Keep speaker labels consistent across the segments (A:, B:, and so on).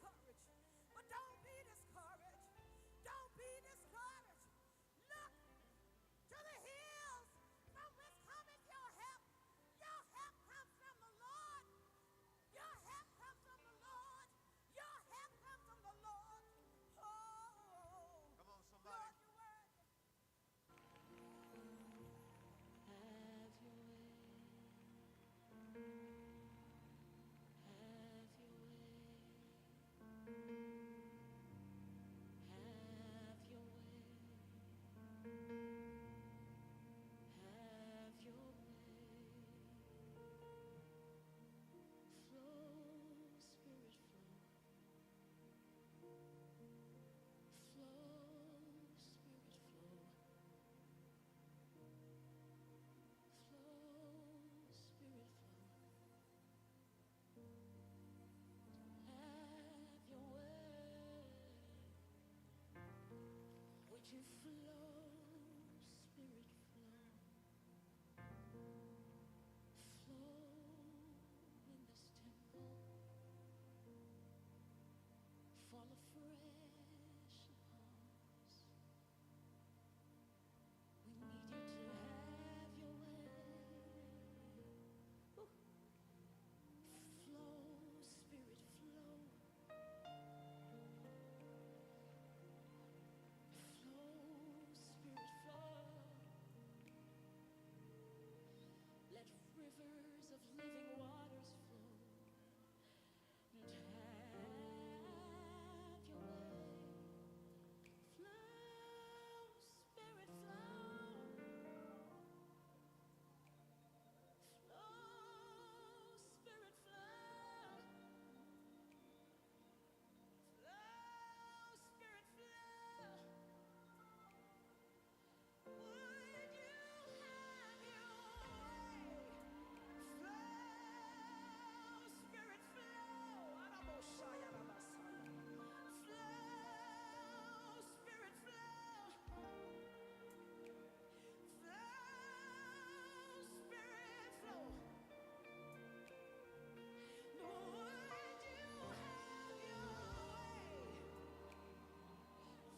A: discouraged. But don't be discouraged. Don't be discouraged. Look to the hills from whence cometh your help. Your help comes from the Lord. Your help comes from the Lord. Your help comes from the Lord. Oh,
B: Come on, somebody.
A: Lord, you're worthy.
C: Have your way. Have your way. Have your way. Have your way. Flow, Spirit, flow. Flow, Spirit, flow. Flow, Spirit, flow. Have your way. Would you flow, Spirit, flow? Flow in this temple. Fall afresh upon us. We need you to have your way. Ooh. Flow, Spirit, flow. Flow, Spirit, flow. Let rivers of living waters flow. And have your way. Flow, Spirit, flow. Flow, Spirit, flow. Flow, Spirit, flow. Would you have your way? Flow, Spirit, flow. Araboshaya Rabasaya. Flow, Spirit, flow. Flow, Spirit, flow. Would you have your way?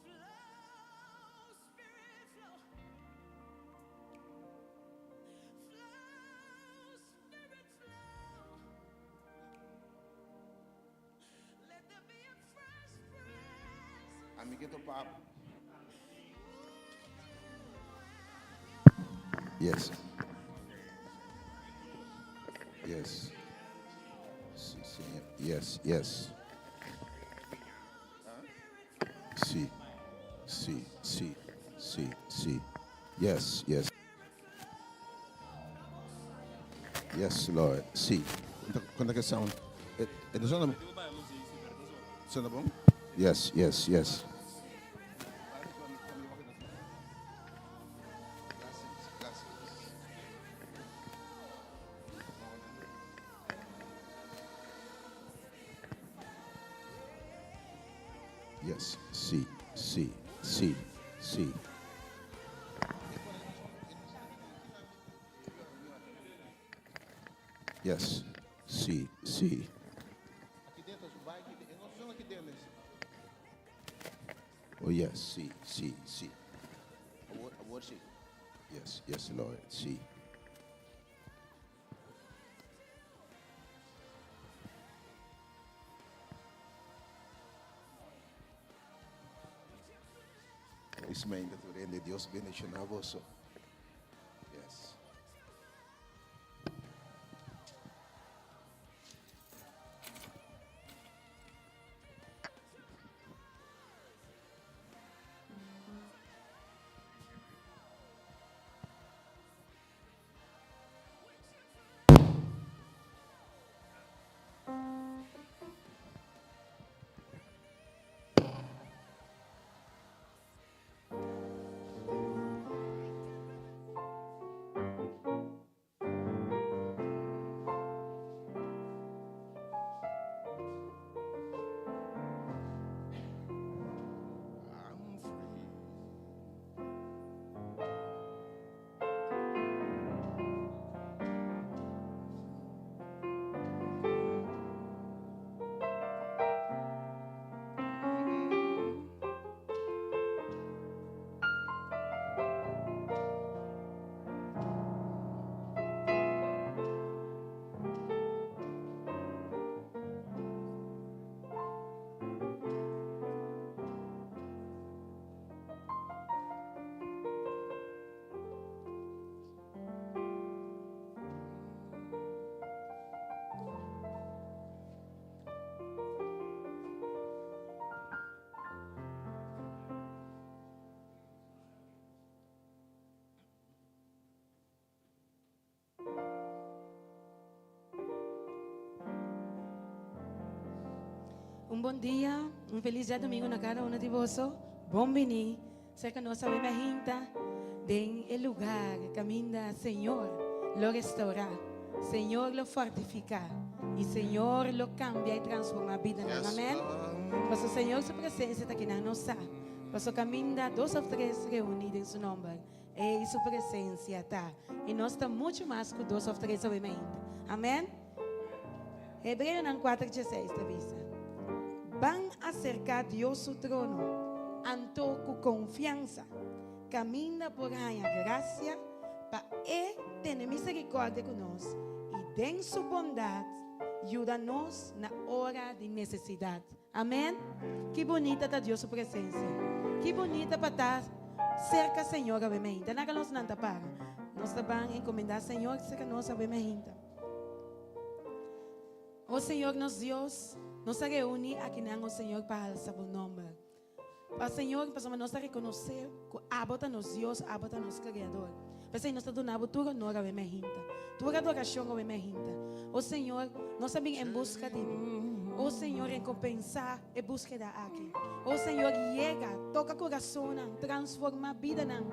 C: Flow, Spirit, flow. Flow, Spirit, flow. Let there be a fresh presence.
D: Amiguito pap.
C: Would you have your
D: Yes.
C: Flow, Spirit,
D: Yes.
C: flow.
D: Si, si. Yes, yes.
C: Flow, Spirit,
D: Si,
C: flow.
D: si,
C: Raboshaya.
D: si, si, si.
C: Flow,
D: Yes, yes.
C: Spirit, flow. Raboshaya.
D: Yes, Lord. Si. Conta, conta que sound. Eh, eh, no suena, suena bom? Yes, yes, yes.
C: Spirit, flow.
D: Blessings,
C: Flow,
D: blessings.
C: Spirit, flow. Flow. Spirit,
D: Yes,
C: flow.
D: si, si, si,
C: Would you
D: si.
C: have your way?
D: Yes, si, si. Oh, yes, si, si, si. Yes, yes, Lord, si.
C: Would you
D: Ismael, de Dios bendicionado vos. Yes.
A: Un bon dia, un felis djadumingu na kada uno di boso. Bon bini serka nos awe mahinta den e lugar kaminda Señor lo restaurá, Señor lo fortifiká i Señor lo kambia i transformá bidanan. Amèn. Pasobra Señor su presensia ta kinan nos sa. Pasobra kaminda dos òf tres reuní den su nòmber, ei su presensia ta. I nos ta muchu mas ku dos òf tres awe mainta. Amèn. Hebreonan kuater dieseis ta bisa, Ban aserká Dios su trono anto ku konfiansa, kaminda por haña grasia pa e tene miserikòrdia ku nos i den su bondat yuda nos na ora di nesesidat. Amèn! Ki bunita ta Dios su presensia! Ki bunita pa ta serka Señor awe mainta! Laga nos nan ta para. Nos ta ban encomendá Señor serka nos awe mainta. O Señor nos Dios, nos a reuní akinan, o Señor, pa alsa bo nomber. Pa Señor, pasobra nos ta rekonosé ku abo ta nos Dios, abo ta nos Kreador. P'esei nos ta duna bo tur honor awe mainta, tur adorashon awe mainta. O Señor, nos a bin en buska di bo. O Señor, rekompensá e búskeda aki. O Señor, yega, toka kurasonnan, transformá bidanan.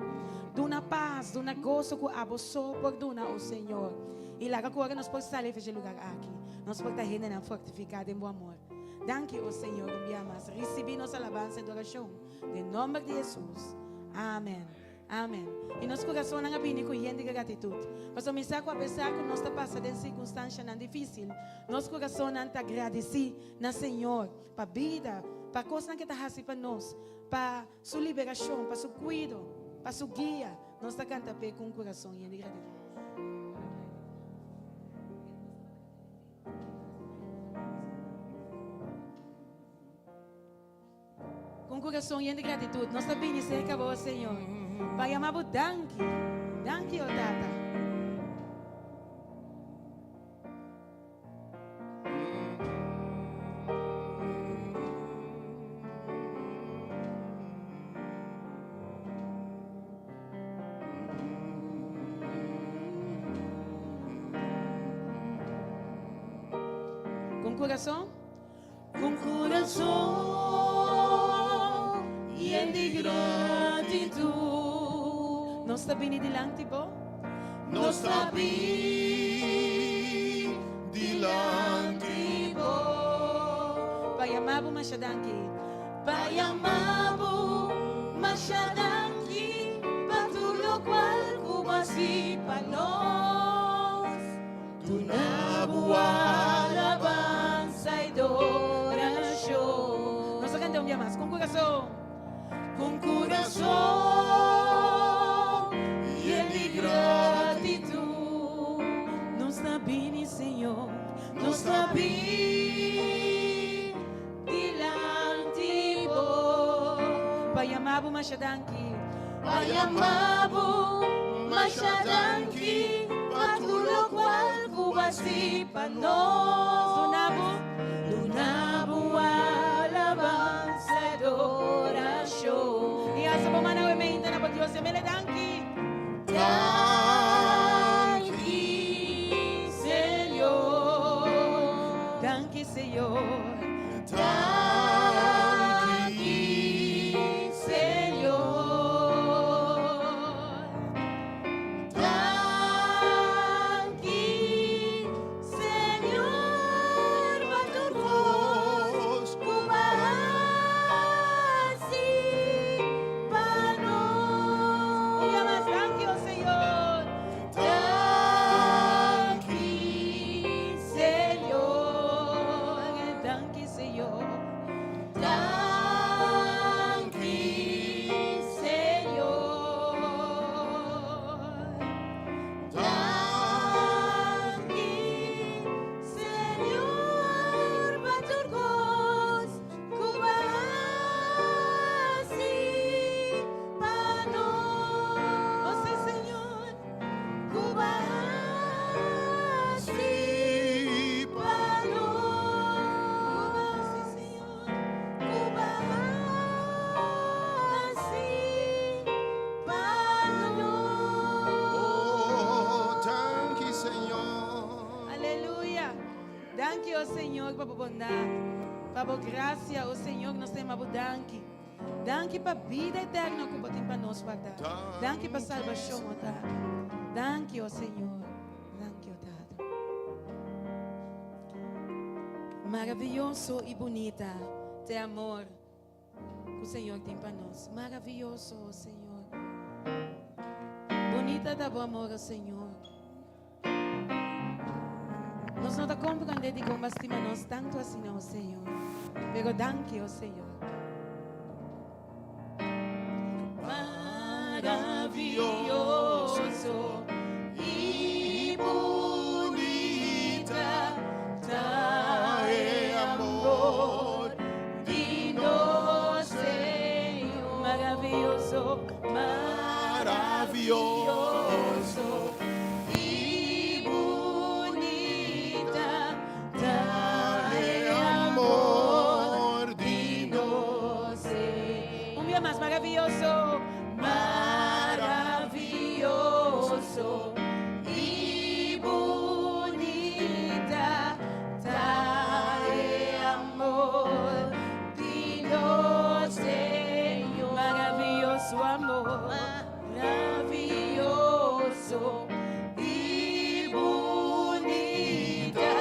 A: Duna pas, duna goso ku abo so por duna, o Señor. I laga ku ora nos por sali for dje lugar aki, nos por ta hendenan fortifiká den bo amor. Danki, o Señor, un bia mas. Risibí nos alabansa i adorashon den nomber di Hesus. Amen. Amen. I nos kurasonnan a bini ku yen di gratitut. Pasobra mi sa ku apesar ku nos ta pasa den sirkunstanshanan difísil, nos kurasonnan ta gradisí na Señor pa bida, pa kosnan ku e ta hasi pa nos, pa Su liberashon, pa Su kuido, pa Su guia. Nos ta kanta p'e ku un kurason yen di gratitut. Ku un kurason yen di gratitut, nos ta bini serka bo, Señor, pa yama bo danki. Danki, o Tata. Ku un kurason? Ku kurason yen di gratitut. Nos ta bini dilanti bo.
D: Nos ta bini dilanti
A: bo. Pa yama bo masha danki. Pa yama bo masha danki pa tur lokual ku bo a hasi pa nos.
D: Duna bo alabansa
A: i dorashon. Nos ta kanta un bia mas, ku un kurason.
D: Ku un kurason yen di gratitut.
A: Nos ta bini, Señor.
D: Nos ta bini
A: dilanti bo. Pa yama bo masha danki.
D: Pa yama bo masha danki pa tur lokual ku bo hasi pa nos.
A: Duna bo.
D: Duna bo alabansa i adorashon.
A: I hasa bo man awe meinta na bo Dios, yam'el e danki.
D: Danki,
A: Señor. Danki, Señor.
D: Danki,
A: Señor.
D: Danki, Señor, pa tur kos ku bo a hasi pa nos.
A: Un bia mas, danki, o Señor.
D: Danki,
A: Señor. Danki, Señor.
D: Danki,
A: Señor.
D: Danki,
A: Señor, pa tur kos ku bo a hasi pa nos. O Señor, ku bo a hasi pa nos. Ku bo a hasi, Señor, ku bo a hasi pa nos.
D: Oh, danki, Señor.
A: Aleluya. Danki, o Señor, pa bo bondat. Pa bo gracia, o Señor, nos ta yama bo danki. Danki pa bida eterno ku bo tin pa nos wardá. Danki pa salbashon, o Tata. Danki, o Señor. Danki, o Tata. Maraviyoso i bunita ta e amor ku Señor tin pa nos. Maraviyoso, o Señor. Bunita ta bo amor, o Señor. Nos no ta comprende dikon bo a stima nos tantu asina, o Señor. Pero danki, o Señor. Maravioso y bunita ta e amor di nos Señor. Maravioso, maravioso y bunita ta e amor di nos Señor. Un bia mas, maravioso, maravioso y bunita ta e amor di nos Señor. Maravioso amor, maravioso y bunita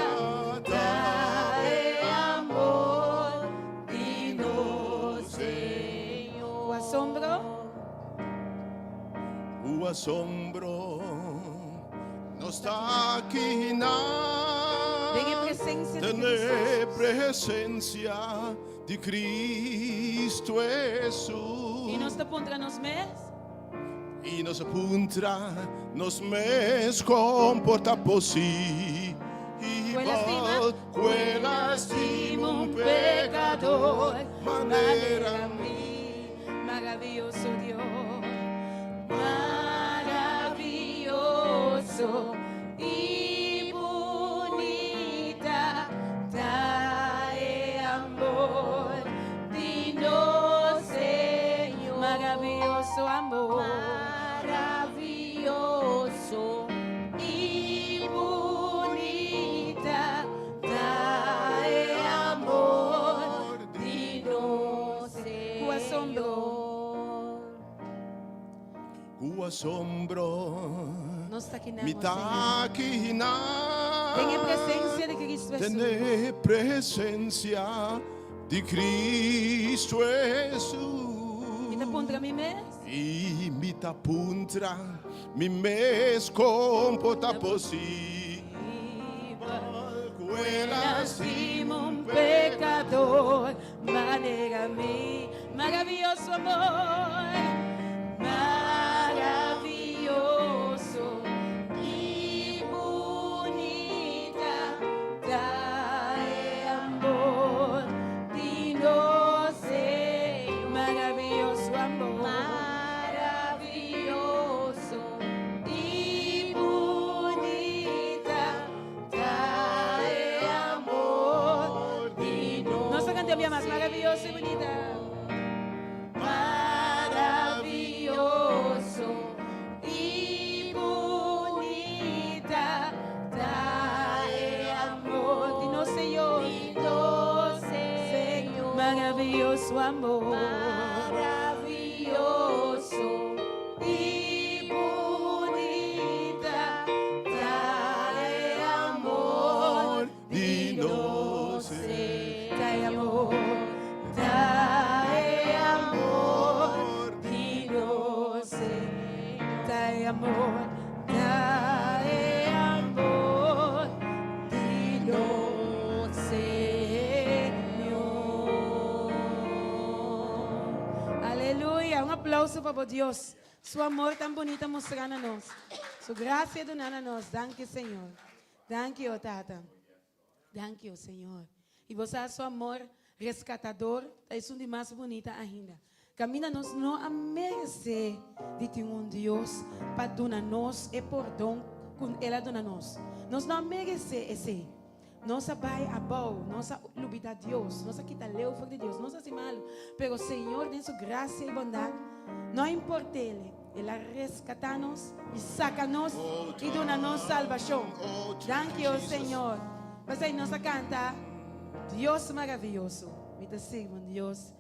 A: ta e amor di nos Señor. Ku asombro.
D: Ku asombro nos ta aki na.
A: Den e presencia di
D: Den
A: Cristo
D: e
A: Jesús.
D: presencia di Cristo Jesús.
A: I nos ta puntra nos mes.
D: I nos a puntra nos mes kon por ta posibel ku el a stima un pekador manera mi.
A: Maravioso Dios, maravioso i bunita ta e amor di nos Señor. Maravioso amor. Maravioso i bunita ta e amor di nos Señor. Ku asombro.
D: Ku asombro.
A: Nos ta kinan,
D: Mi
A: o
D: ta
A: Señor.
D: kinan.
A: Den e presencia di Cristo
D: Den
A: Jesús.
D: e presencia di Cristo Jesús.
A: Mi ta puntra mi mes.
D: I mi ta puntra mi mes kon por ta posibel ku el a
A: stima un pecador manera mi. Maravioso amor, maravioso i bunita ta e amor di nos Señor. Maravioso amor, maravioso i bunita ta e amor di nos. Nos ta canta un bia mas, maravioso i bunita. Maravioso i bunita ta e amor di nos Señor. Di nos Señor. Maravioso amor. Maravioso i bunita ta e amor
D: di nos
A: Señor. Ta e amor, ta e amor di nos Señor. Ta e amor, ta e amor di nos Señor. Aleluya! Un aplauso pa bo Dios. Su amor tan bunita mustra na nos. Su gracia duna na nos. Danki Señor. Danki o Tata. Danki o Señor. I bo sa su amor rescatador ta esun di mas bunita ainda. Caminda nos no a merece di tin un Dios pa duna nos e pordon cu El a duna nos. Nos no a merece esey. Nos a bai abou, nos a lubida Dios, nos a kita leu for di Dios, nos a haci malo. Pero Señor den su gracia y bondad no a importele, El a rescata nos y saca nos y duna nos salbacion. Danki, o Señor. P'esey nos a canta. Dios maravioso. Mi ta sirbi un Dios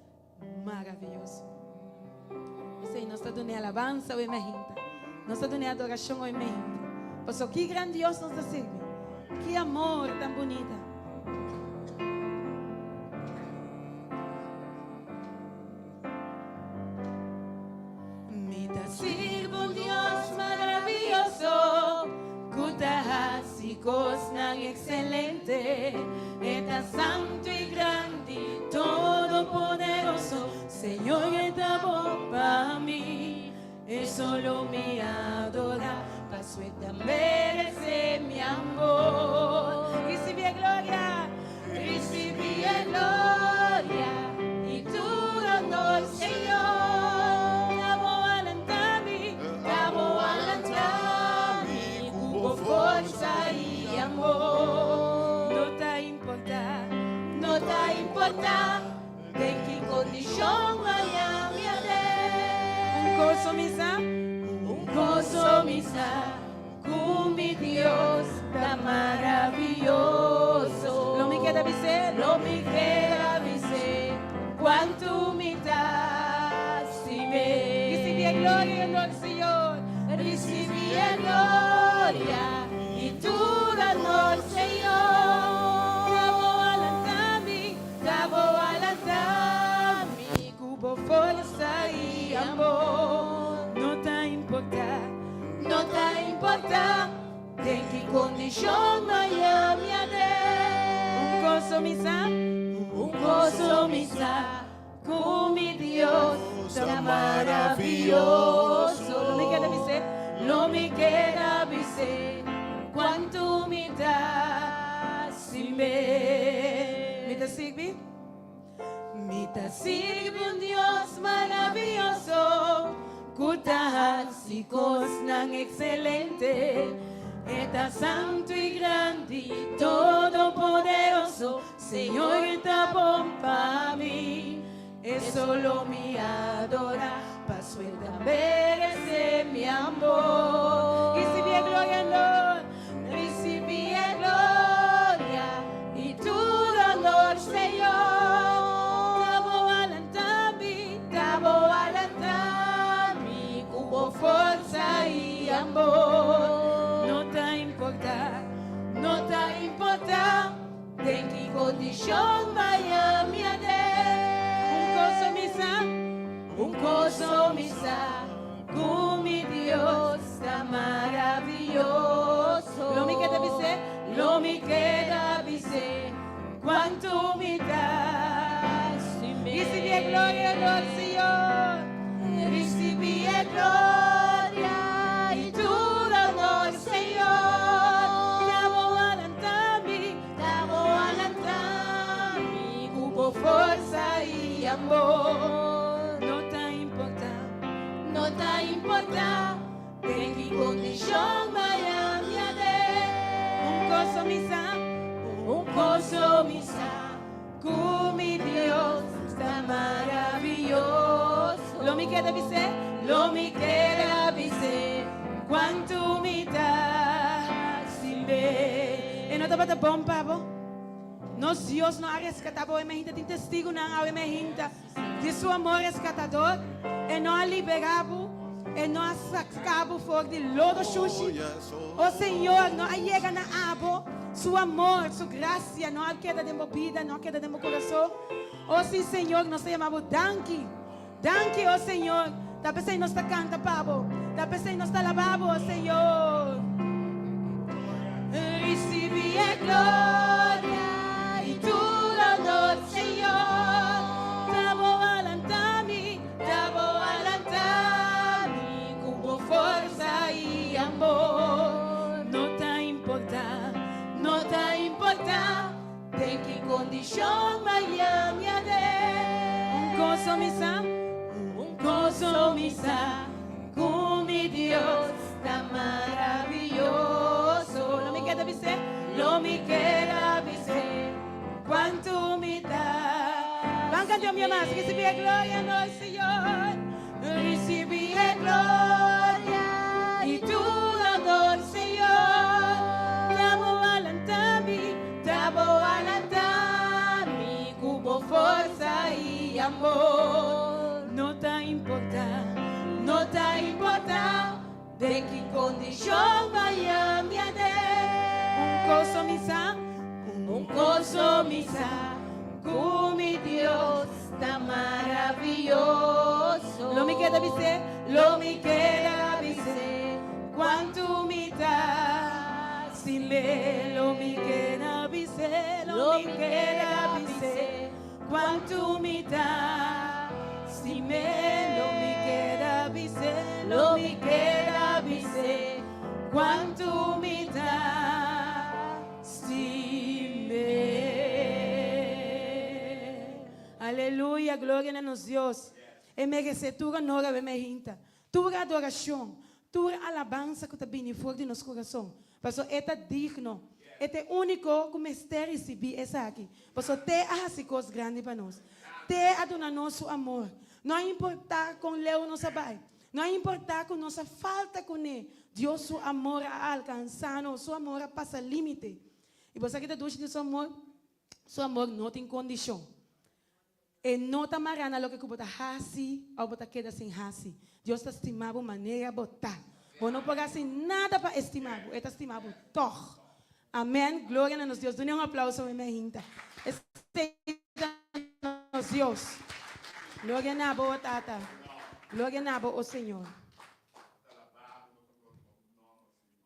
A: maravioso. P'esei nos ta dun'é alabansa awe mainta. Nos ta dun'é adorashon awe mainta. Pasobra ki gran Dios nos ta sirbi. Ki amor tan bunita. Mi ta sirbi un Dios maravioso ku ta hasi kosnan ekselente. E ta santu i grandi, todopoderoso. Señor e ta bon pa mi. E solo mi adora, paso e ta merece mi amor. Ricibi e gloria, ricibi e gloria y tur honor, Señor. Ta bo a lanta mi, ta bo a lanta mi cu bo forza y amor. No ta importa, no ta importa. Den ki kondishon aya mi a den. Un goso mi sa, un goso mi sa, ku mi Dios ta maravioso. Lo mi keda bis'é, lo mi keda bis'é, kuantu mi ta stim'é. Risibí e gloria i honor, Señor. Risibí e gloria i tur honor, Señor. Ta bo a lanta mi. Ta bo a lanta mi ku bo forsa i amor. No ta importa, no ta importa den ki kondishon maya mi a den. Un kos mi sa, un kos mi sa, ku mi Dios ta maravioso. Lo mi keda bis'é, lo mi keda bis'é, kuantu mi ta. Sirbi, mi ta sirbi. Mi ta sirbi un Dios maravioso ku ta hasi kosnan ekselente. E ta santu i grandi, todopoderoso. Señor ta bon pa mi. E solo mi adora, paso e ta merece mi amor. Ricibi e gloria, honor, ricibi e gloria y tur honor, Señor. Ta bo a lanta mi, ta bo a lanta mi cu bo forza y amor. No ta importa, no ta importa. Den ki kondishon maya mi a den. Un kos mi sa, un kos mi sa, ku mi Dios ta maravioso. Lo mi keda bis'é, lo mi keda bis'é, kuantu mi ta stim'é. Risibí e gloria, honor, Señor. Risibí e gloria i tur honor, Señor. Ta bo a lanta mi, ta bo a lanta mi ku bo forsa i amor. No ta importa, no ta importa den ki kondishon maya mi a den. Un kos mi sa, un kos mi sa. Ku mi Dios ta maravioso. Lo mi keda bis'é, lo mi keda bis'é, kuantu mi ta stim'é. E no tabata bon pa bo? Nos Dios no a reskatá bo? E mehinta tin testigunan awe mehinta di su amor reskatador. E no a liberá bo? E no a saka bo for di lodo shushi? O Señor no a yega na abo, Su amor, Su gracia no a keda den bo bida, no a keda den bo corazon. O si Señor, nos ta yama bo danki. Danki, o Señor. Ta p'esey nos ta canta pa bo. Ta p'esey nos ta alaba bo, o Señor. Ricibi e gloria y tur honor, Señor. Ta bo a lanta mi. Ta bo a lanta mi ku bo forsa i amor. No ta importa, no ta importa den ki kondishon maya mi a den. Un kos mi sa, un kos mi sa, ku mi Dios ta maravioso. Lo mi keda bis'é, lo mi keda bis'é. Cuantu mi ta. Ban canta un bia mas. Ricibi e gloria nos Señor. Ricibi e gloria y tur honor Señor. Ta bo a lanta mi, ta bo a lanta amor. No ta importá, no ta importá den ki kondishon vaya mi aden. Un kos mi sa, un kos mi sa, ku mi Dios ta maravioso. Lo mi keda bis'é, lo mi keda bis'é, kuantu mi ta stim'é. Lo mi keda bis'é, lo mi keda bis'é, kuantu mi ta stim'é. Lo mi keda bis'é, lo mi keda bis'é, kuantu mi ta stim'é. Aleluya, gloria na nos Dios. E meresé tur honor awe mainta, tur adorashon, tur alabansa ku ta bini for di nos kurason. Pasobra e ta digno. E ta e úniko ku mester risibí esaki. Pasobra t'e a hasi kos grandi pa nos. T'e a duna nos su amor. No a importá kon leu nos a bai. No a importá ku nos a falta kuné. Dios su amor a alkansá nos. Su amor a pasa límite. I bo sa ki ta dushi di su amor? Su amor no tin kondishon. E no ta mará na loke ku bo ta hasi òf bo ta keda sin hasi. Dios ta stima bo manera bo ta. Bo no por hasi nada pa e stima bo, e ta stima bo tòg. Amèn. Gloria na nos Dios. Dun'e un aplauso mi mehinta. Esei ta nos Dios. Gloria na bo, o Tata. Gloria na bo, o Señor.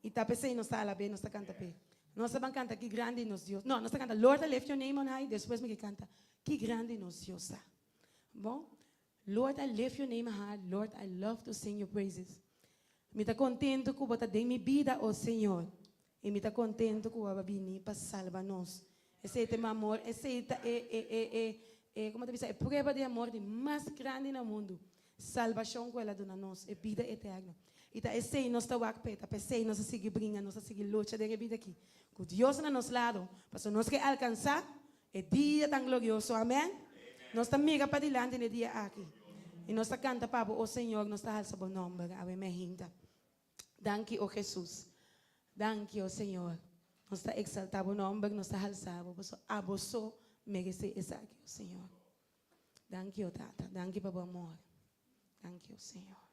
A: I ta p'esei nos ta alab'é, nos ta kanta p'e. Nos ta ban kanta Ki grandi nos Dios. No, nos ta kanta Lord I lift your name on high, despues mi ke kanta Ki grandi nos Dios ta. Bon? Lord I lift your name high, Lord I love to sing your praises. Mi ta kontentu ku bo ta den mi bida, o Señor. I mi ta kontentu ku bo a bini pa salba nos. Esei ta e amor, esei ta e, e, e, e, e, komo ta bisa, e prueba di amor di mas grandi na mundu. Salbashon ku el a duna nos, e bida eterno. I ta esei nos ta wak p'e, ta p'esei nos a sigui bringa, nos a sigui lucha den e bida aki. Ku Dios na nos lado, pasobra nos ke alkansá e dia tan glorioso. Amèn. Nos ta mira padilanti na e dia aki. I nos ta kanta pa bo, O Señor, nos ta halsa bo nòmber. Awe mehinta. Danki, o Hesus. Danki, o Señor. Nos ta eksaltá bo nòmber, nos ta halsa bo, pasobra abo so meresé esaki, o Señor. Danki, o Tata. Danki pa bo amor. Danki, o Señor.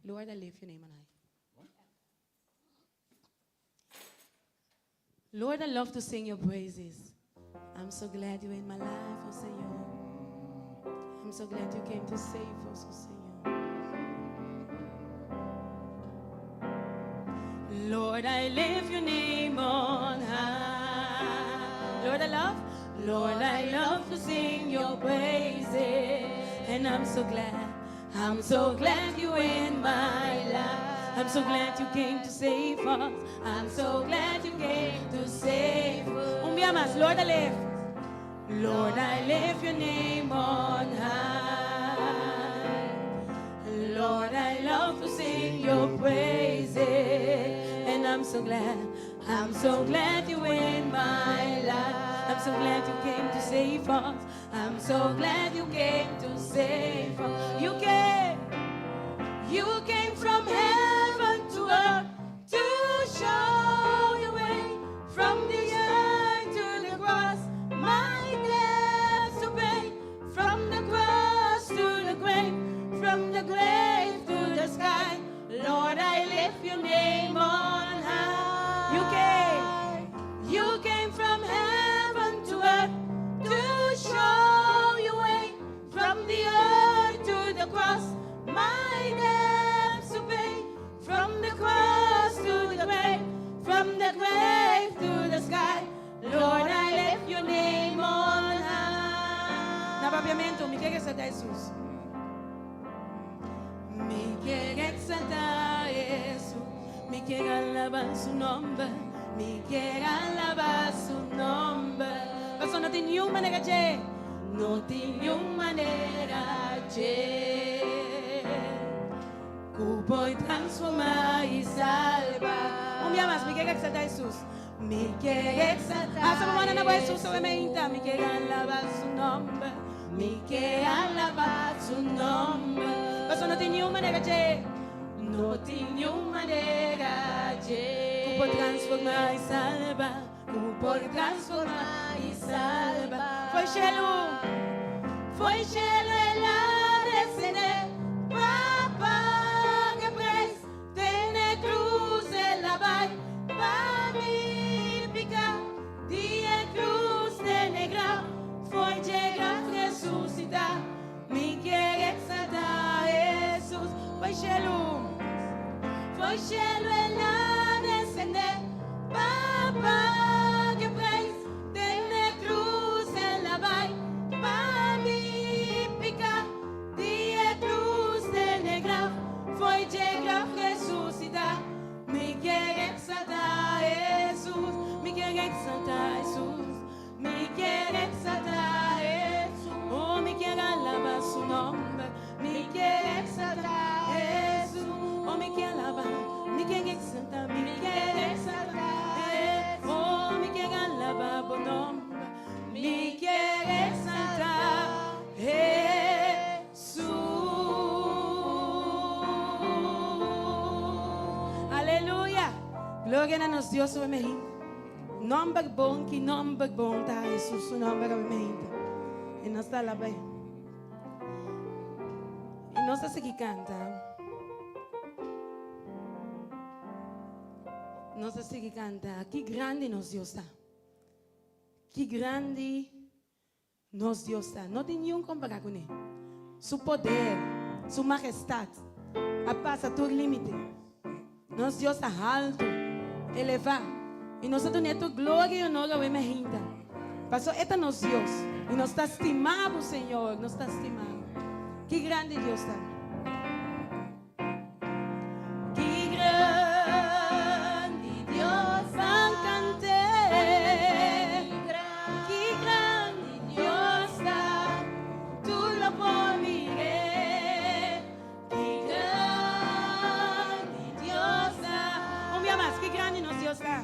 A: Lord, I lift your name on high. Lord, I love to sing your praises. I'm so glad you're in my life, oh Señor. I'm so glad you came to save us, oh Señor. Lord, I lift your name on high. Lord, I love, Lord, I love to sing your praises. And I'm so glad, I'm so glad you're in my life. I'm so glad you came to save us. I'm so glad you came to save us. Un bia mas, Lord, I lift. Lord, I lift your name on high. Lord, I love to sing your praises. And I'm so glad, I'm so glad you're in my life. I'm so glad you came to save us. I'm so glad you came to save us. You came from heaven to earth to show the way from the earth to the cross. My debt to pay from the cross to the grave, from the grave to the sky. Lord, I lift your name on high. You came from heaven to earth to show your way from the earth to the cross. My debts to pay from the cross to the grave, from the grave to the sky. Lord, I lift your name on high. Na papiamento, mi ke eksaltá Hesus. Mi ke eksaltá Hesus. Mi ke alabá su nòmber. Mi ke alabá su nòmber. Paso no tin niun manera dje. No tin niun manera dje. Ku por transformá i salba. Un bia mas, mi ke eksaltá Hesus. Mi ke eksaltá. Alsa bo mannan na bo Hesus awe meinta. Mi ke alabá su nòmber. Mi ke alabá su nòmber. Paso no tin niun manera dje. No tin niun manera dje. Ku por transformá i salba. Ku por transformá i salba. Foi shelu. Fo'i shelu el a descendé pa paga e prijs. Te n'e cruz el a bai pa mi pica. Di e cruz te n'e graf, fo'i dje graf resucita. Mi kier exalta Jesus. Fo'i shelu, fo'i shelu el a descendé pa paga e prijs. Te n'e cruz el a bai pa mi pica. Di e cruz te n'e graf, fo'i dje graf resucita. Mi kier exalta Jesus. Mi kier exalta Jesus. Mi kier exalta Jesus. Oh, mi kier alaba su nomber. Mi kier exalta Jesus. Oh, mi kier alaba. Mi kier exalta. Mi kier exalta Jesus. Oh, mi kier alaba bo nomber. Mi kier exalta Jesus. Aleluya. Gloria na nos Dios awe mainta. Nomber bon, ki nomber bon ta Jesus su nomber awe mainta. I nos ta alaba. I nos ta sigui canta. Nos ta sigui canta. Ki grandi nos Dios ta. Ki grandi nos Dios ta. No tin niun compara cune. Su poder, su majestad a pasa tur limite. Nos Dios ta halto, eleva. I nos ta dun'é tur gloria i honor awe mainta. Paso e ta nos Dios. I nos ta stima bo, Señor. Nos ta stima bo. Ki grandi Dios ta. Ki grandi Dios ta cant'é. Ki grandi Dios ta. Tur lo por mir'é. Ki grandi Dios ta. Un bia mas, ki grandi nos Dios ta.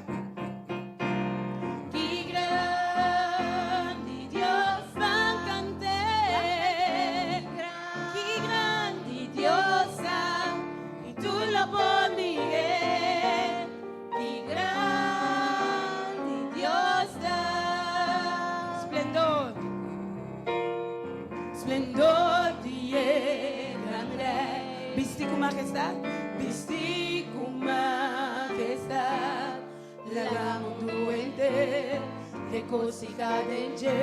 A: Ki grandi Dios ta cant'é. Ki grandi Dios ta. I tur lo por mir'é. Ki grandi Dios ta. Splendor. Splendor di e gran Rei. Bisti ku majestad, bisti ku majestad. Laga mundu henter regosihá den dje.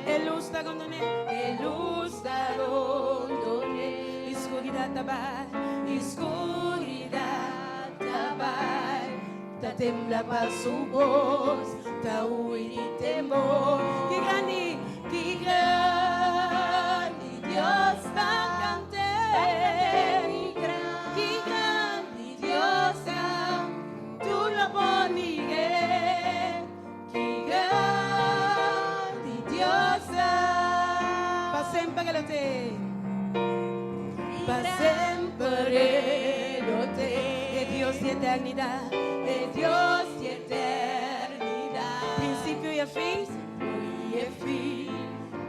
A: E lus ta rondon'é, e lus ta rondon'é. I skuridat ta bai, i skuridat ta bai. Ta tembla pa su bos, ta hui di temor. Ki grandi, ki grandi Dios ta cant'é. Ki grandi Dios ta, tur lo por mir'é. Ki grandi Dios ta. Pa semper e lo te, pa semper e lo te. E Dios di eternidad, e Dios di eternidad. Principio y e fin, principio y e fin,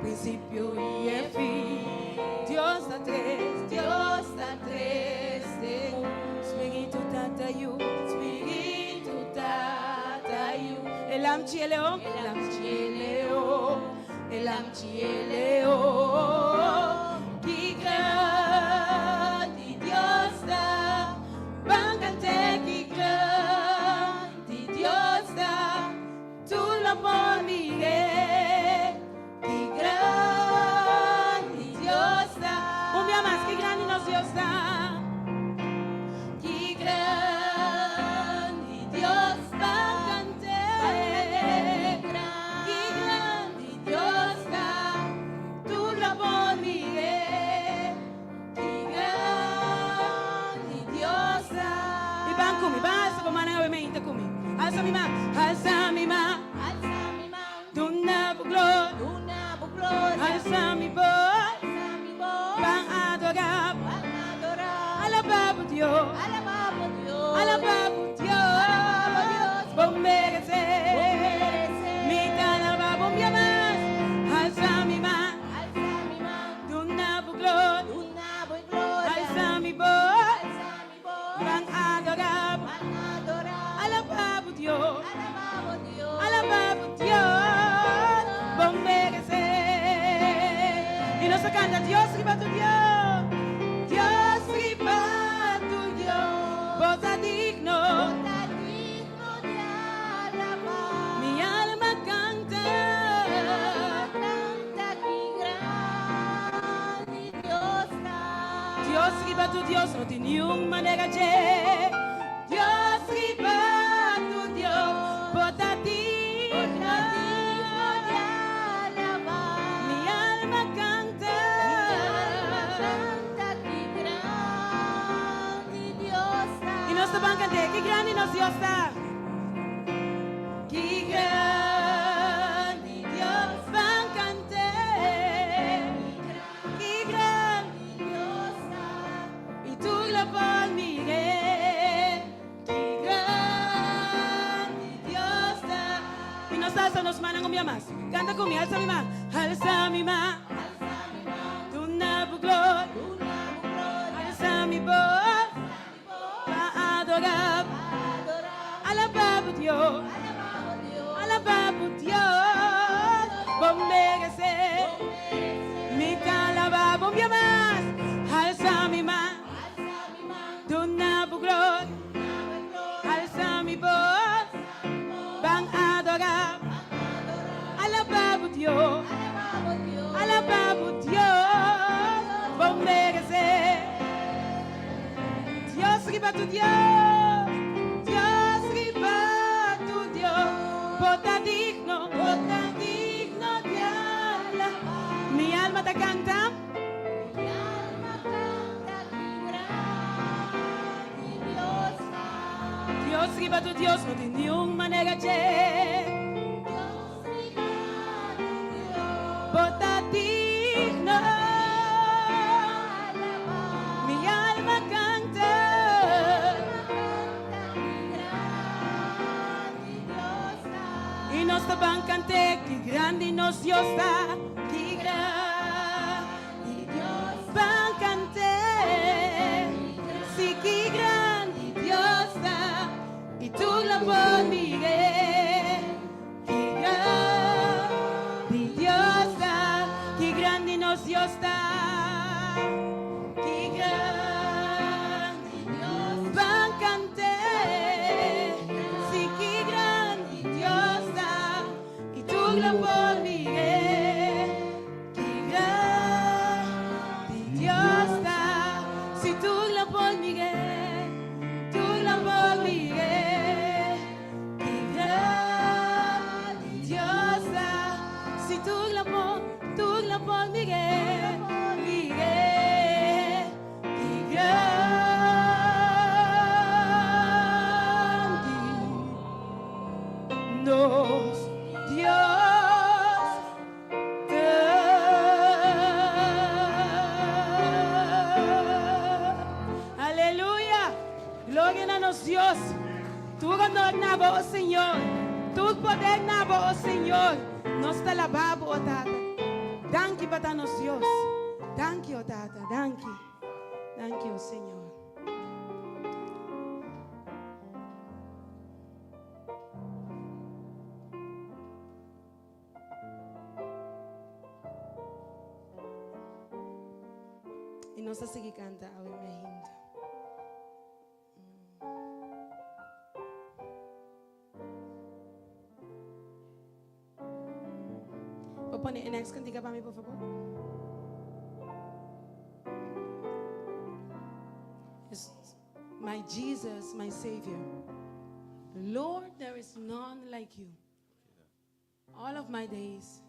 A: principio y e fin. Dios ta tres, Dios ta tres den un. Spiritu Tata Yu, Spiritu Tata Yu. E Lamchi e Leon, e Lamchi e Leon, e Lamchi e Leon. Ki grandi Dios ta, ban cant'é ki grandi Dios ta, tur lo por mir'é. Ki grandi Dios ta. Un bia mas, ki grandi nos Dios ta. Ki grandi Dios ta, cant'é. Ki grandi Dios ta. riba tur Dios, no tin niun manera dje. Dios riba tur Dios, bo ta digno. Mi alma canta. Y nos ta ban cant'é, ki grandi nos Dios ta. Ki grandi Dios, ban cant'é. Ki grandi Dios ta. Y tur lo por mir'é. Ki grandi Dios ta. Y nos ta alsa nos mannan un bia mas. Canta cu mi, alsa mi man. Alsa mi man. Duna bo gloria. Alsa mi voz. Pa adorá. Alabá bo Dios. Alabá bo Dios. Bo meresé. Mi ta alabá bo un bia mas. Alsa mi man. Duna bo gloria. Alsa mi voz. Ban adorá. Alabá bo Dios. Alabá bo Dios. Bo meresé. Dios riba tur Dios. Dios riba tur Dios. Bo ta digno, bo ta digno di alabá. Mi alma ta canta.
C: Mi alma canta ki grandi Dios ta.
A: Dios riba tur Dios, no tin niun manera dje.
C: Dios riba tur Dios.
A: Bo ta digno.
C: Alabá.
A: Mi alma canta.
C: Mi alma canta ki grandi Dios ta.
A: Y nos ta ban cant'é ki grandi nos Dios ta. Ki grandi Dios. Ban cant'é. Si ki grandi Dios ta. Y tur lo por mir'é. Ki grandi Dios ta. Ki grandi nos Dios ta. Ki grandi Dios. Ban cant'é. Si ki grandi Dios ta. Y tur lo por mir'é. Ki grandi Dios ta. Si tur lo por mir'é. Tur lo por mir'é. Ki grandi Dios ta. Si tur lo por, tur lo por mir'é. Mir'é. Ki grandi nos Dios ta. Aleluya! Gloria na nos Dios. Tur honor na bo, o Señor. Tur poder na bo, o Señor. Nos ta alabá bo, o Tata. Danki pa ta nos Dios. Danki, o Tata. Danki. Danki, o Señor. Y nos ta sigui canta awe mainta. Por pone e next cantica pa mi, por favor? It's my Jesus, my Savior. Lord, there is none like you. All of my days.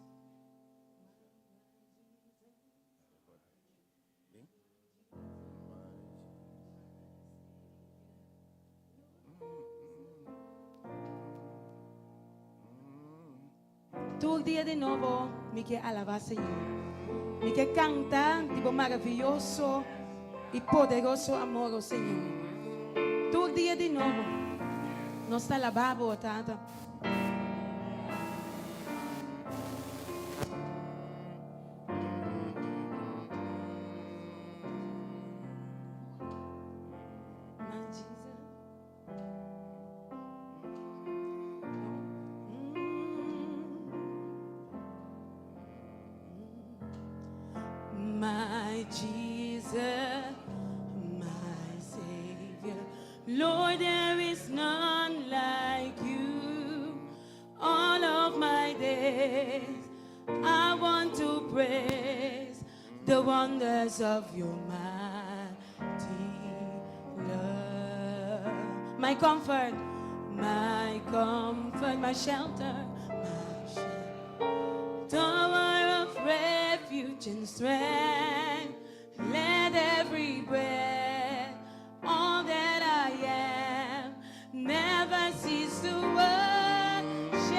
A: Tur dia di nobo mi ke alabá Señor. Mi ke kanta di bo maravioso i poderoso amor, o Señor. Tur dia di nobo nos ta alabá bo, o Tata. My Jesus. My Jesus, my Savior, Lord, there is none like you. All of my days, I want to praise the wonders of your mighty. My comfort, my comfort, my shelter, my shelter. Tower of refuge and strength. Let every breath, all that I am, never cease to worship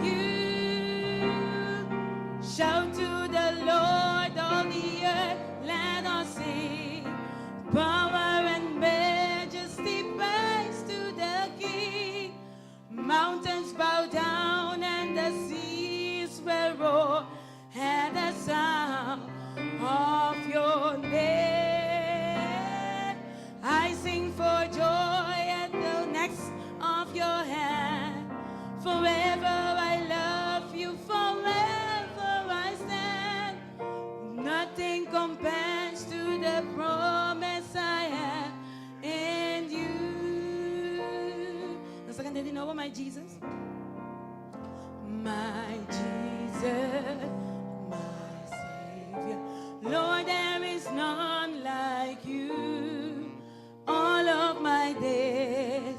A: you. Shout to the Lord, all the earth, let us sing. Power and majesty praise to the King. Mountains bow down and the seas will roar at the sound of your name. I sing for joy at the next of your hand. Forever I love you, forever I stand. Nothing compares to the promise I have in you. Nos ta kanta di nobo, my Jesus. My Jesus, my Savior. Lord, there is none like you. All of my days,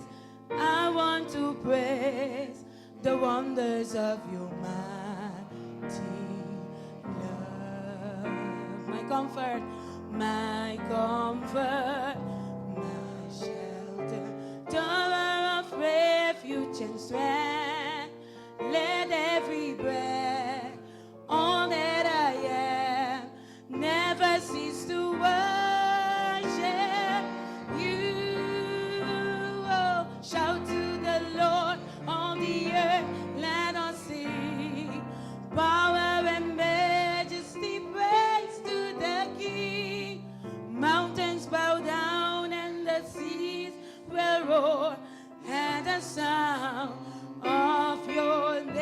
A: I want to praise the wonders of your mighty love. My comfort, my shelter, tower of refuge and strength. Let every breath, all that I am, never cease to worship you. Oh, shout to the Lord, all the earth, let us sing. Power and majesty, praise to the King. Mountains bow down and the seas will roar at the sound of your name.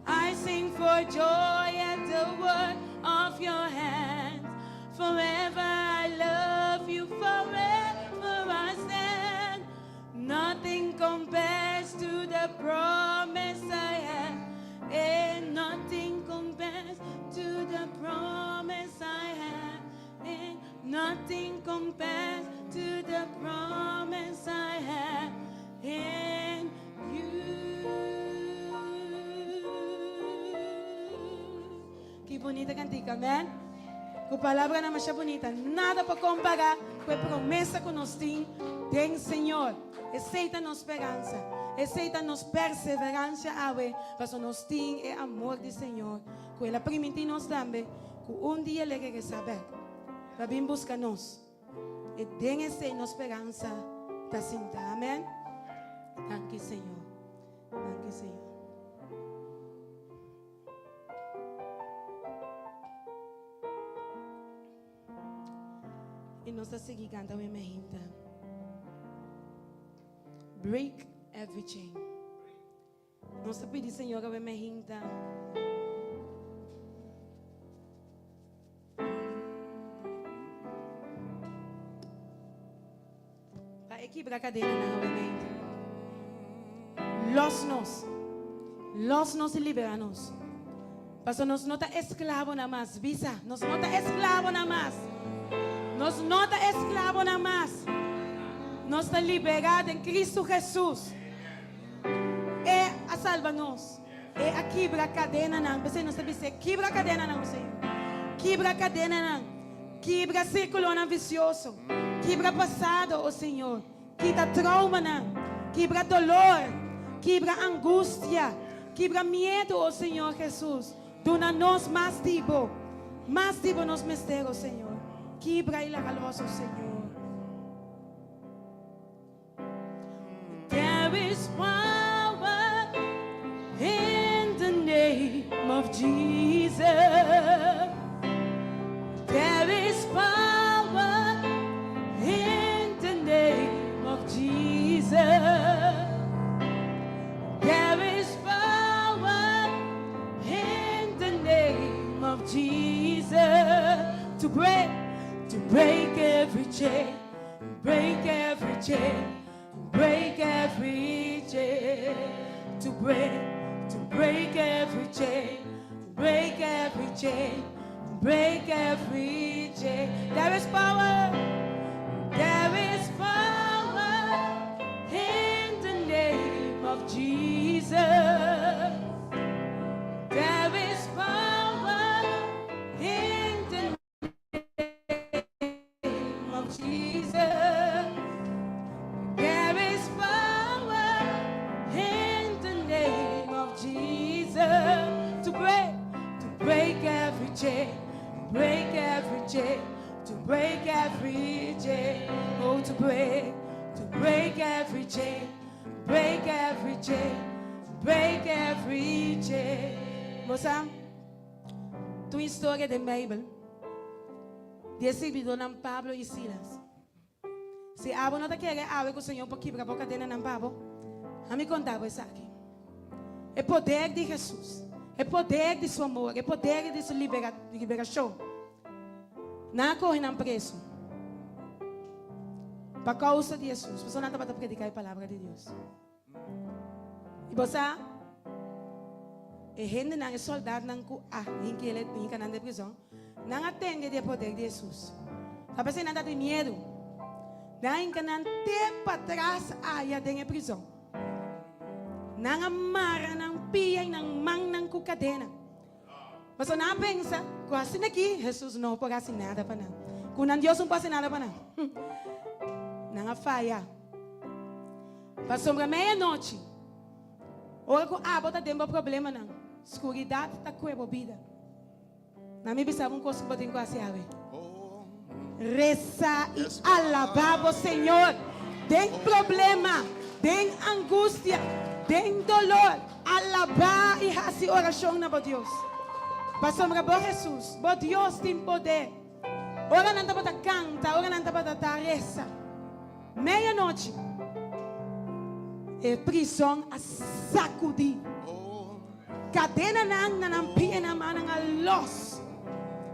A: I sing for joy at the work of your hands. Forever I love you, forever I stand. Nothing compares to the promise I have. And nothing compares to the promise I have. And nothing compares to the promise I have in you. Ki bunita kantika, amen? Ku palabranan masha bunita. Nada por kompará ku e promesa ku nos tin den Señor. Esei ta nos speransa. Esei ta nos perseveransia awe, pasobra nos tin e amor di Señor ku El a primintí nos tambe ku un dia El e regresá bèk pa bin buska nos. E den esei nos speransa ta sinta. Amen. Danki Señor. Danki Señor. I nos ta sigui kanta we mehinta. Break every chain. Nos ta pidi Señor awe mehinta. Pa e kibra kadenanan awe mehinta. Los nos. Los nos i libera nos. Pasobra nos no ta esklabonan mas. Bisa, nos no ta esklabonan mas. Nos no ta esklabonan mas. Nos ta liberá den Cristo Jesús. E a salba nos. E a kibra kadenanan. P'esei nos ta bis'é, Kibra kadenanan, o Señor. Kibra kadenanan. Kibra sirkulonan visioso. Kibra pasado, o Señor. Kita traumanan. Kibra dolor. Kibra angustia. Kibra miedu, o Señor Jesus. Duna nos mas di Bo. Mas di Bo nos mester, o Señor. Kibra i laga los, o Señor. There is power in the name of Jesus. There is power in the name of Jesus. There is power in the name of Jesus to break every chain, break every chain, break every chain, to break every chain, break every chain, break every chain. There is power.
C: There is power in the name of Jesus. There is power in the name of Jesus. There is power in the name of Jesus to break every chain, break every chain, to break every chain. Oh, to break every chain, break every chain, break every chain. Bo sa, tin un historia den Beibel. Di e sirbidónan Pablo i Silas. Si abo no ta kere awe ku Señor por kibra bo kadenanan pa bo, ami konta bo esaki. E poder di Hesus, e poder di su amor, e poder di su liberashon. Nan a kohe nan preso pa kousa di Hesus, pasobra nan tabata prediká e palabra di Dios. I bo sa, e hendenan, e sòldatnan ku a hinka nan den prizòn, nan a tende di e poder di Hesus. Ta p'esei nan ta tin miedu. Nan a hinka nan te patras aya den e prizòn. Nan a mara nan pia i nan mannan ku kadena. Pasobra nan a pensa ku asina aki Hesus no por hasi nada pa nan, ku nan Dios no por hasi nada pa nan. Nan a faya. Pasobra meianochi, ora ku abo ta den bo problemanan, skuridat ta kue bo bida. Na mi bisa bo un kos ku bo tin ku hasi awe. Resa i alabá bo Señor den problema, den angustia, den dolor. Alabá i hasi orashon na bo Dios. Pasobra bo Hesus, bo Dios tin poder. Ora nan tabata kanta, ora nan tabata ta resa, meianochi, e prizòn a sakudí. Kadenanan na nan pia i nan mannan a lòs,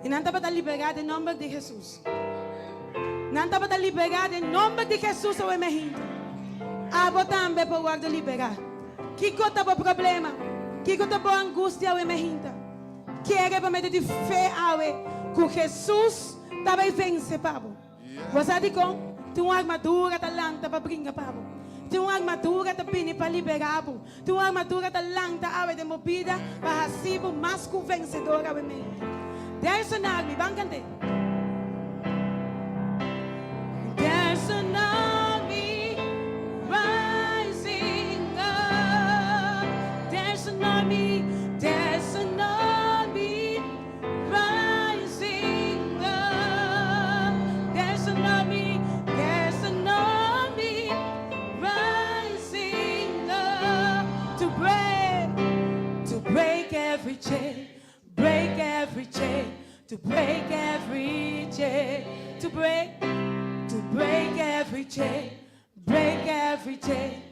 C: i nan tabata liberá den nòmber di Hesus. Nan tabata liberá den nòmber di Hesus awe mehinte. Abo tambe por wòrdu liberá. Kiko ta bo problema? Kiko ta bo angustia awe mehinte? Kere pa medio di fe awe ku Hesus ta bai vense pa bo. Bo sa dikon? Tin un armadura ta lanta pa bringa pa bo. Tin un armadura ta bini pa liberá bo. Tin un armadura ta lanta awe den bo bida pa hasi bo mas ku vensedor awe mente. There's an army, ban kant'é. There's an army rising up. There's an army, there's an army Rising up, there's an army, there's an army rising up to break every chain, break every chain, to break every chain, to break every chain, break every chain,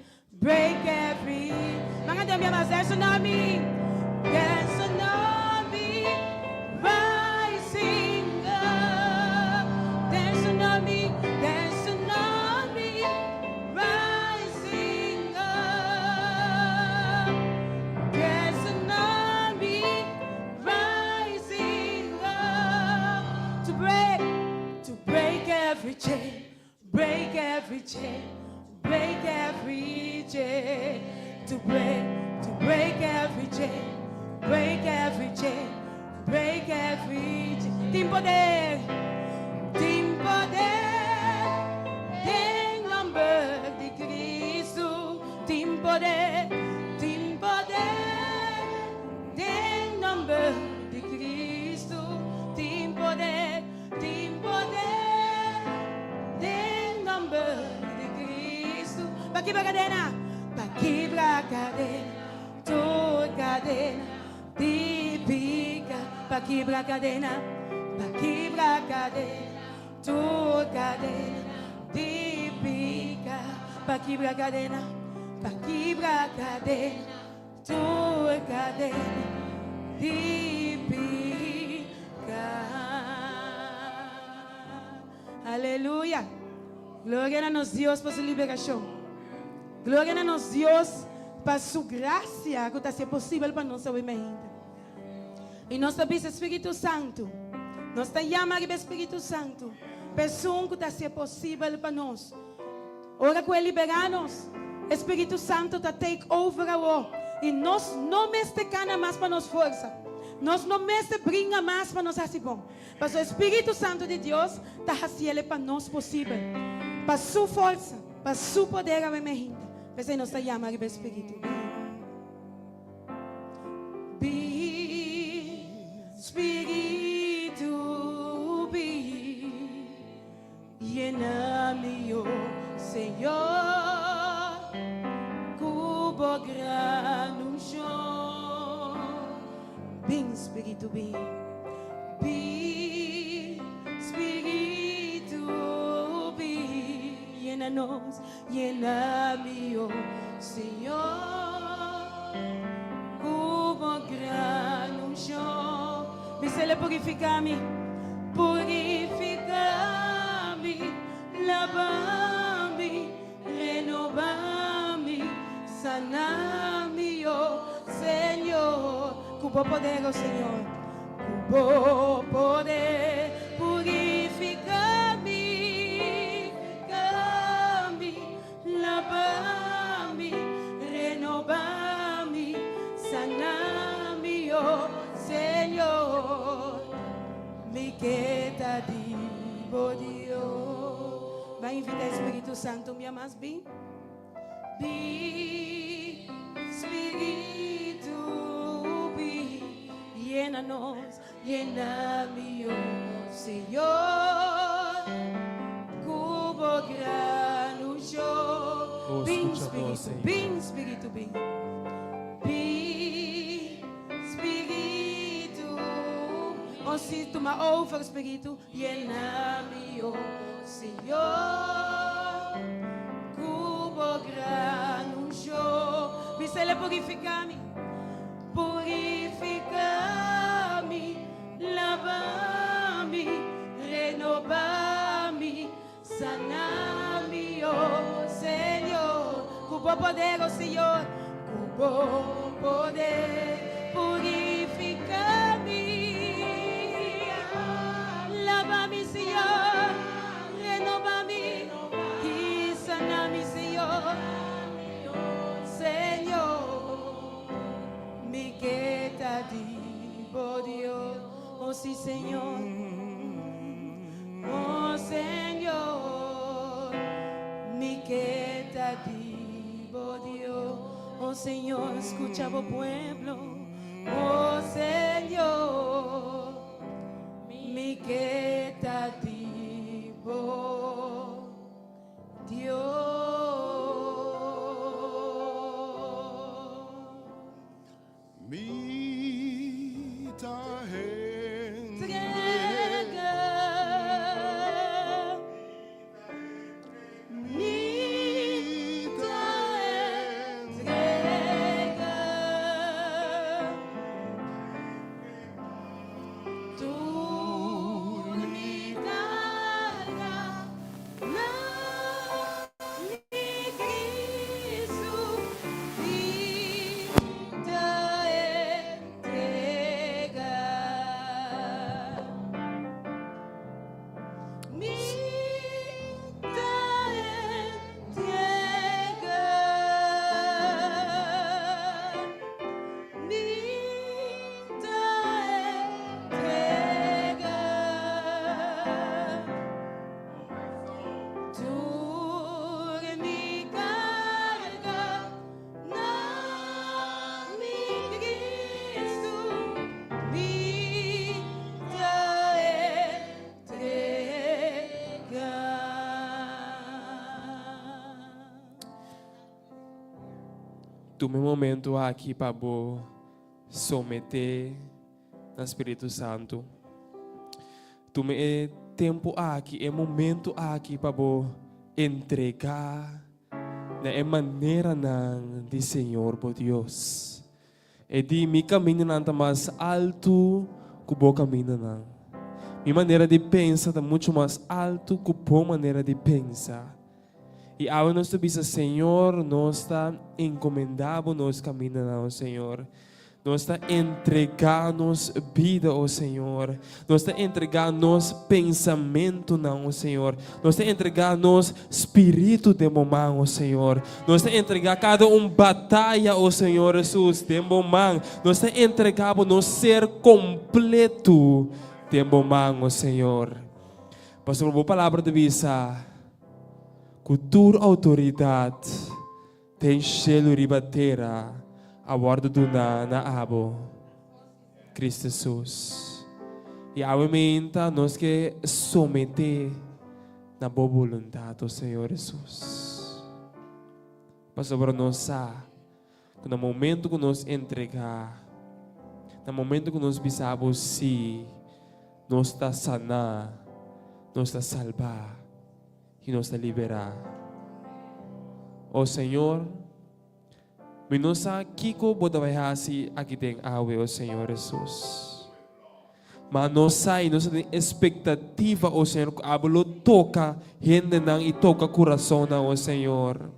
C: break every. Mga dami mas, there's an army, there's an army rising up. There's an army, there's an army rising up. There's an army rising up to break every chain, break every chain, break every chain, to break every chain, break every chain, break every chain. Tin poder, tin poder, den nòmber di Kristu, tin poder, tin poder, den nòmber di Kristu, tin poder, tin poder, den nòmber di Kristu. Pa kibra kadena, pa kibra kadena, tur kadena di piká, pa kibra kadena, pa kibra kadena, tur kadena di piká, pa kibra kadena, pa kibra kadena, tur kadena di piká. Aleluya! Gloria na nos Dios pa su liberashon. Gloria na nos Dios pa su grasia ku ta hasi posibel pa nos awe mainta. I nos ta bisa Spiritu Santu, nos ta yama riba e Spiritu Santu. P'esun ku ta hasié posibel pa nos. Ora ku e liberá nos, e Spiritu Santu ta take over awor i nos no mester kana mas pa nos forsa. Nos no mester bringa mas pa nos hasi bon. Pasobra e Spiritu Santu di Dios ta hasiel e pa nos posibel. Pa Su forsa, pa Su poder awe mehinta. P'esei nos ta yama riba e Spiritu. Bin, Spiritu, bin. Yena mi, o Señor, ku bo gran unshon. Bin, Spiritu, bin. Bin, Spiritu, bin. Yena nos, yena mi, o Señor, ku bo gran unshon. Bisele purifiká mi. Purifiká mi, laba mi, renobá mi, saná mi, o Señor. Ku bo poder, o Señor, ku bo poder purifiká mi, ka mi, laba mi, renobá mi, saná mi, o Señor. Mi ke ta di bo Dios. Bai invita e Spiritu Santo un bia mas bin. Bin, Spiritu, bin, yena nos, yena mi, o Señor, ku bo gran unshon.
B: Oh,
C: Bin,
B: skucha nos,
C: Spiritu,
B: Señor.
C: bin, Spiritu, bin. Bin, Spiritu, o si tuma over, Spiritu, yena mi, o Señor, ku bo gran unshon. Bisele purifiká mi, purifiká mi, laba mi, renobá mi, Sana mi, oh Señor, ku bo poder, oh Señor, ku bo poder purifica mi. Lava mi, Señor, renova mi y sana mi, Señor. Señor, mi ke ta di bo Dios, oh sí, Señor. Oh Señor, mi ke ta di bo Dios. Oh Señor, skucha bo pueblo. Oh Señor, mi ke ta di bo Dios.
D: Mi ta hende.
C: Trega. Mi ta entrega. Tur mi carga na Mi Cristo mi ta entrega. Mi ta entrega. Mi ta entrega. Tur mi karga na mi Kristu mi ta entrega.
B: Tuma e momento aki pa bo someté na Spiritu Santu. Tuma e tempu aki, e momentu aki pa bo entregá na e maneranan di Señor bo Dios. E di, Mi kamindanan ta mas altu ku bo kamindanan. Mi manera di pensa ta muchu mas altu ku bo manera di pensa. I awe nos ta bisa, Señor, nos ta enkomendá bo nos kamindanan, o Señor. Nos ta entregá nos bida, o Señor. Nos ta entregá nos pensamentunan, o Señor. Nos ta entregá nos spiritu den bo man, o Señor. Nos ta entregá kada un bataya, o Señor Hesus, den bo man. Nos ta entregá bo nos ser kompletu den bo man, o Señor. Pasobra bo palabra ta bisa ku tur outoridat Den shelu riba tera a wòrdu duná na abo, Cristo Jesus. I awe meinta nos ke someté na bo boluntat, o Señor Jesus. Pasobra nos sa ku na momento ku nos entregá, na momento ku nos bisa abo sí, nos ta saná, nos ta salbá. I nos ta liberá. O Señor, mi no sa kiko bo ta bai hasi aki den awe, o Señor Hesus. Ma nos sa i nos ta den espektativa, o Señor, ku abo lo toka hendenan i toka kurasonnan, o Señor.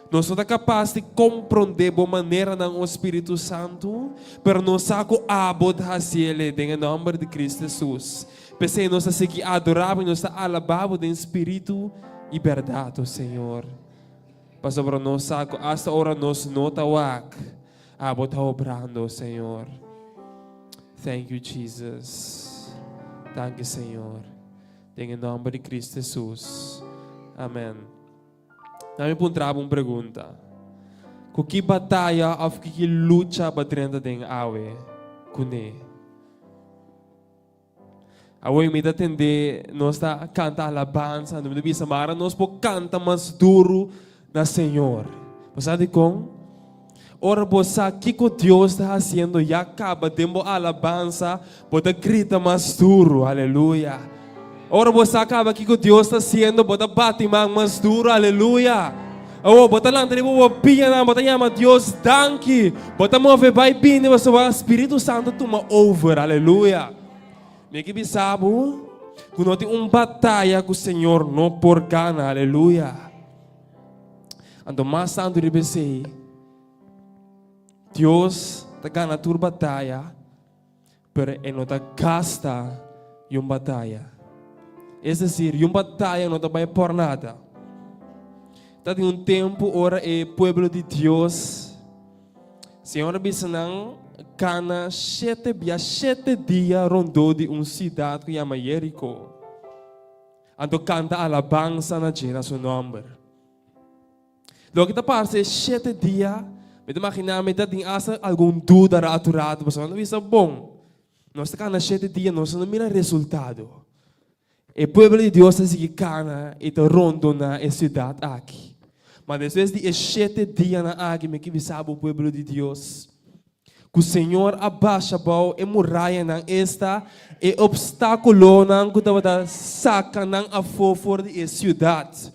B: Nos no ta kapas di komprondé bo maneranan, o Spiritu Santu, pero nos sa ku abo ta hasiel den e nòmber di Kristu Hesus. P'esei nos ta sigui adorá bo i nos ta alabá bo den spiritu i bèrdat, o Señor. Pasobra nos sa ku asta ora nos no ta wak, abo ta obrando, o Señor. Thank you, Jesus. Danki, Señor. Den e nòmber di Kristu Hesus. Amèn. Na mi puntra bo un pregunta. Ku ki bataya òf ku ki lucha bo a drenta den awe kuné? Awor mi ta tende nos ta canta alabanza, mi ta bisa mara nos por canta mas duro na Señor. Bo sa dikon? Ora bo sa kiko Dios ta haciendo ya caba den bo alabanza, bo ta grita mas duro, aleluya. Ora bo sa caba kiko Dios ta haciendo, bo ta bati man mas duro, aleluya. Awor bo ta lanta riba bo pianan, bo ta yama Dios danki, bo ta move bai bini pasobra Spiritu Santo tuma over, aleluya. Mi ke bisa bo ku no tin un bataya ku Señor no por gana, aleluya. Anto mas tantu riba esei, Dios ta gana tur bataya, pero e no ta gasta yun bataya. Es desir, yun bataya no ta bai por nada. Ta tin un tempu ora e pueblo di Dios Señor a bisa nan kana shete bia shete dia rondó di un siudat ku yama Jeriko. Anto kanta alabansa na dje, na su nòmber. Loke ta parse shete dia, mi ta imaginá mi ta tin asta algun duda ratu ratu, pasobra nan ta bisa, Bon, nos ta kana shete dia, nos no mira resultado. E pueblo di Dios ta sigui kana i ta rondoná e siudat aki. Ma despues di e shete dianan aki mi ke bisa bo, pueblo di Dios, ku Señor a basha bou e murayanan, esta, e opstákulonan ku tabata saka nan afó for di e siudat.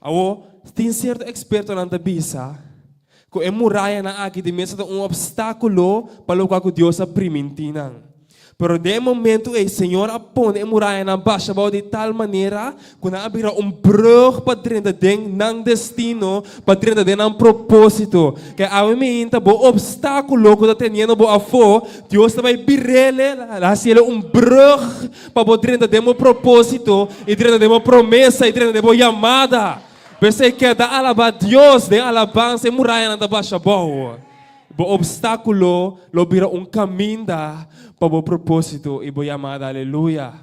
B: Awor, tin sierto ekspertonan ta bisa ku e murayanan aki di mes ta un opstákulo pa lokual ku Dios a primintí nan. Pero den e momentu ei Señor a pone e murayanan basha abou di tal manera ku nan a bira un brug pa drenta den nan destino, pa drenta den nan propósito. Ke awe meinta bo opstákulo ku ta teniendo bo afó, Dios ta bai bir'el, hasiel un brug pa bo drenta den bo propósito i drenta den bo promesa i drenta den bo yamada. P'esei keda alabá Dios den alabansa e murayanan ta basha abou. Bo obstáculo lo bira un caminda pa bo propósito y bo yamada. Aleluya.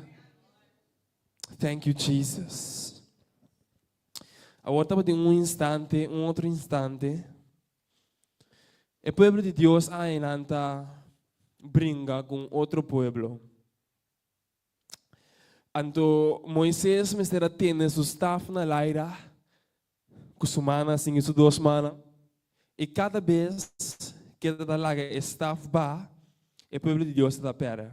B: Thank you, Jesus. Awor tabatin un instante, un otro instante. E pueblo di Dios a adelanta bringa con otro pueblo. Anto Moisés mester a tene su staf na laira ku su mannan sin i su dos mannan. I kada bes ku e ta laga e staf ba, e pueblo di Dios ta pèrdè.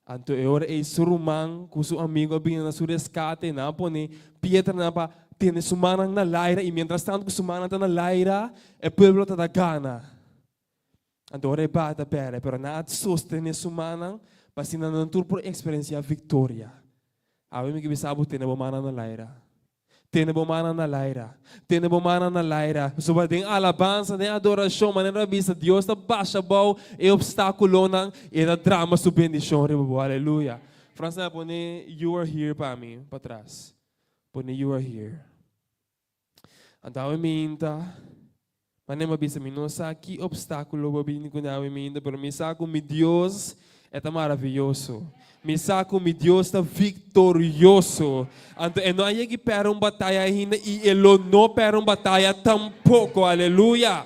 B: Anto e ora ei su ruman ku su amigu a bini na su reskate, nan a pone piedranan pa tene su mannan na laira, i mientras tantu ku su mannan ta na laira, e pueblo ta ta gana. Anto ora e ba ta pèrdè, pero nan a sostené su mannan pa asina nan tur por eksperensiá viktoria. Awe mi ke bisa bo tene bo mannan na laira. Tene bo mannan na laira. Tene bo mannan na laira. Pasobra den alabansa, den adorashon, manera a bisa, Dios ta basha bou e opstákulonan i e ta drama su bendishon riba bo. Aleluya. Frans a pone You Are Here pa mi patras. Pone You Are Here. Anto awe minta, manera mi a bisa, mi no sa ki opstákulo bo bini kuné awe minta, pero mi sa ku mi Dios e ta maravioso. Mi sa ku mi Dios ta viktorioso. Anto e no a yega i pèrdè un bataya ainda i e lo no pèrdè un bataya tampoko. Aleluya!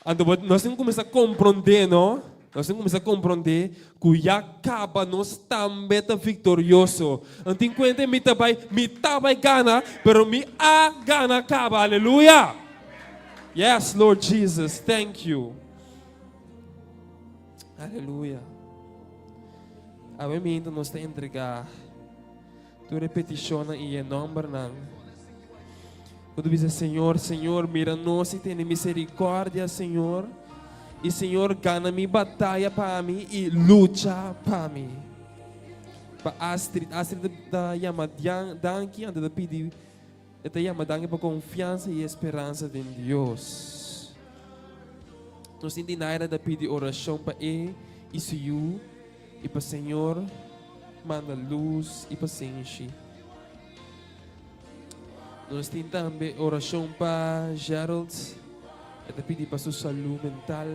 B: Anto bo, nos tin kuminsá komprondé, no? Nos tin kuminsá komprondé ku ya kaba nos tambe ta viktorioso. No tin kuenta mi ta bai, mi ta bai gana, pero mi a gana kaba. Aleluya! Yes, Lord Jesus, thank you. Aleluya. Awe minta nos ta entregá tur e petishonnan i e nòmbernan. Ku ta bisa, Señor, Señor, mira nos i tene miserikòrdia, Señor. I Señor, gana mi bataya pa mi i lucha pa mi. Pa Astrid, Astrid ta yama danki, anto ta pidi, e ta yama danki pa konfiansa i esperansa den Dios. Nos tin Dinaira ta pidi orashon pa e i su yu. I pa Señor manda lus i pasenshi. Nos tin tambe orashon pa Gerald. E ta pidi pa su salú mental.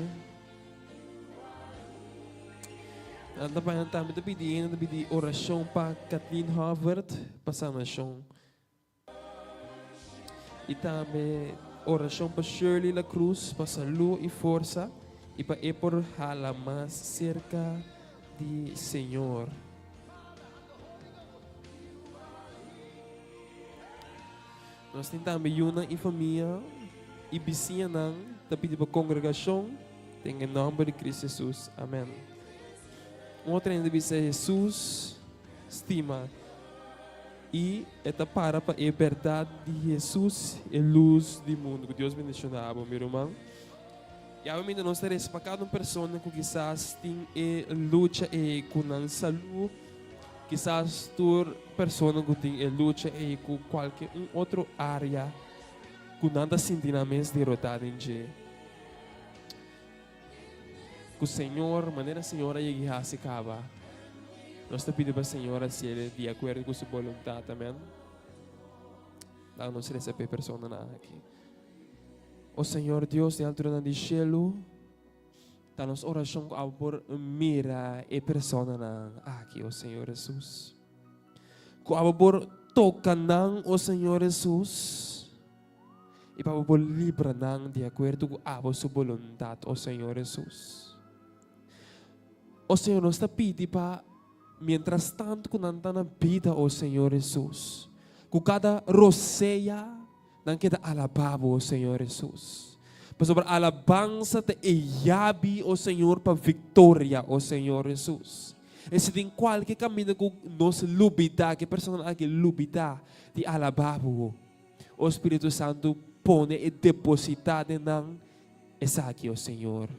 B: Nan ta paña tambe ta pidi hende ta pidi orashon pa Kathleen Harvard pa sanashon. I tambe orashon pa Shirley La Cruz pa salú i forsa i pa e por hala mas serka di Señor. Nos tin tambe yunan i famia i bisiñanan ta pidi pa kongregashon den e nòmber di Cristo Jesus. Amen. Un otro hende bisa Jesus stima. I e ta para pa e bèrdat di Hesus, e lus di mundu. Ku Dios bendishoná abo, mi ruman. I awe minta nos ta resa pa kada un persona ku kisas tin e lucha ei ku nan salú, kisas tur persona ku tin e lucha ei ku kualke un otro área ku nan ta sinti nan mes derotá den dje. Ku Señor, manera Señor a yega i hasi kaba, nos ta pidi pa Señor hasiel di akuerdo ku su boluntat. Amen. Laga nos resa pa e personanan aki. O Señor Dios den alturanan di shelu, ta nos orashon ku abo por mira e personanan aki, o Señor Jesus. Ku abo por toka nan, o Señor Jesus. I pa bo por libra nan di akuerdo ku abo su boluntat, o Señor Hesus. O Señor, nos ta pidi pa mientras tanto ku nan ta na bida, o Señor Hesus, ku kada rosea nan keda alabá bo, o Señor Hesus. Pasobra alabansa ta e yabi, o Señor, pa viktoria, o Señor Hesus. I si tin kualke kaminda ku nos lubidá, ku e personanan aki lubidá di alabá bo, O Spiritu Santu, pone i depositá den nan esaki, o Señor.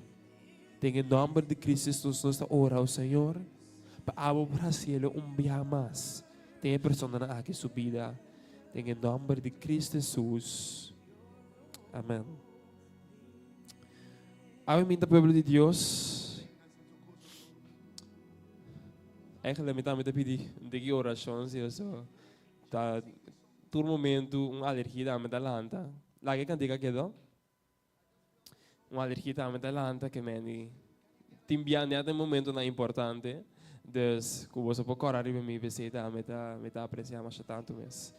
B: Den e nòmber di Cristo Jesus nos ta ora, o Señor, pa abo por hasielo un biaha mas den e personanan aki su bida. Den e nòmber di Cristo Jesus. Amen. Awe mi ta pueblo di Dios. Eigenlijk mi tambe ta pidi un tiki orashon si oso ta Tur momentu un alergia tambe ta lanta. Laga e kantika kedo. Un alergia tambe ta lanta ke meni tin bia net den momentonan importante. Dus ku boso por kòrda riba mi p'esei tambe ta mi ta apresiá masha tantu mes.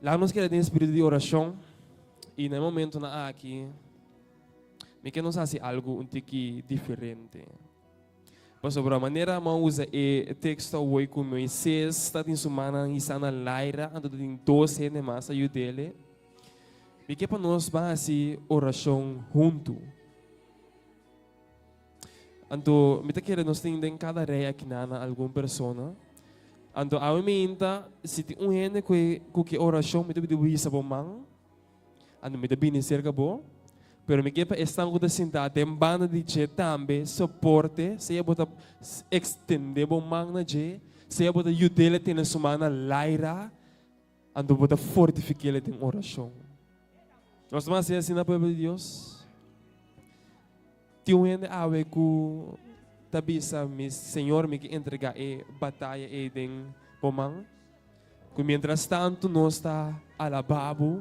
B: Laga nos keda den espiritu di orashon i na e momentonan aki mi ke nos hasi algu un tiki diferente. Pasobra manera Amon usa e teksto awor ku Moises ta tin su mannan hisá na laira, anto ta tin dos hende mas a yud'é, mi ke pa nos ban hasi orashon huntu. Anto mi ta kere nos tin den kada rei akinan algun persona. Anto awe mi inta, si tin un hende ku ku ke orashon, mi ta pidi bo hisa bo man. Anto mi ta bini serka bo, pero mi ke pa esnan ku ta sintá den banda di dje tambe soporte, sea bo ta ekstendé bo man na dje, sea bo ta yud'é tene su man na laira. Anto bo ta fortifik'é den orashon. Nos ta hasi asina, pueblo di Dios? Tin un hende awe ku ta bisa mi, Señor, mi ke entregá e bataya ei den bo man. Ku mientras tantu nos ta alabá bo,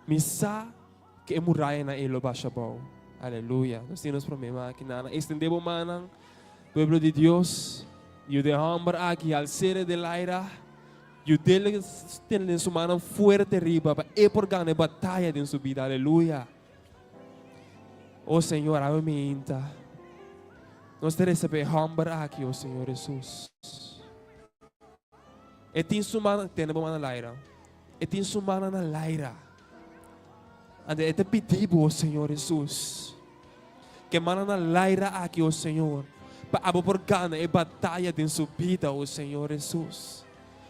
B: mi sa ku e murayanan ei lo basha abou. Aleluya. Nos tin nos promé makinan. Extendé bo mannan, pueblo di Dios. Yuda e hòmber aki al sere den laira. Yud'é tene den su mannan fuerte riba pa e por gana e bataya den su bida. Aleluya. O Señor, awe meinta. Nos ta resa pa e hòmber aki, o Señor Hesus. E tin su man, tene bo man na laira. E tin su mannan na laira. Ante e ta pidi bo, o Señor Hesus, ke mannan na laira aki, o Señor, pa abo por gana e bataya den su bida, o Señor Hesus.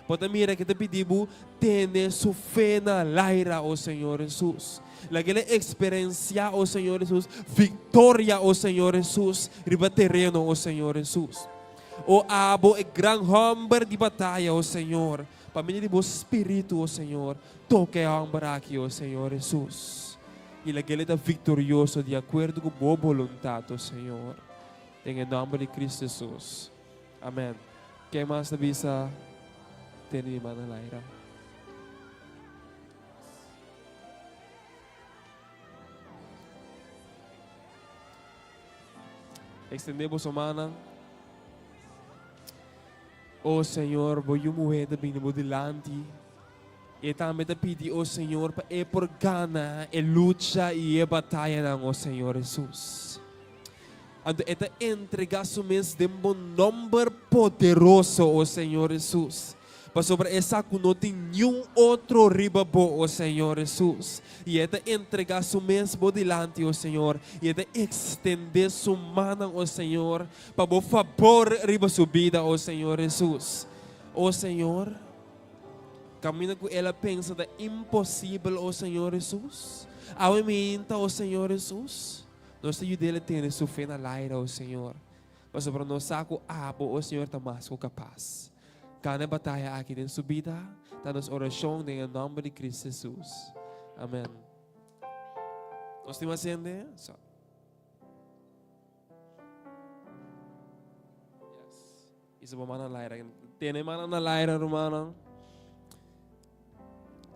B: Bo ta mira ke ta pidi bo tene su fe na laira, o Señor Hesus. Laga el e eksperensiá, o Señor Hesus, viktoria, o Señor Hesus, riba tereno, o Señor Hesus. O abo e gran hòmber di bataya, o Señor, pa medio di bo Spiritu, o Señor, toka e hòmber aki, o Señor Hesus, i laga el e ta viktorioso di akuerdo ku bo boluntat, o Señor. Den e nòmber di Kristu Hesus. Amèn. Ken mas ta bisa tene mi man na laira? Extendé boso mannan. O Señor, bo yu muhé ta bini bo dilanti. E tambe ta pidi, o Señor, pa e por gana e lucha i e batayanan, o Señor Hesus. Anto e ta entregá su mes den bo nòmber poderoso, o Señor Hesus. Pasobra e sa ku no tin niun otro riba bo, o Señor Hesus. I e ta entregá su mes bo dilanti, o Señor, i e ta ekstendé su mannan, o Señor, pa bo fabor riba su bida, o Señor Hesus. O Señor, kaminda ku el a pensa ta imposibel, o Señor Hesus, awe minta, o Señor Hesus, nos ta yud'el a tene su fe na laira, o Señor, pasobra nos sa ku abo, o Señor, ta mas ku kapas. Gana e bataya aki den su bida, ta nos orashon den e nòmber di Cristo Jesus. Amen. Nos tin mas hende? So. Yes. Isa bo mana laira. Tene mana na laira, rumannan.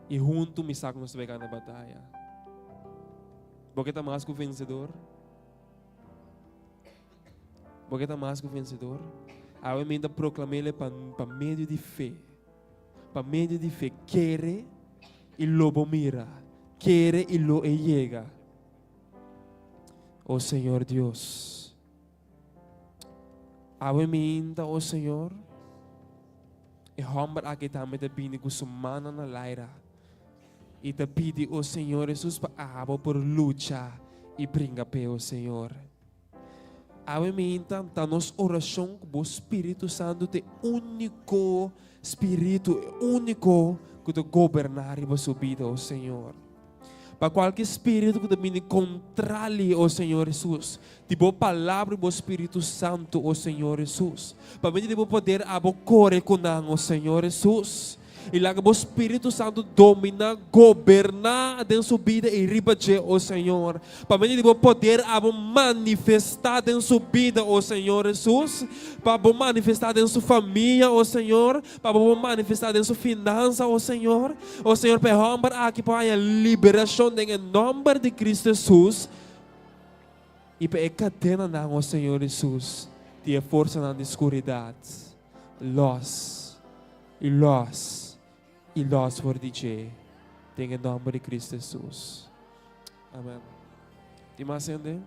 B: I huntu mi sa ku nos ta bai gana e bataya. Bo ke ta mas ku vensedor? Bo ke ta mas ku vensedor? Awe mi ta proklam'é pa, pa medio di fe. Pa medio di fe, kere i lo bo mira. Kere i lo e yega. O Señor Dios. Awe mi ta, o Señor, e hòmber aki tambe ta bini ku su mannan na laira i ta pidi, o Señor Jesus, pa abo por lucha i bringa p'e, o Señor. Awe mi ta nos orashon ku bo Spiritu Santu ta e úniko Spiritu, e úniko ku ta goberná riba su bida, o Señor. Pa kualke spiritu ku ta bini kontrali, o Señor Jesus, di bo Palabra i bo Spiritu Santu, o Señor Jesus. Pa medio di bo poder abo kore ku nan, o Señor Jesus. I laga bo Spiritu Santu dominá, goberná den su bida i riba dje, o Señor. Pa medio di bo poder abo manifestá den su bida, o Señor Jesus. Pa bo manifestá den su famia, o Señor. Pa bo por manifestá den su finansa, o Señor. O Señor, pa e hòmber aki por haña liberashon den e nòmber di Cristo Jesus. I pa e kadenanan, o Señor Jesus, di e forsanan di skuridat lòs i lòs i lòs for di dje, den e nòmber di Cristo Jesus. Amen. Tin mas hende?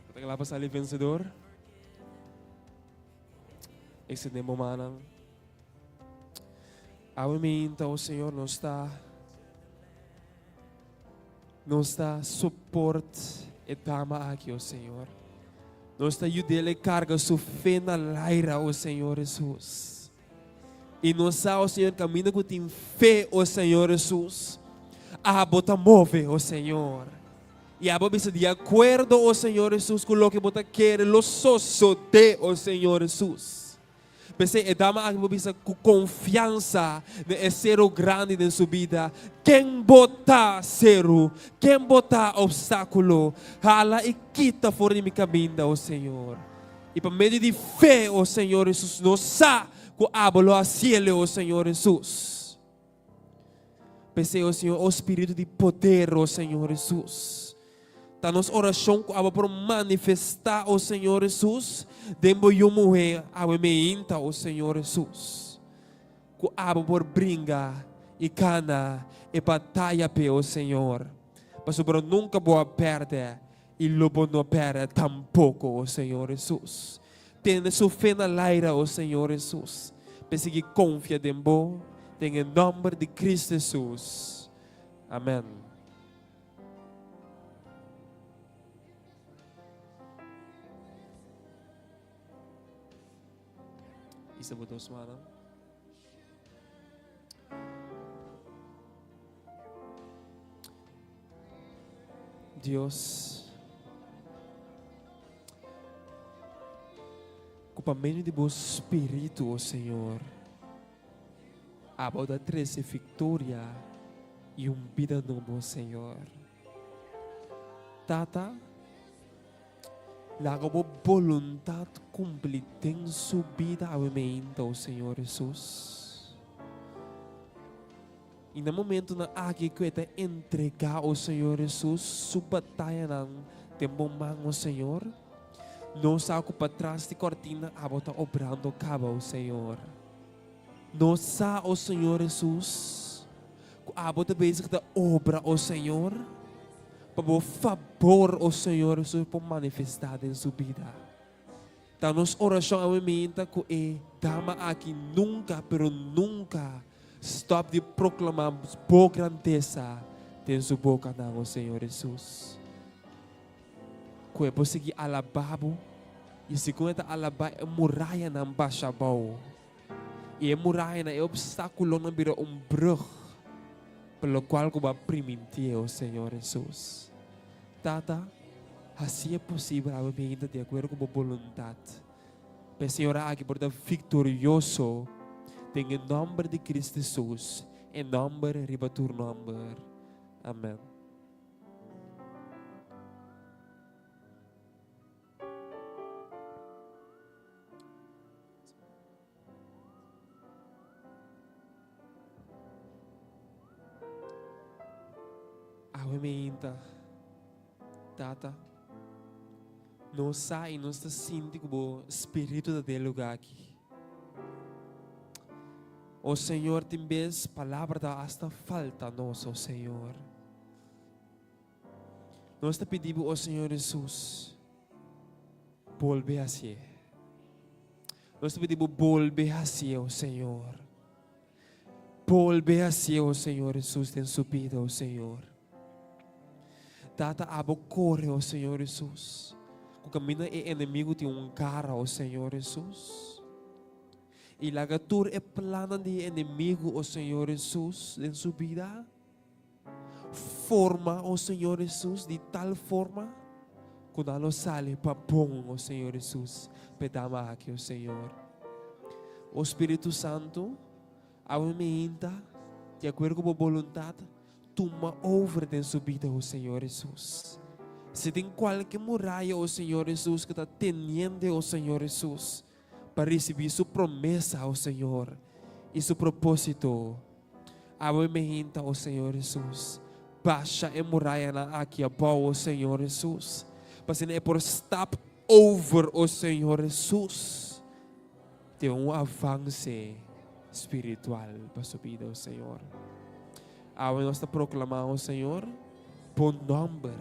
B: Bo ta kla pa sali vencedor? Extende bo mannan. Awe minta, oh Señor, nos ta nos ta support e dama aki, oh Señor. Nos ta yud'é carga su fe na laira, oh Señor Jesus. I nos sa, oh Señor, kaminda ku tin fe, oh Señor Jesus, abo ta move, oh Señor. I abo bisa di akuerdo, o Señor Hesus, ku loke bo ta kere lo sosodé, o Señor Hesus. P'esei e dama aki por bisa ku konfiansa den e seru grandi den su bida, Ken bo ta, seru? Ken bo ta, opstákulo? Hala i kita for di mi kaminda, o Señor. I pa medio di fe, o Señor Hesus, nos sa ku abo lo hasiel, o Señor Hesus. P'esei, o Señor, o Spiritu di poder, o Señor Hesus, ta nos orashon ku abo por manifestá, o Señor Hesus, den bo yu muhé awe meinta, o Señor Hesus. Ku abo por bringa i gana e bataya p'e, o Señor, pasobra nunka bo a pèrdè i lo bo no pèrdè tampoko, o Señor Hesus. Tene su fe na laira, o Señor Hesus, p'e sigui konfia den Bo, den e nòmber di Cristo Hesus. Amèn. Isa bo dos mannan. Dios, ku pa medio di bo Spiritu, o Señor, abo ta trese viktoria i un bida nobo, Señor. Tata, laga bo boluntat kumpli den su bida awe meinta, o Señor Hesus. I na momentunan aki ku e ta entregá, o Señor Hesus, su batayanan den bo man, o Señor, nos sa ku patras di kòrtina abo ta obrando kaba, o Señor. Nos sa, o Señor Hesus, ku abo ta bezig ta obra, o Señor, pa bo fabor, o Señor Hesus, por manifestá den su bida. Ta nos orashon awe minta ku e dama aki nunka, pero nunka stòp di proklamá Bo grandesa den su bokanan, o Señor Hesus. Ku e por sigui alabá Bo, i segun e ta alabá e murayanan basha abou, i e murayanan, e opstákulonan bira un brùg pa lokual ku Bo a primintié, o Señor Hesus. Tata, hasi e posibel awe mi ainda di akuerdo ku bo boluntat, pa e señora aki por ta viktorioso den e nòmber di Cristo Hesus, e nòmber riba tur nòmber. Amèn. Awe meinta, Tata, nos sa i nos ta sinti ku bo Spiritu ta den e lugá aki. O Señor, tin bes palabra ta asta falta nos, o Señor. Nos ta pidi bo, o Señor Hesus, bolbe hasié. Nos ta pidi bo bolbe hasié, o Señor. Bolbe hasié, o Señor Hesus, den su bida, o Señor. Tata, abo kore, o Señor Hesus, ku kaminda e enemigu tin un gara, o Señor Hesus. I laga tur e plannan di e enemigu, o Señor Hesus, den su bida. Forma, o Señor Hesus, di tal forma ku nan lo sali pa bon, o Señor Hesus, p'e dama aki, o Señor. O Spiritu Santu, awe meinta, di akuerdo ku bo boluntat, tuma over den su bida, o Señor Hesus. Si tin kualke muraya, o Señor Hesus, ku ta teniendo, o Señor Hesus, pa risibí su promesa, o Señor, i su propósito. Awe mi hinta, o Señor Hesus, basha e murayanan aki abou, o Señor Hesus, pa asina e por stap over, o Señor Hesus, den un avanse spiritual pa su bida, o Señor. Awe nos ta proklamá, o Señor, bo nòmber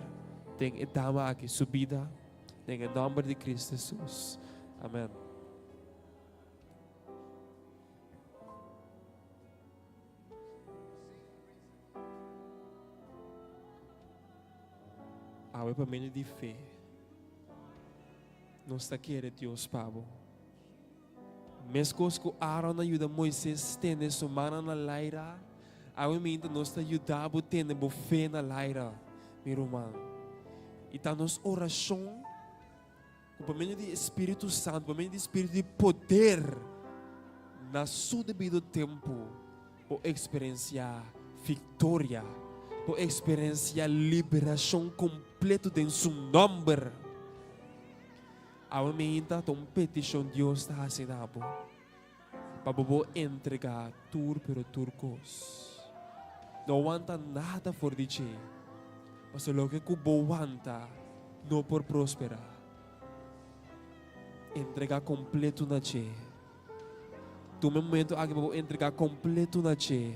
B: den e dama aki su bida. Den e nomber di Cristo Jesus. Amen. Awe pa medio di fe, nos ta kere Dios pa bo. Meskos ku Aaron a yuda Moises tene su mannan na laira, awe minta nos ta yuda bo tene bo fe na laira, mi ruman. I ta nos orashon ku pa medio di e Spiritu Santu, pa medio di Spiritu di poder, na su debido tempu bo eksperensiá viktoria, bo eksperensiá liberashon kompleto den su nòmber. Awe meinta ta un petishon Dios ta hasi na bo, pa bo bo entregá tur pero tur kos. No wanta nada for di dje, pasobra loke ku bo wanta no por prosperá. Entregá kompleto na dje. Tuma e momento aki pa bo entregá kompleto na dje.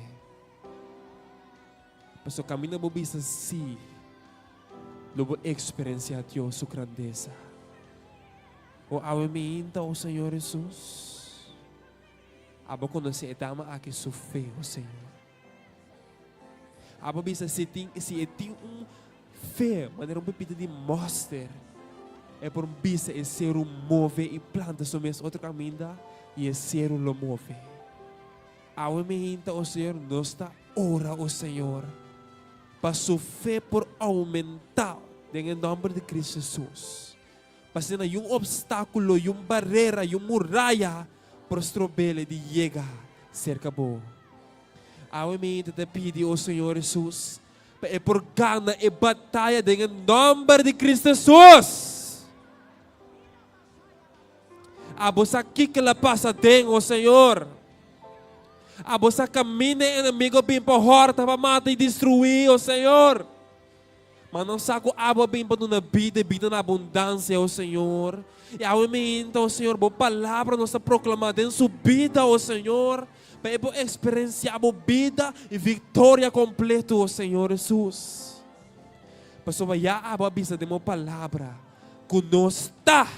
B: Pasobra kaminda bo bisa sí, lo bo eksperensiá Dios su grandesa. O awe mi inta, o Señor Hesus. Abo konosé e dama aki su fe, o Señor. Abo bisa si tin, si e tin un fe manera un pepita di mòster, e por bisa e seru move i planta su mes otro kaminda i e seru lo move. Awe mi hinta, o Señor, nos ta ora, o Señor, pa su fe por oumentá den e nòmber di Cristo Jesus. Pa asina yun obstákulo, yun barera, yun muraya por strob'el di yega serka bo. Awe mi ta ta pidi, o Señor Hesus, pa e por gana e bataya den e nòmber di Cristo Hesus. Abo sa kiko el a pasa den, o Señor. Abo sa kaminda e enemigo bin pa hòrta, pa mata i destruí, o Señor. Ma nos sa ku abo a bin pa duna bida i bida na abundansia, o Señor. I awe mainta, o Señor, bo palabra nos ta proklamá den su bida, o Señor, pa e por eksperensiá bo bida i viktoria kompleto, o Señor Hesus. Pasobra ya abo a bisa den bo palabra ku nos ta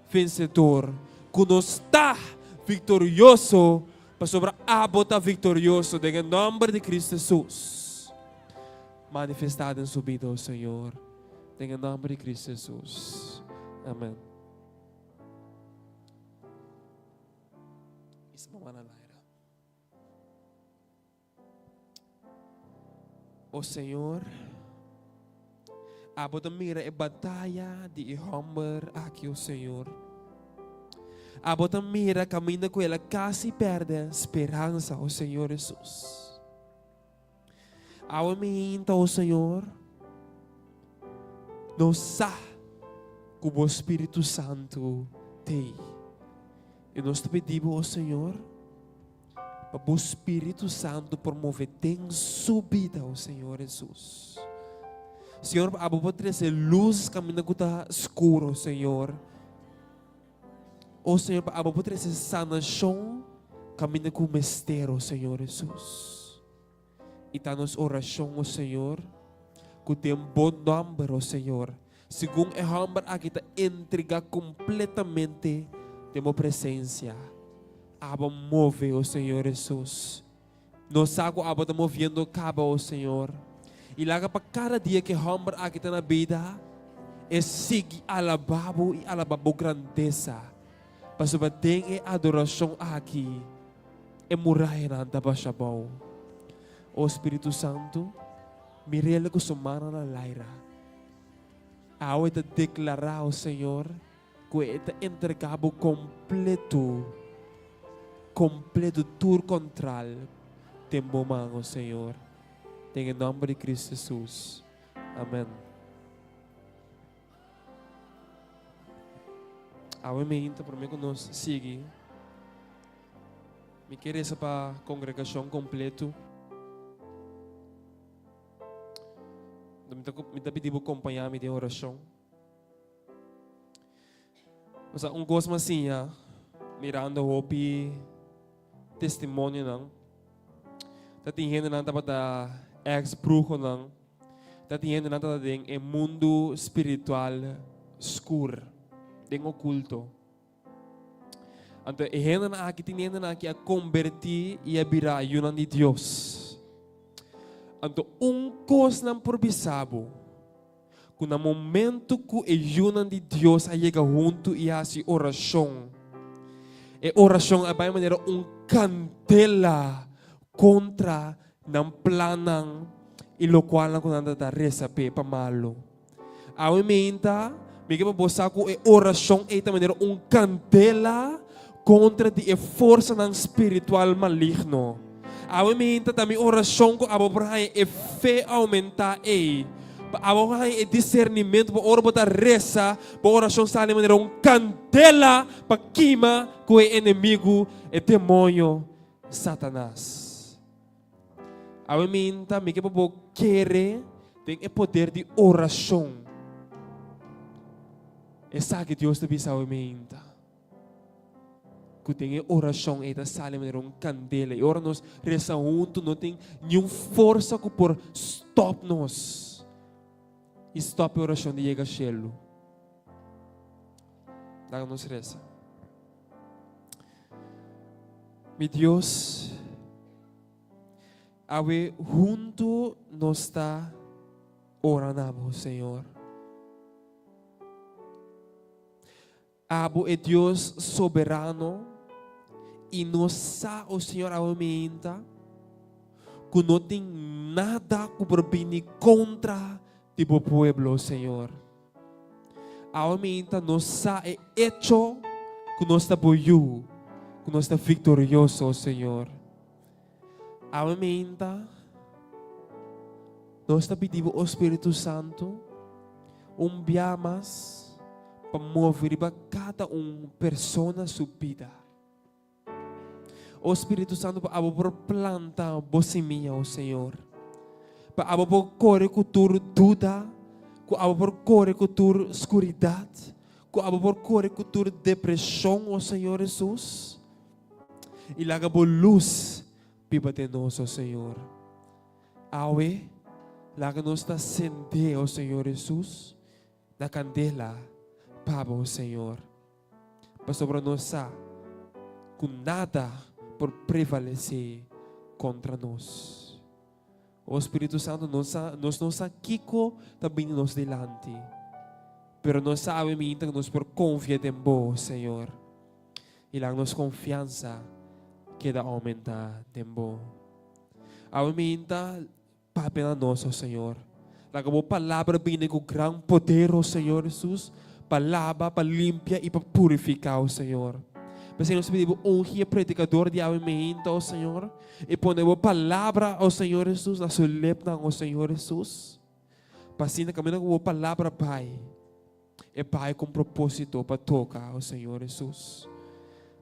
B: vensedor, ku nos ta viktorioso, pasobra abo ta viktorioso den e nòmber di Cristo Hesus. Manifestá den su bida, o Señor, den e nomber di Cristo Jesus. Amen. O Señor, abo ta mira e bataya di e homber aki, o Señor. Abo ta mira caminda cu el a casi perde speransa, o Señor Jesus. Awe mi hinta, o Señor, nos sa ku bo Spiritu Santu t'ei. I nos ta pidi bo, o Señor, pa bo Spiritu Santu por move den su bida, o Señor Hesus. Señor, pa abo por trese lus kaminda ku ta skur, o Señor. O Señor, pa abo por trese sanashon kaminda ku mester, o Señor Hesus. I ta nos orashon, o Señor, ku den bo nòmber, o Señor, segun e hòmber aki ta entregá kompletamente den bo presensia, abo move, o Señor Hesus. Nos sa ku abo ta moviendo kaba, o Señor. I laga pa kada dia ku e hòmber aki ta na bida, e sigui alabá bo i alabá bo grandesa, pasobra den e adorashon aki e murayanan ta basha abou. O Spiritu Santu, mir'el ku su mannan na laira. Awe ta deklará, o Señor, Ku e ta entregá bo kompletu, kompletu tur kontral den bo man, o Señor. Den e nòmber di Cristo Jesus. Amen. Awe meinta promé ku nos sigui, mi ke resa pa kongregashon kompletu. Mi ta pidi bo kompañá mi den orashon. Osea, un kos mi a siña mirando hopi testimonionan, ta tin hendenan tabata ex bruhonan, ta tin hendenan tabata den e mundu spiritual skur, den okulto. Anto e hendenan aki tin hendenan aki a kombertí i a bira yunan di Dios. Anto un kos nan por bisa bo, ku na momento ku e yunan di Dios a yega huntu i hasi orashon, e orashon a bai manera un kandela kontra nan plannan i lokualnan ku nan ta resa p'e pa malu. Awe meinta, mi ke pa bo sa ku e orashon ei ta manera un kandela kontra di e forsanan spiritual maligno. Awe meinta ta mi orashon ku abo por haña e fe oumentá ei, pa abo por haña e disernimentu pa ora bo ta resa, bo orashon sali manera un kandela pa kima ku e enemigu, e demoño, Satanas. Awe minta mi ke pa bo kere den e poder di orashon. Esaki Dios ta bisa awe minta. Ku den e orashon ei ta sali manera un kandela. I ora nos resa huntu no tin niun forsa ku por stòp nos i stòp e orashon di yega shelu. Laga nos resa. Mi Dios, awe huntu nos ta ora na bo, Señor. Abo e Dios soberano i nos sa, o Señor, awe meinta, ku no tin nada ku por bini kontra di bo pueblo, Señor. Awe minta nos sa e echo ku nos ta bo yu, ku nos ta viktorioso, Señor. Awe minta nos ta pidi bo, o Spiritu Santu, un bia mas pa move riba kada un persona su bida. O Spiritu Santu, pa abo por planta bo simia, o Señor. Pa abo por kore ku tur duda, ku abo por kore ku tur skuridat, ku abo por kore ku tur depreshon, o Señor Hesus. I laga bo lus biba den nos, o Señor. Awe, laga nos ta sendé, o Señor Hesus, na kandela pa bo, Señor. Pasobra nos sa ku nada por prevalesé kontra nos. O Spiritu Santu, nos sa, nos no sa kiko ta bini nos dilanti, pero nos sa awe minta ku nos por konfia den Bo, Señor. I laga nos konfiansa keda oumentá den Bo. Awe minta Papia na nos, o Señor. Laga bo palabra bini ku gran poder, o Señor Jesus, pa laba, pa limpia i pa purifiká, o Señor. P'esei nos ta pidi bo ungi e predikador di awe meinta, o Señor, i pone bo palabra, o Señor Jesus, na su lepnan, o Señor Jesus, pa asina kaminda ku bo palabra bai, e bai ku un propósito pa toka, o Señor Jesus.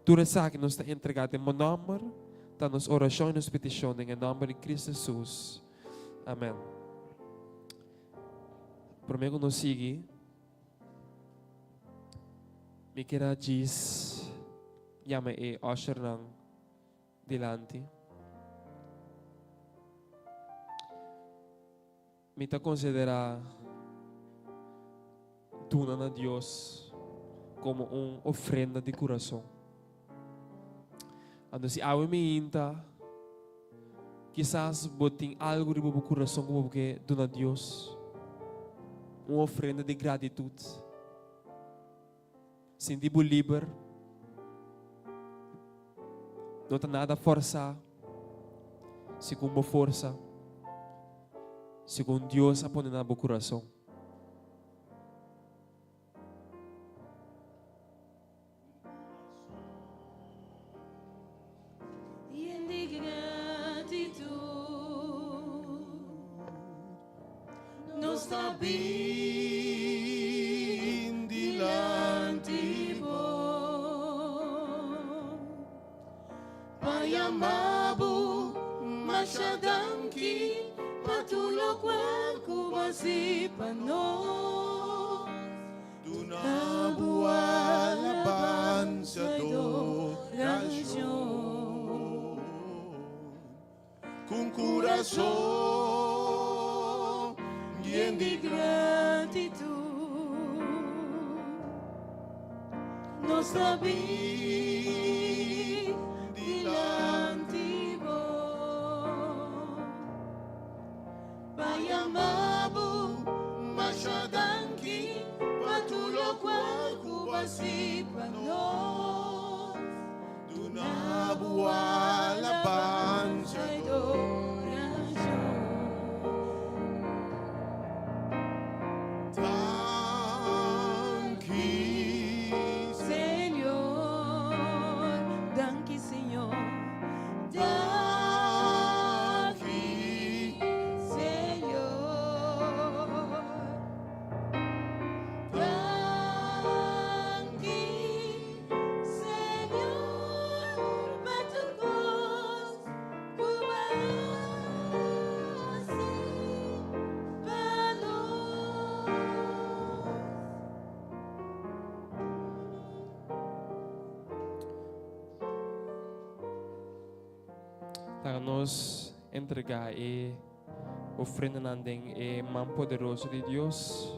B: Tur esaki nos ta entregá den bo nòmber, ta nos orashon i nos petishon den e nòmber di Cristo Jesus. Amèn. Promé ku nos sigui, mi kier a djis yama e ushernan dilanti. Mi ta konsiderá duna na Dios komo un ofrenda di kurason. Anto si awe mi hinta, kisas bo tin algu riba bo kurason ku bo ke duna Dios, un ofrenda di gratitut. Sinti bo liber. No ta nada forsá. Segun bo forsa. Segun Dios a pone na bo kurason.
D: Nos ta bin dilanti bo Pa yama bo masha danki pa tur lokual ku bo hasi pa nos. Duna bo alabansa i adorashon. Ku un kurason yen di gratitut, nos ta bin dilanti bo pa yama bo masha danki pa tur lokual ku bo hasi pa nos. Duna bo alabansa i adorashon.
B: Laga nos entregá e ofrendanan den e man poderoso di Dios.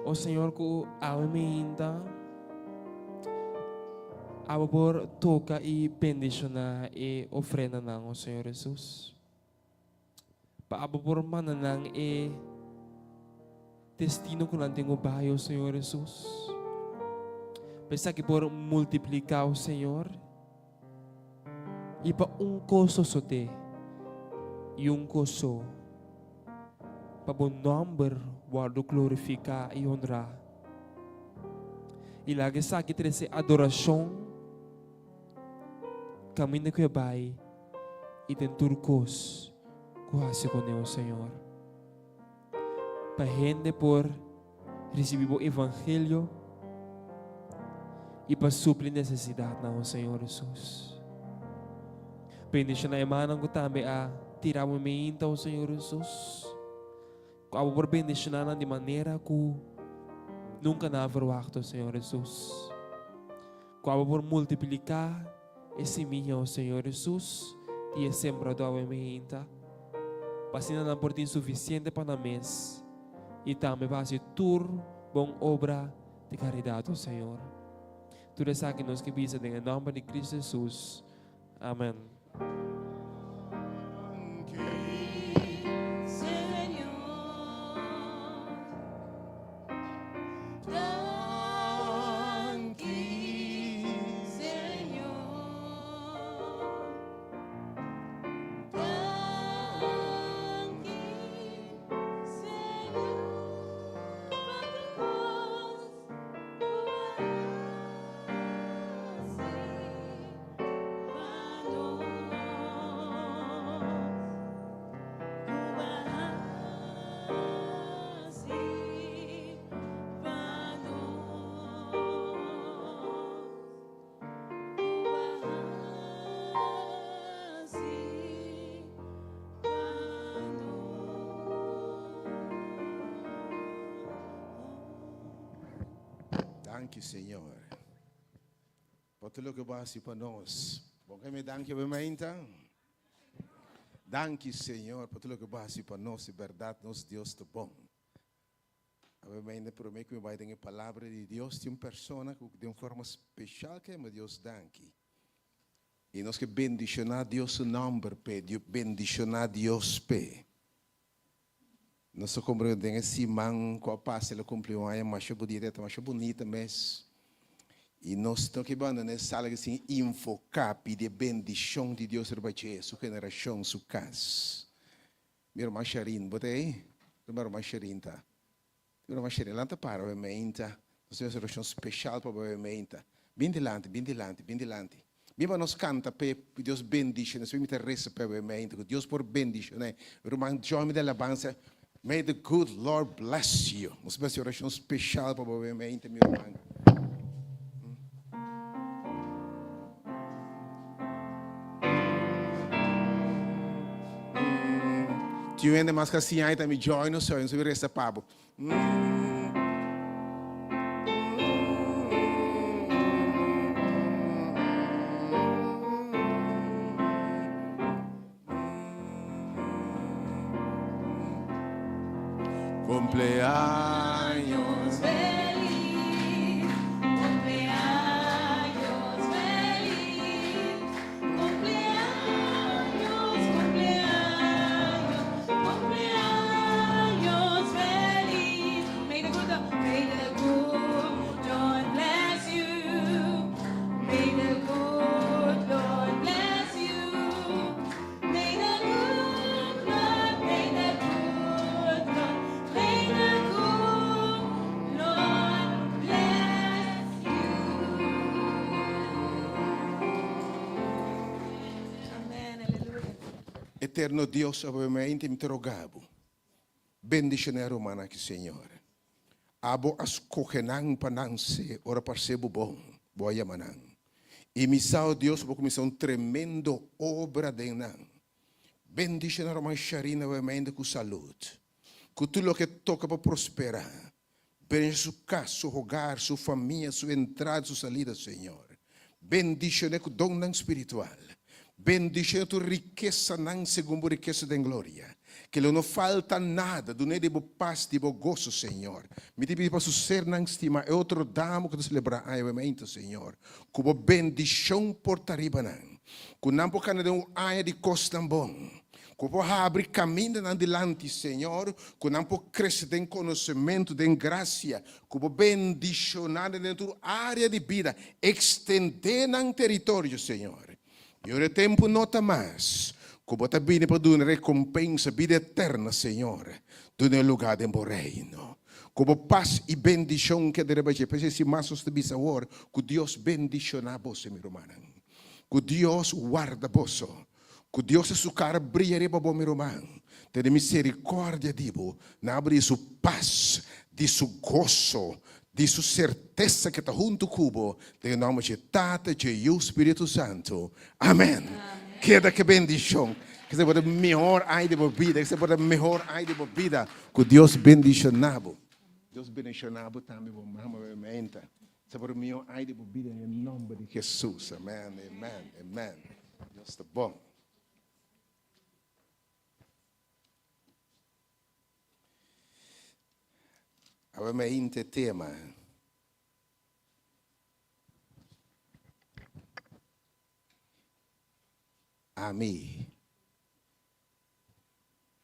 B: O Señor, ku awe meinta abo por toka i bendishoná e ofrendanan, o Señor Jesus. Pa abo por manda nan e destino ku nan tin ku bai, o Señor Jesus. Pa esaki por multipliká, o Señor. I pa un kos sosodé i un kos so, pa bo nòmber wòrdu glorifiká i honrá. I laga esaki trese adorashon kaminda ku e bai i den tur kos ku hasi kuné, o Señor. Pa hende por risibí bo evangelio i pa supli nesesidatnan, o Señor Hesus. Bendishoná e mannan ku tambe a tira bo meinta, o Señor Hesus. Ku abo por bendishoná nan di manera ku nunka nan a verwagt, o Señor Hesus. Ku abo por multipliká e simia, o Señor Hesus, di e sembradó awe meinta, pa asina nan por tin sufisiente pa nan mes i tambe pa hasi tur bon obra di karidat, o Señor. Tur esaki nos ke bisa den e nòmber di Kristu Hesus. Amen.
D: Danki Señor pa tur loke bo a hasi pa nos. Bo ke mi danki bo mainta? Danki Señor pa tur loke bo a hasi pa nos. Di bèrdat nos Dios ta bon. Awe mainta promé ku mi bai den e palabra di Dios tin un persona ku den un forma speshal ke yama Dios danki. I nos ke bendishoná Dios su nòmber p'e, bendishoná Dios p'e. Nos ta komprende den e siman ku a pasa el a kumpli un aña masha bunita, e ta masha bunita mes. I nos no ke bandoná e sala aki sin invoká, pidi e bendishon di Dios riba dje, su generashon, su kas. Mi ruman Sharin, bo ta ei? Unda ruman Sharin ta? Mi ruman Sharin, lanta para bo meinta. Nos tin un orashon speshal pa bo meinta. Bin dilanti, bin dilanti, bin dilanti. Bin pa nos kanta p'e, ku Dios bendishon'é. Nos mi ta resa p'e bo meinta, ku Dios por bendishon'é. Ruman Johnny di alabansa, May the good Lord bless you. Nos ta hasi orashon speshal pa bo meinta, mi ruman. Tin hende mas ka siña i ta mi joy no soy, no sabi resa pa bo. Cumpleaños
C: feliz, cumpleaños feliz, cumpleaños, cumpleaños, cumpleaños feliz. May the good, may the good Lord bless you. May the good Lord bless you. May the good Lord, may the good Lord, may the good Lord bless you. Amen, aleluya.
D: Eterno Dios, obviamente mi ta roga bo, bendiciona e rumannan aki, Señor. Abo a scoge nan pa nan se ora parce bo bon, bo a yama nan. I mi sa, o Dios, bo cuminsa un tremendo obra den nan. Bendiciona ruman Sharina nuevamente cu salud, cu tur loke toca pa prospera. Bendiciona su cas, su hogar, su famia, su entrada, su salida, Señor. Bendicion'e cu donnan spiritual. Bendiciona tur rikesanan segun bo rikesa den gloria. Ke lo no falta nada. Dun'é di bo pas, di bo goso, Señor. Mi ta pidi pa su sernan stima e otro dama ku ta selebrá aña awe Señor. Ku bo bendishon por ta riba nan. Ku nan por kana den un aña di kosnan bon. Ku bo por habri kamindanan dilanti, Señor. Ku nan por krese den konosementu, den grasia. Ku bo bendishoná nan den tur área di bida. Ekstendé nan teritorio, Señor. I ora e tempu no ta mas, ku bo ta bini pa duna rekompensa, bida eterna, Señor, duna e lugá den bo Reino. Ku bo pas i bendishon keda riba dje. P'esei si mas nos ta bisa awor, ku Dios bendishoná boso, mi rumannan. Ku Dios warda boso. Ku Dios e su kara bria riba bo, mi ruman. Tene miserikòrdia di bo, na abri di su pas, di su goso, di su sertesa ke ta huntu ku bo, den e nòmber dje Tata, dje Yu, Spiritu Santu. Amèn. Keda ke bendishon. Ke esei por ta e mihor aña di bo bida. Ke esei por ta e mihor aña di bo bida. Ku Dios bendishoná bo. Dios bendishoná bo tambe, bo mama, bo menta. Esei por ta e mihor aña di bo bida den e nòmber di Hesus. Amèn, amèn, amèn. Dios ta bon. Awe mi a hinta e tema. Ami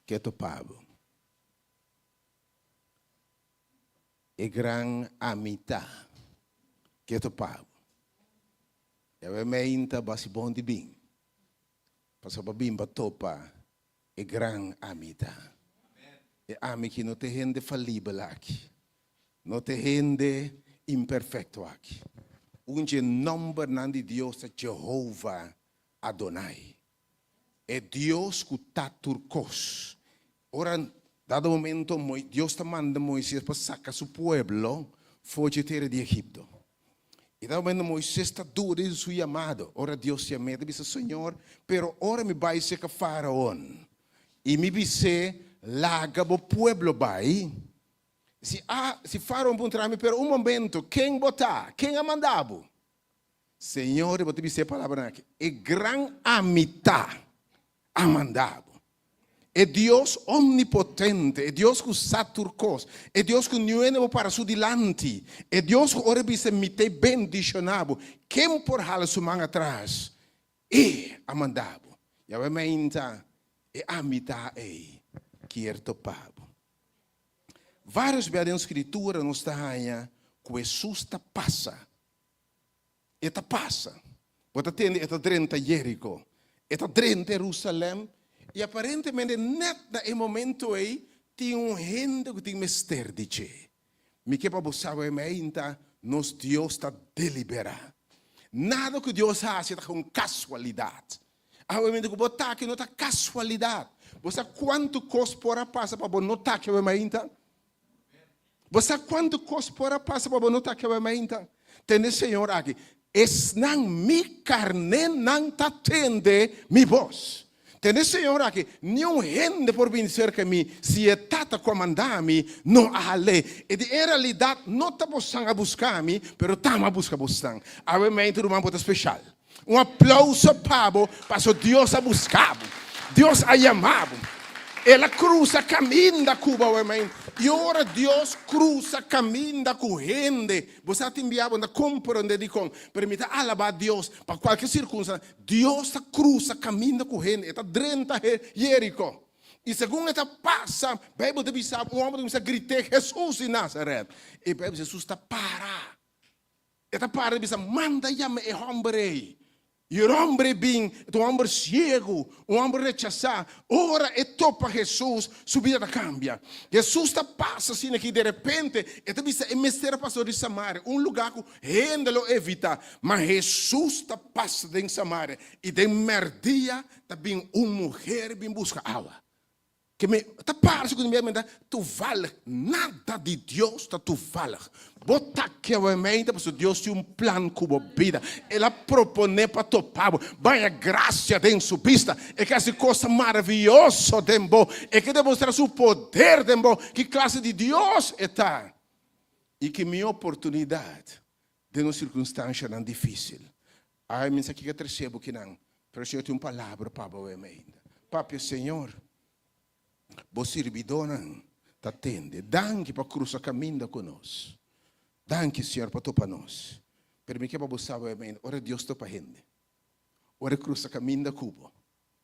D: ke topa bo. E gran amita ke topa bo. Awe mi a hinta basi bon di bin. Pasobra bin pa topa e gran ami ta. E ami ki no ta e hende falibel aki, no ta e hende imperfecto aki. Un dje nombernan di Dios ta Jehova Adonai, e Dios cu ta tur cos. Ora dado momento Dios ta manda Moises pa saca su pueblo for dje tera di Egipto. I ta momento Moises ta duda di su yamado. Ora Dios yam'é, e ta bisa, Señor, pero ora mi bai serka Faraon i mi bis'é, Laga bo pueblo bai, si a, si Faraon puntra mi, Pero un momento, ken bo ta? Ken a manda bo? Señor, bo ta bis'é e palabranan aki, E gran Ami Ta a manda bo. E Dios omnipotente, e Dios ku sa tur kos, e Dios ku niun hende por para su dilanti, e Dios ku ora e bisa mi ta bendishoná bo, ken por hala su man atras? E a manda bo. Yahweh meinta e amita ei kier topa bo. Vários bia den Skritura nos ta haña ku Hesus ta pasa. E ta pasa. Bo ta tende e ta drenta Jeriko. E ta drenta Herusalèm i aparentemente nèt na e momento ei tin un hende ku tin mester di dje. Mi ke pa bo sa ku e meinta nos Dios ta deliberá. Nada ku Dios hasi ta un kasualidat. Awe ku bo ta aki no ta kasualidat. Bo sa kuantu kos por a pasa pa bo no ta aki awe mainta? Bo sa kuantu kos por a pasa pa bo no ta aki awe mainta? Tende Señor aki, Esnan mi karnénan ta tende mi bos. Tende Señor aki, Niun hende por bini serka mi si e Tata ku a manda mi no a hal'é. E di en realidat no ta bosan a buska mi, pero t'ami a buska bosan. Awe mainta ruman bo ta speshal. Un aplauso pa bo paso Dios a buska bo. Dios a yama bo. El a krusa kaminda ku bo awe. I ora Dios krusa kaminda ku hende, bo sa tin bia bo no ta komprondé dikon, pero mi ta alabá Dios pa kualke sirkunstansia, Dios ta krusa kaminda ku hende. E ta drenta Jeriko. I segun e ta pasa, Beibel ta bisa un hòmber ta kuminsá grit'é, Hesus di Nazaret! I Beibel bisa Hesus ta para. E ta para i bisa, Manda yama e hòmber ei. I e hòmber ei bin, e ta un hòmber siegu, un hòmber rechasá. Ora e topa Hesus, su bida ta kambia. Hesus ta pasa asina aki, derepente e ta bisa e mester a pasa dor di Samaria, un lugá ku hende lo evitá. Ma Hesus ta pasa den Samaria, i den mèrdia ta bin un muher bin buska awa. Ke mi ta parse ku mi ta toevallig. Nada di Dios ta toevallig. Bo ta kewemente pasobra Dios tin un plan ku bo bida. El a proponé pa topa bo. Baña grasia den su bista. E ke hasi kosnan maravioso den bo. E ke demostrá su poder den bo. Ki klase di Dios e ta. I ki mi oportunidat den un sirkunstanshanan difísil. Ai, mi sa kiko a trese bo kinan. Pero Señor tin un palabra pa bo ainda. Papia, Señor, bo sirbidónan ta tende. Danki pa krusa kaminda ku nos. Danki, Señor, pa topa nos. Pero mi ke pa bo sabi ainda, ora Dios topa hende, ora krusa kaminda ku bo,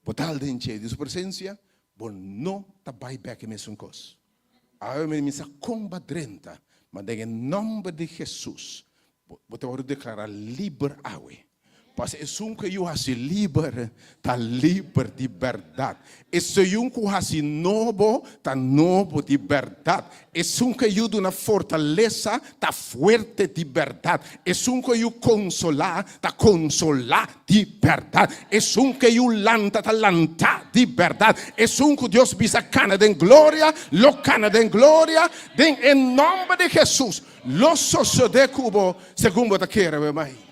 D: bo dal den di su presensia, bo no ta bai bèk mesun kos. Awe mi sa kon b'a drenta, ma den nòmber di Hesus, bo ta deklará liber awe. Pasobra esun ku Yu hasi liber, ta liber di bèrdat. Esun ku hasi nobo, ta nobo di bèrdat. Esun ku Yu duna fortalesa, ta fuerte di bèrdat. Esun ku Yu konsolá, ta konsolá di bèrdat. Esun ku Yu lanta, ta lanta di bèrdat. Esun ku Dios bisa kana den gloria, lo kana den gloria, den nòmber di Hesus. Lo sosodé ku bo, segun bo ta kere, mai.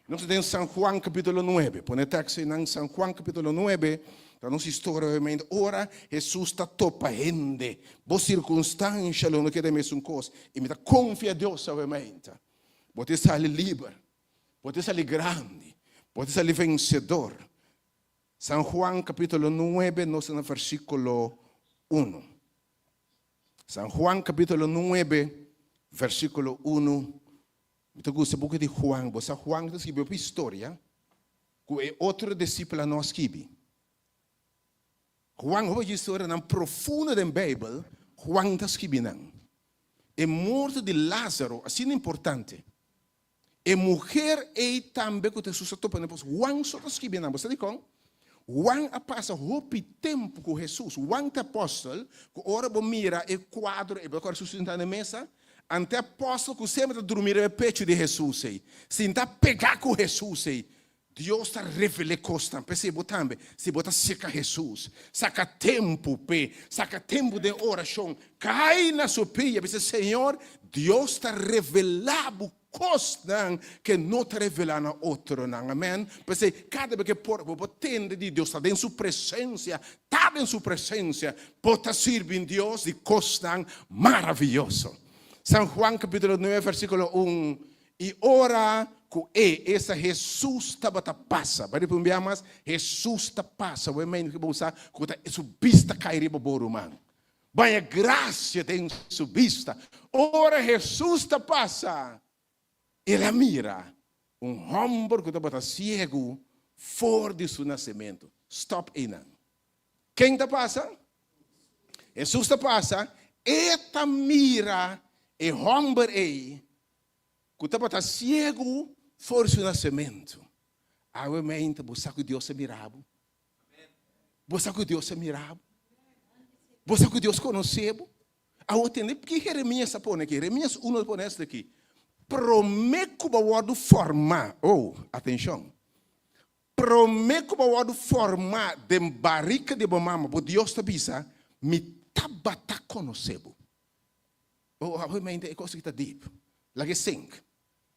D: Nos den San Juan kapítulo 9. Pone teksto na San Juan kapítulo 9. Ta nos historia, obviamente. Ora Hesus ta topa hende. Bo sirkunstansia lo no keda mesun kos. I mi ta konfia Dios, obviamente. Bo ta sali liber. Bo ta sali grandi. Bo ta sali vensedó. San Juan kapítulo 9, nos na versíkulo 1. San Juan kapítulo 9, versíkulo 1. Mi ta gusta buki di Juan. Bo Juan ta skirbi un historia ku e otro disipelnan no a skirbi. Juan hopi historianan profundo den Beibel, Juan ta skirbi nan. E morto di Lázaro, asina importante. E muhé ei tambe ku Hesus a topa despues Juan so ta skirbi nan. Bo sa kon? Juan a pasa hopi tempu ku Hesus. Juan ta apòstel, ku ora bo mira e kuadro, e ku Hesus sintá na mesa, anto apòstel ku semper ta drumi na pechu di Hesus ei. Sinta pegá ku Hesus ei. Dios ta revelá kosnan, p'esei bo tambe, si bo ta serka Hesus, saka tempu p'e, saka tempu di orashon, kai na su pia, bisa Señor, Dios ta revelá bo kosnan ku no ta revelá na otronan, amèn? P'esei, kada bes ku por, bo tende di Dios, ta den su presensia, ta den su presensia, bo ta sirbi Dios di kosnan maravioso. San Juan kapítulo 9, versíkulo 1. I ora ku e, esta Hesus tabata pasa. Bai un biaha mas, Hesus ta pasa. Bo meen ku usa ku ta su bista kai riba bo ruman. Haña grasia den su bista. Ora Hesus ta pasa, el a mira un hòmber ku tabata siegu for di su nasementu. Stop einan. Ken ta pasa? Hesus ta pasa, e ta mira e hòmber ei ku tabata siegu for di su nasementu. Awe mainta bo sa ku Dios a mira bo. Bo sa ku Dios a mira bo. Bo sa ku Dios konosé bo. Awe tende ku Jeremias a pone aki. Jeremias 1 pone esaki. Promé ku bo a wòrdu formá. Oh, atenshon. Promé ku bo a wòrdu formá den barika di bo mama, bo Dios ta bisa, mi tabata konosé bo. Oh, awe mainta e kos aki ta deep. Lag'é sink.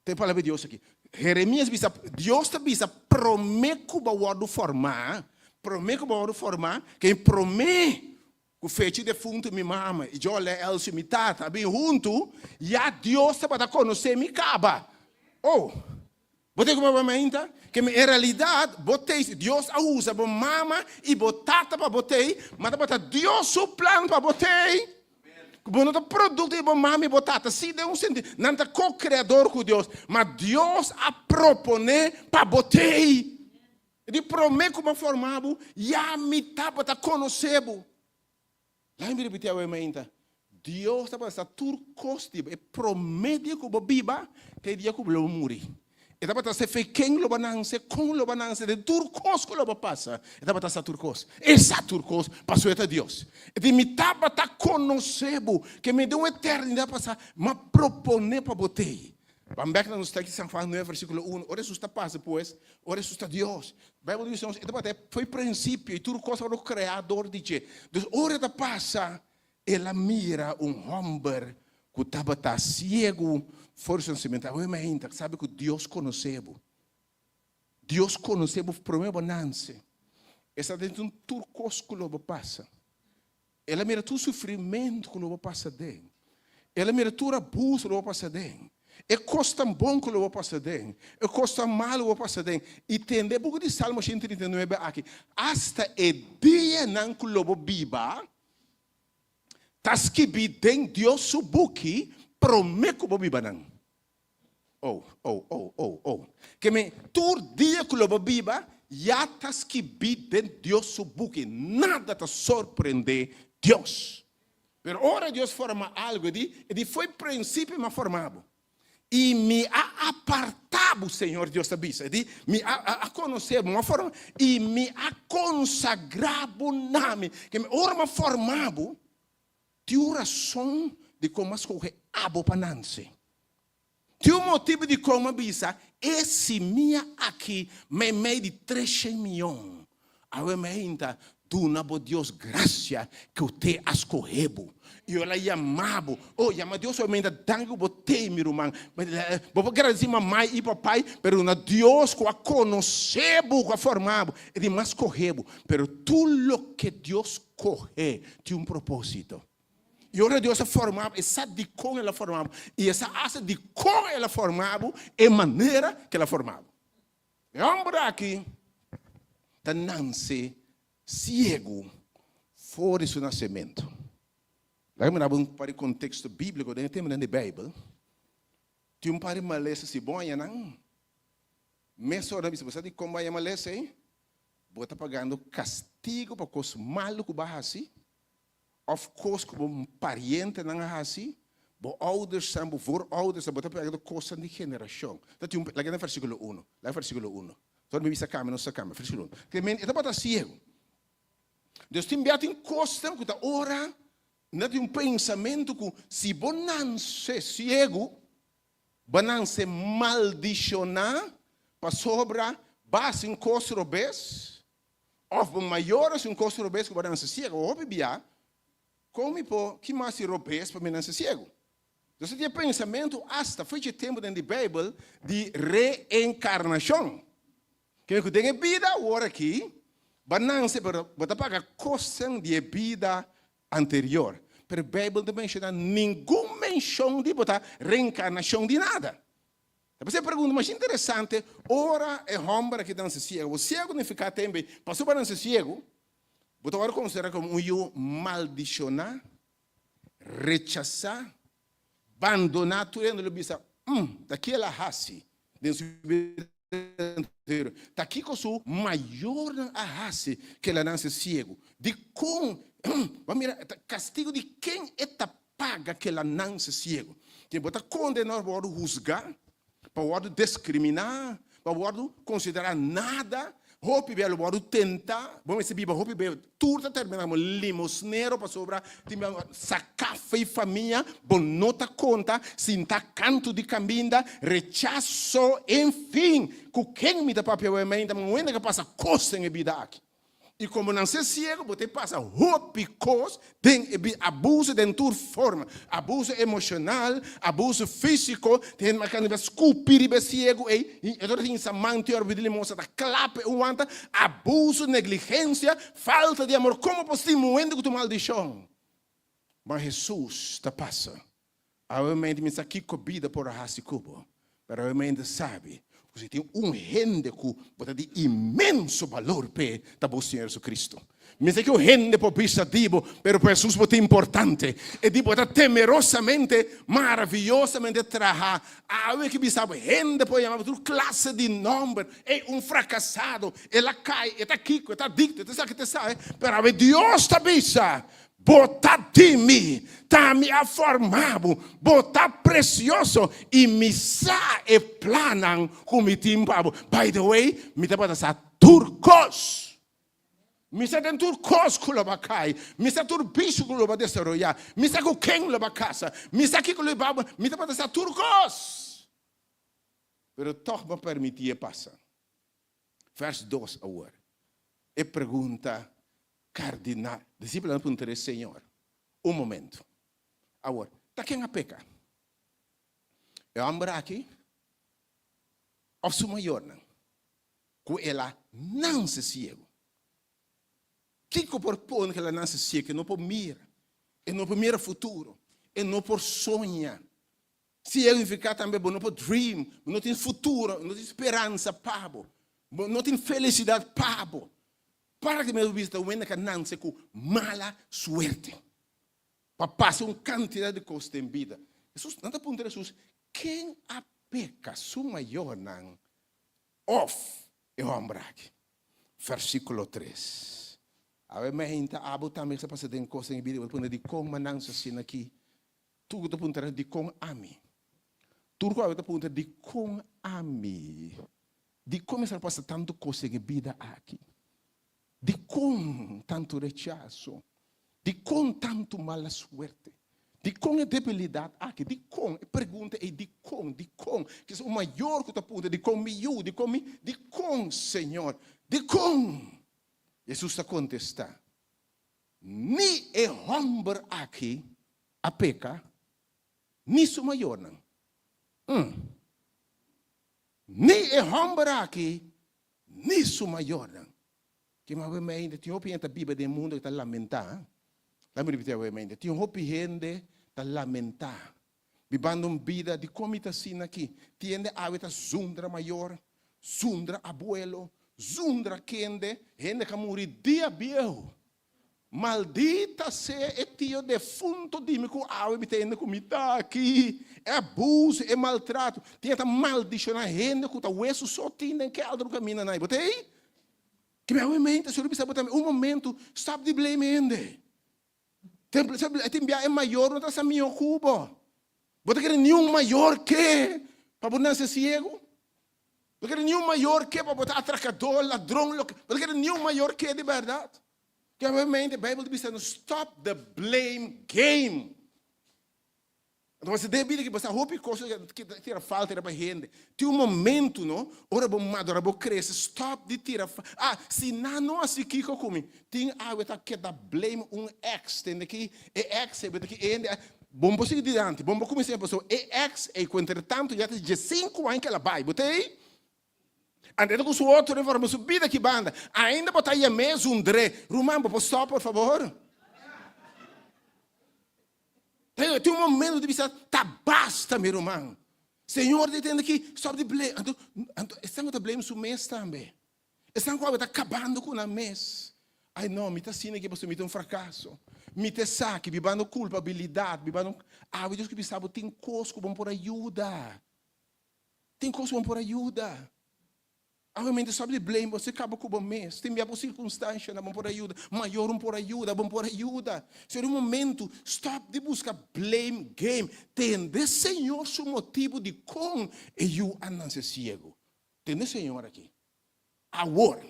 D: Tin palabra di Dios aki. Jeremias bisa, Dios ta bisa promé ku bo a wòrdu formá, promé ku bo a wòrdu formá, ku promé ku fechi defuntu mi mama i Jole Elsie mi tata bin huntu, ya Dios tabata konosé mi kaba. Oh, bo tin ku mainta? Ku en realidat, bo t'ei, Dios a usa bo mama i bo tata pa bo t'ei, ma tabata Dios su plan pa bo t'ei. Bo no ta produkto di bo mama i bo tata, si den un sentido, nan ta ko-kreador ku Dios, ma Dios a proponé pa bo t'ei. Di promé ku m'a forma bo, ya mi tabata konosé bo. Laga mi ripití awe mainta. Dios tabata sa tur kos di bo. E promé dia ku bo biba, te dia ku bo muri. E tabata sa fe ken lo bo nase, kon lo bo nase, di tur kos ku lo bo pasa. E tabata sa tur kos. E sa tur kos, pasobra e ta Dios. E di mi tabata konosé bo, ku mi den un eternidat pasá, m'a proponé pa bo t'ei. Ban bèk na nos teksto San Juan 9, versíkulo 1. Ora Hesus ta pasa, pues, ora Hesus ta Dios. Beibel ta bisa, e for di prinsipio, i tur kos a wòrdu kreá dor di dje. Dus ora ta pasa, el a mira un hòmber ku tabata siegu for di su nasementu. Awe mainta, sabi ku Dios konosé bo. Dios konosé bo promé bo nase. E sa den tur kos ku lo bo pasa. El a mira tur sufrimentu ku lo bo pasa den. El a mira tur abuso ku lo bo pasa den. E kosnan bon ku lo bo pasa aden, e kosnan malu ku bo pasa aden. I tende e buki di Salmo 139 aki, Asta e dianan ku lo bo biba ta skibí den Dios su buki promé ku bo biba nan. Oh, oh, oh, oh, oh. Ke men, tur dia ku lo bo biba ya ta skibí den Dios su buki. Nada ta sorprendé Dios. Pero ora Dios forma algu, e di, e di, Fo'i prinsipio mi a forma bo, i mi a apartá bo, Señor Dios ta bisa. E di, Mi a, a, a konosé bo, mi a forma, i mi a konsagrá bo na mi. Ke men, ora mi a forma bo, tin un rason dikon mi a skohe abo pa nanse. Tin un motibu dikon mi a bisa, E simia aki meimei di treshen mion. Awe mi a hinta duna bo Dios grasia ku te a skohe bo i el a yama bo. Oh, yama Dios awe mi hinta danki ku bo tei, mi ruman. Bo por gradisí mamai i papai, pero duna Dios ku a konosé bo, ku a forma bo, e di mas skohe bo. Pero tur loke Dios kohe tin un propósito. I ora Dios a forma bo, e sa dikon el a forma bo, i e sa asta dikon el a forma bo e manera ku el a forma bo. E hòmber aki ta nanse siegu for di su nasementu. Laga mi daba un par di konteksto bíbliko den e tempunan di Beibel. Tin un par di malesa si bo haña nan, mesora nan bisa, Bo sa dikon bo haña malesa ei? Bo ta pagando kastigu pa kos malu ku bo a hasi Of kos ku bo parientenan a hasi, bo oudersnan, bo vooroudersnan, bo ta pega tur kosnan di generashon. Ta tin un, laga na versíkulo uno, laga versíkulo uno. Tor mi bisa kambia, nos ta kambia, versíkulo uno. Ke men, e tabata siegu. Dus tin bia tin kosnan ku ta ora nan tin un pensamentu ku si bo nanse siegu, bo nanse maldishoná pasobra bo a hasi un kos robes, Of bo mayor hasi un kos robes ku bo a nanse siegu. Hopi bia, kon mi por ki mas di robes pa mi nanse siegu? Nos ta tin e pensamentu asta for dje tempu den di Beibel di reenkarnashon. Kende ku den e bida awor aki bo a nanse pero bo ta paga kosnan di e bida anterior. Pero Beibel no ta menshona ningun menshon di bo ta reenkarnashon di nada. Ta p'esei e pregunta mas interesante ora e hòmber aki ta nase siegu. Bo siegu nifiká tembe pasobra bo a nase siegu, bo ta wòrdu konsiderá komo un yu maldishoná, rechasá, bandoná. Tur hende lo bisa, Umm, ta ki el a hasi den su bida anterior? Ta kiko su mayornan a hasi ku el a nase siegu? Dikon? Bo a mira, ta kastigu di ken e ta paga kela nan se siego. Ke bo ta kondená pa wòrdu husgá, pa wòrdu deskriminá, pa wòrdu konsiderá nada, hopi bia lo wòrdu tentá, bo mester biba hopi bia, tur ta terminá komo limosnero pasobra tin bia saká fei famia, bo no ta konta, sintá kantu di kaminda, rechaso, enfin, ku ken mi ta papia wei mainta, mi wende ka pasa kos den e bida aki. I komo nan ser siego, bo ta pasa hopi kos den e bida, abuso den tur forma, abuso emoshonal, abuso físiko, tin hende mas kanda skupi riba e siegu ei, i e ora tin sa man tin ora pidi limosa ta klap e un wanta, abuso, negligensia, falta di amor, komo por stima un hende ku tur maldishon? Ma Hesus ta pasa. Awe mente mi sa kiko bida por a hasi ku bo, pero awe mente sabi ku si tin un hende ku bo ta di inmenso balor p'e, ta bo Señor Jesucristo. Mi sa ki un hende por bisa di bo, pero pa Hesus bo ta importante. E di bo ta temerosamente, maraviyosamente traha. Awe ki bisa bo, hende por yama bo tur klase di nomber, ey, un frakasado, el a kai, e ta kiko, e ta adikto, e ta esaki, e ta esai, pero awe Dios ta bisa, Bo ta di mi, ta mi a forma bo, bo ta precioso y mi sa e plannan cu mi tin pa bo. By the way, mi tabata sa tur cos. Mi sa den tur cos cu lo bo a cay, mi sa tur bicio cu lo bo a desaroya, mi sa cu ken lo bo a casa, mi sa kico lo bo a, mi tabata sa tur cos. Pero toch bo a permiti e pasa. Vers dos awor. E pregunta kardinal. Disipelnan a puntra e Señor, Un momento. Awor, ta ken a peka? E hòmber aki òf su mayornan ku el a nanse siegu? Kiko por pone ku el a nanse siegu? E no por mira. E no por mira futuro. E no por soña. Siegu nifiká tambe bo no por dream, bo no tin futuro, no tin speransa pa bo, bo no tin felisidat pa bo. Para ki mi bisa ta wende ka nanse ku mala suerte. Pa pasa un kantidat di kos den bida. Hesus, nan ta puntra Hesus, ken a peka, su mayornan òf e hòmber aki? Versíkulo tres. Awe mi hinta abo tambe sa pasa den kos den bida, bo ta puntra dikon mi a nanse asina aki? Tur ku ta puntra dikon ami? Tur ku awe ta puntra dikon ami? Dikon mi sa pasa tantu kos den e bida aki? Dikon tantu rechaso? Dikon tantu mala suerte? Dikon e debilidat aki? Dikon? E pregunta ei, dikon? Dikon? Kisas un mayor ku ta puntra, dikon mi yu? Dikon mi? Dikon, Señor? Dikon? Hesus ta kontestá, Ni e hòmber aki a peka, ni su mayornan. Hm. Ni e hòmber aki, ni su mayornan. Ke mas awe mainta tin hopi hende ta biba den mundu ku ta lamentá. Laat mi ripití awe mainta, tin hopi hende ta lamentá, bibando un bida di kon mi ta asina aki. Tin hende awe ta zundra mayor, zundra abuelo, zundra kende, hende ka muri dia bieu. Maldita sea e tio defunto di mi ku awe mi ta hende ku mi ta aki. E abuso, e maltrato. Tin ta maldishoná hende ku ta wesu so tin den kelder ku kaminda nan. Bo ta ei? Ke mi awe mente, Señor bisa bo tambe, un momento, stop di blame hende. Tin bia e mayor no ta sa mihó ku bo. Bo ta kere niun mayor ke pa bo nase siegu? Bo ta kere niun mayor ke pa bo ta atrakadó, ladron, loke? Bo ta kere niun mayor ke di bèrdat? Ke obviamente Beibel ta bisa nos stop the blame game. Anto bo den bida ki bo sa hopi kos ki ta tira falta riba hende. Tin un momento no, ora bo madura, bo krese, stop di tira Ah, si nan no hasi kiko ku mi, tin awe ta keda blame un ex, tende ki e ex ei, ki e hende Bon bo sigui dilanti, bon bo kuminsá pasobra e ex ei ku entretantu ya ta diesinku aña ku el a bai, bo ta ei? Anto e ta ku su otro den forma su bida aki banda, ainda bo ta yam'é zundr'é. Ruman, bo por stòp por fabor? Tin un momento di bisa, ta basta mi ruman. Señor di tende aki, stòp di blame. Anto, anto esnan ku ta blame su mes tambe. Esnan ku awe ta kabando ku nan mes. Ai no, mi ta asina aki pasobra mi ta un frakaso. Mi ta esaki, bibando kulpabilidat, bibando. Awe Dios ke bisa bo tin kos ku bo por a yuda. Tin kos ku bo por a yuda. Awe mente stòp di blame bo, se kaba ku bo mes. Tin bia bo sirkunstanshanan bo por a yuda. Mayornan por a yuda, bo por a yuda. Señor un momento, stòp di buska blame game. Tende Señor su motibu dikon e yu a nase siegu. Tende Señor aki. Awor,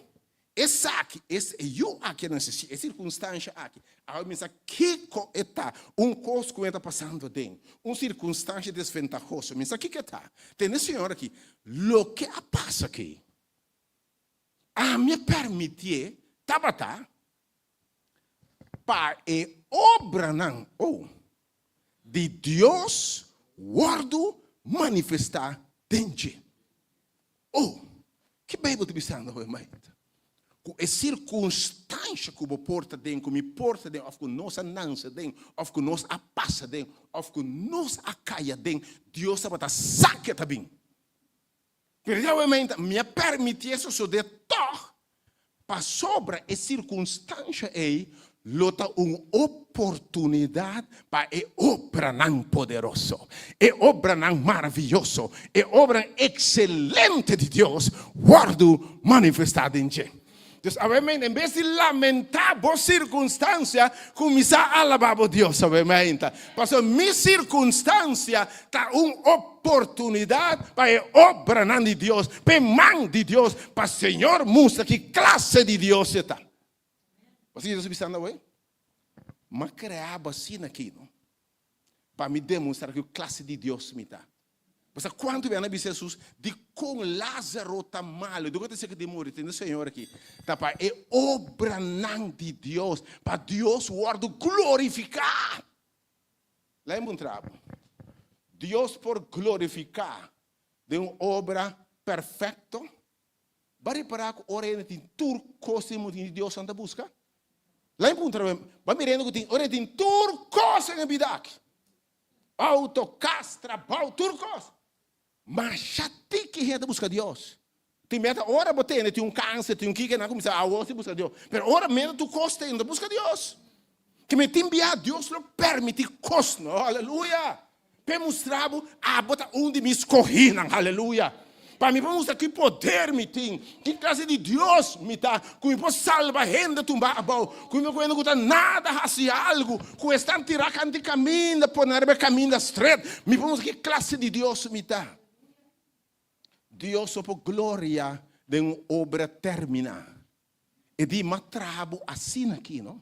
D: esaki, es e yu aki a nase, e sirkunstansha aki, awor mi sa kiko e ta, un kos ku e ta pasando aden, un sirkunstansha desventahoso, mi sa kiko e ta. Tende Señor aki, loke a pasa aki, ami a permitié, tabata, pa e obranan, oh, di Dios wòrdu manifestá den dje. Oh, ki Beibel ta bisando awe mainta? Ku e sirkunstansha ku bo por ta den, ku mi por ta den, òf ku nos a nanse den, òf ku nos a pasa den, òf ku nos a kai aden, Dios tabata sa ke ta bin. Pero awe mainta mi a permitié sosodé tòg Pasobra e sirkunstansha ei lo ta un oportunidat pa e obranan poderoso, e obranan maravioso, e obranan ekselente di Dios wòrdu manifestá den dje. Dus awe mainta, en bes di lamentá bo sirkunstansia, kuminsá alabá bo Dios awe mainta. Pasobra mi sirkunstansia ta un oportunidat pa e obranan di Dios, pa e man di Dios, pa Señor mustra ki klase di Dios e ta. Pasobra Dios a bisa nan, Awor, mi a krea bo asina aki, no? Pa mi demostra ki klase di Dios mi ta. Pasobra kuantu bia nan a bisa Hesus, Dikon Lázaro ta malu? Dikon e ta seka di muri? Tende Señor aki, ta pa e obranan di Dios, pa Dios wòrdu glorifiká. Laga mi puntra bo, Dios por glorifiká den un obra perfekto? Bo a ripará ku ora hende tin tur kos den mundu tin Dios nan ta buska? Laga mi puntra bo, bo a mira hende ku tin ora e tin tur kos den e bida aki? Auto, kas, trabou, tur kos. Masha tiki hende ta buska Dios. Tin meta ora bo tende tin un kanser, tin un kiko, nan kuminsá awor si buska Dios. Pero ora meta tur kos ta no ta buska Dios. Ke mi tin bia Dios lo permití kos no, aleluya. P'e mustra bo, abo ta un di mi skohínan, aleluya. Pa mi por mustra ki poder mi tin, ki klase di Dios mi ta, ku mi por salba hende tumbá abou, ku mi por ku hende ku ta nada hasi algu, ku esnan tirá kanti kaminda, pone nan riba e kaminda stret. Mi por mustra ki klase di Dios mi ta. Dios no por gloria den un obra terminá. E di, M'a traha bo asina aki, no?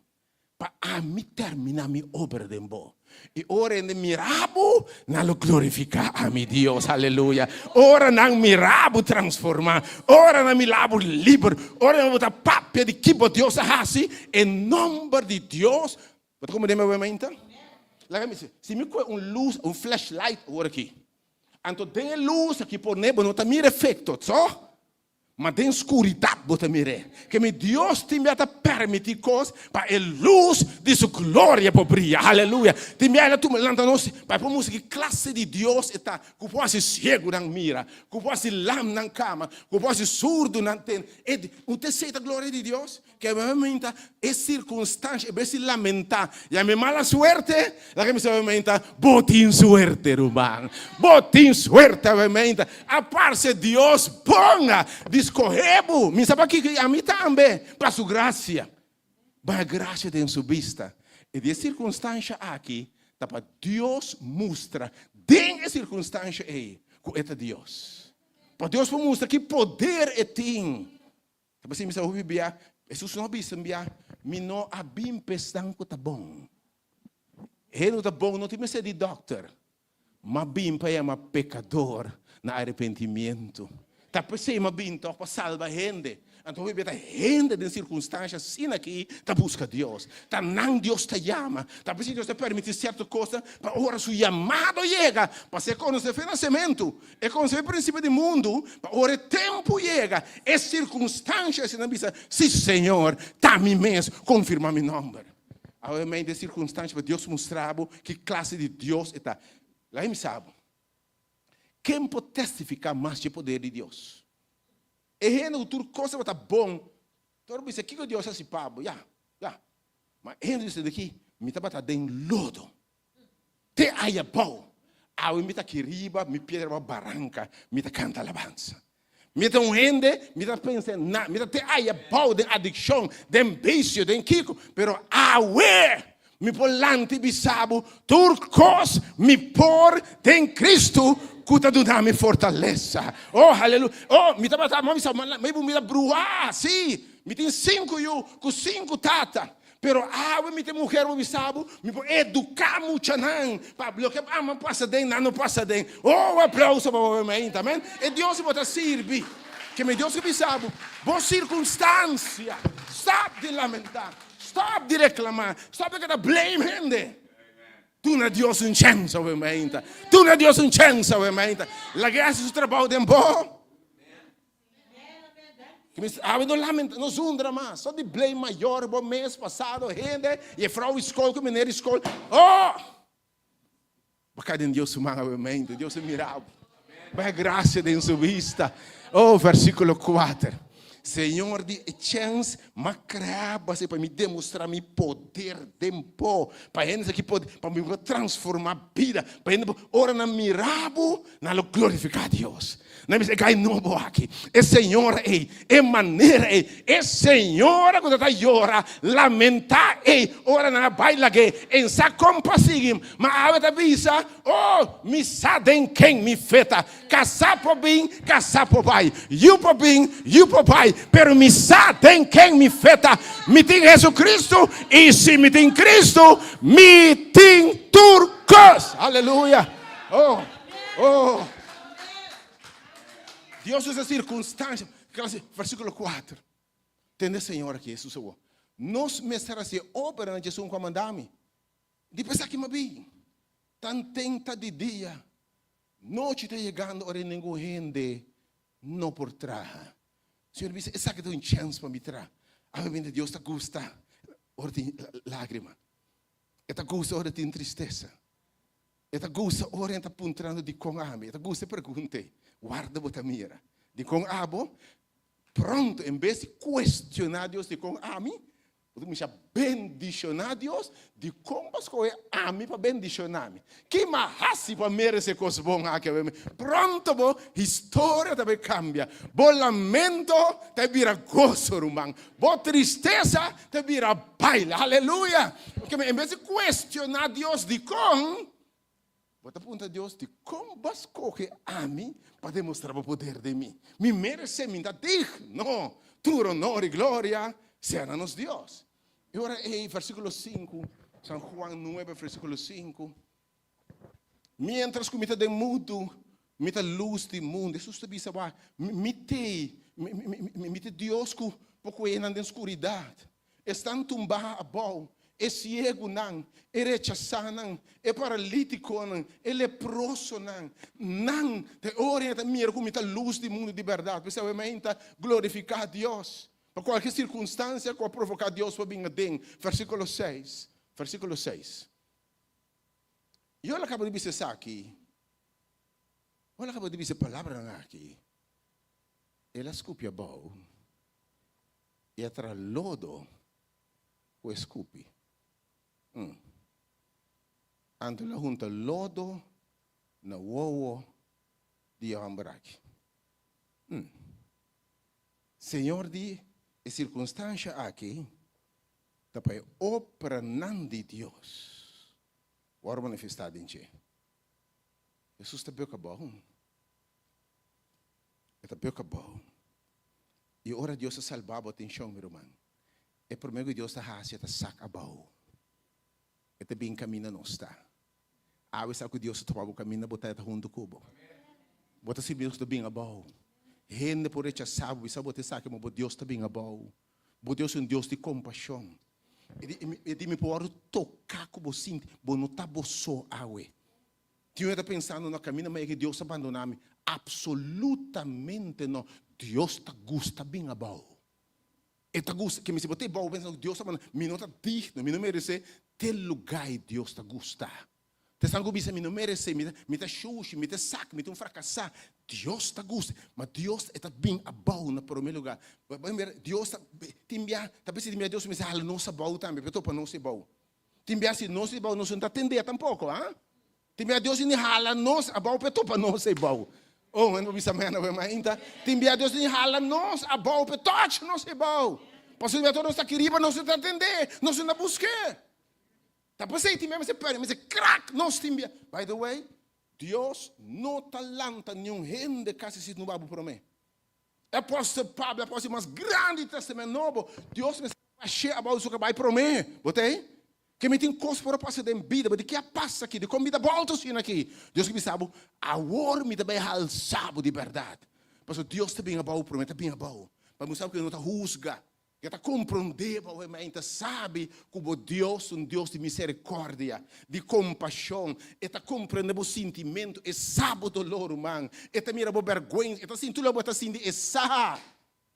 D: Pa ami terminá mi obra den bo. I ora hende mira bo, nan lo glorifiká ami, Dios. Aleluya! Ora nan mira bo transformá, ora nan mira bo liber, ora nan bo ta papia di ki bo Dios a hasi, e nòmber di Dios. Bo ta komprendé mi awe mainta? Laga mi si, si mi kohe un lus, un flashlight awor aki, anto den e lus aki pone bo no ta mira efekto, so? Ma den skuridat bo ta mir'é. Ke mi Dios tin bia ta permití kos pa e lus di su gloria por bria. Aleluya! Tin bia el a tuma lanta nos pa e por mustra ki klase di Dios e ta, ku por hasi siegunan mira, ku por hasi lamnan kama, ku por hasi surdunan tende. E di, Un ta esei ta gloria di Dios? Ke mi ta e sirkunstansha, e bes di lamentá, ya mi mala suerte, laga mi sa mi ta, bo tin suerte ruman, bo tin suerte mi ta, a parse Dios bon di skohe bo, mi sa pakiko i ami tambe, pa su grasia, ba grasia den su bista. E di e sirkunstansha aki ta pa Dios mustra den e sirkunstansha ei ku e ta Dios. Pa Dios por mustra ki poder e tin. Ta pasobra mi sa hopi bia, Hesus no a bisa un bia, Mi no a bin pa esnan ku ta bon. Hende ku ta bon no tin mester di dòkter, m'a bin pa yama pekador na arepentimiento. Ta p'esei m'a bin tòg, pa salba hende. Anto hopi bia ta hende den sirkunstansha asina aki ta buska Dios. Ta nan Dios ta yama. Ta p'esei Dios ta permití sierto kosnan pa ora su yamado yega, pa se konosé fe nasementu. E konseho prinsipio di mundu, pa ora e tempu yega, e sirkunstansha asina bisa, Si, Señor, ta mi mes, konfirmá mi nòmber. Awe mei den sirkunstansha pa Dios mustra bo ki klase di Dios e ta. Laga mi sa bo, ken por testifiká mas dje poder di Dios? E hende ku tur kos tabata bon, tur a bisa, Kiko Dios a hasi pa bo? Ya, ya. Ma e hende bisa di aki, Mi tabata den lodo. Te aya bou. Awe mi ta aki riba, mi pie riba baranka, mi ta kanta alabansa. Mi ta un hende, mi ta pensa en nada, mi ta te aya bou den adikshon, den bisio, den kiko, pero awe mi por lanta i bisa bo, tur kos mi por den Kristu ku ta duna mi fortalesa. Oh, haleluya. Oh, mi tabata, mi a bisa, mi ta bruha, si, mi tin sinku yu ku sinku tata. Pero awe mi ta e muher bo bisa bo, mi por educa muchanan pa loke ama pasa den, nan no pasa den. Oh, un aplauso pa bo mainta, amen. E Dios bo ta sirbi. Ke mi Dios ke bisa bo, bo circunstancia, stop di lamenta, stop di reclama, stop di keda blame hende. Duna Dios un chens awe mainta. Duna Dios un chens awe mainta. Laga e hasi su trabou den bo. Awe no lamenta, no zundra mas. So di blame mayor bo mes, pasado, hende, jefrouw di skol ku meneer di skol. Oh! Bo kai den Dios su man awe mente. Dios a mira bo. Bai gracia den su vista. Oh, versículo 4. Señor di e chens ma crea bo así pa mi demostra mi poder den bo. Pa hende aki por, pa mi por transforma bida. Pa hende por, ora nan mira bo, Nan lo glorifiká Dios. Nan bisa, e gai nobo aki, e señora ei, e manera ei, e señora ku ta ta yora, lamentá ei, ora nan a bai lag'é, e sa kon pa sigui. Ma awe ta bisa, Oh, mi sa den ken mi fe ta. Kasá por bin, kasá por bai. Yu por bin, yu por bai. Pero mi sa den ken mi fe ta. Mi tin Jesucristo, i si mi tin Cristo, mi tin tur kos. Aleluya! Oh, oh. Dios usa circunstancia. Versículo 4. Tende Señor aquí, Jesús awor. Nos mester hasi obra na Jesús ku a manda mi. Di p'esaki mi a bin. Tan tenta di dia. Nochi ta yegando ora ningun hende no por traha. Señor bisa, esaki ta un chance pa mi traha. Awe bende Dios ta gusta ora tin lágrima. E ta gusta ora tin tristesa. E ta gusta ora hende ta puntrando dikon ami. E ta gusta e pregunta ei. Warda bo ta mira. Dikon abo? Pronto, en bes di kuestioná Dios dikon ami, bo ta kuminsá bendishoná Dios dikon bo a skohe ami pa bendishoná mi. Ki mi a hasi pa meresé kos bon aki awe mi? Pronto bo historia ta bai kambia. Bo lamento ta bira goso, ruman. Bo tristesa ta bira baile. Aleluya! En bes di kuestioná Dios dikon, bo ta puntra Dios, dikon bo a skohe ami pa demostrá bo poder den mi? Mi meresé, mi ta digno. Tur honor i gloria sea na nos Dios. E ora ei, versíkulo sinku, San Juan nuebe, versíkulo sinku, Miéntras ku mi ta den mundu, mi ta lus di mundu. Hesus ta bisa, Wak, mi t'ei, mi ta Dios ku por kohe nan den skuridat. Esnan tumbá abou, e siegunan, e rechasánan, e paralítikonan, e leprosonan, nan ta e ora ei ta mira ku mi ta lus di mundu di bèrdat. P'esei awe mi ta glorifiká Dios pa kualke sirkunstansia ku a provoká Dios pa bin aden. Versíkulo seis, versíkulo seis. I ora kaba di bisa esaki, ora kaba di bisa e palabranan aki, el a skupi abou i a traha lodo ku e skupi. Anto el a hunta lodo na wowo di e hòmber aki. Señor di, e sirkunstansha aki ta pa e obranan di Dios wòrdu manifestá den dje. Hesus ta bek abou. E ta bek abou. I ora Dios a salba bo, atenshon mi ruman, e promé ku Dios ta hasi e ta sak abou. E ta bin kaminda nos ta. Awe sa ku Dios ta topa bo kaminda bo ta e ta huntu ku bo. Bo ta sinti Dios ta bin abou. Hende por rechasá bo, bisa bo ta esaki, ma bo Dios ta bin abou. Bo Dios ta un Dios di kompashon. E di, e di mi por wòrdu toká ku bo sinti, bo no ta bo so awe. Tin un ta pensando na kaminda ma e ke Dios a bandoná mi. Apsolutamente no. Dios ta gusta bin abou. E ta gusta, ke mi si bo ta abou pensando ku Dios a bandoná mi, mi no ta digno, mi no meresé, te lugá ei Dios ta gusta. Ta esnan ku bisa mi no meresé, mi ta mi ta shushi, mi ta sak, mi ta un frakasá. Dios ta gusta, ma Dios e ta bin abou na promé lugá. Bo mira, Dios ta tin bia, ta bisa tin bia Dios mester hala nos abou tambe pa e topa nos abou. Tin bia si nos abou nos no ta tendé tampoko, ha? Tin bia Dios tin di hala nos abou pa e topa nos abou. Oh, men por bisa amèn awe mainta. Tin bia Dios tin di hala nos abou pa e touch nos abou. Pasobra tin bia tur nos ta aki riba nos no ta tendé, nos no ta busk'é. Ta p'esei tin bia mester pèrdè, mester krak nos tin bia. By the way, Dios no ta lanta niun hende kasi si no ba bo promé. E apòstel Pablo, e apòstel mas grandi di Tèstamènt Nobo, Dios mester bash'é abou su kabai promé. Bo ta ei? Ke mi tin kos por a pasa den bida, bo di ke a pasa aki? Dikon mi ta bòlta asina aki? Dios ke bisa bo, awor mi ta bai halsa bo di bèrdat. Pasobra Dios ta bin abou promé, ta bin abou. Pa mi sa ku e no ta husga. E ta komprondé bo awor mei ta sabi ku bo Dios ta un Dios di miserikordia, di kompashon. E ta komprendé bo sintimentu, e sa bo doló, ruman. E ta mira bo bèrgwensa, e ta sinti loke bo ta sinti, e sa.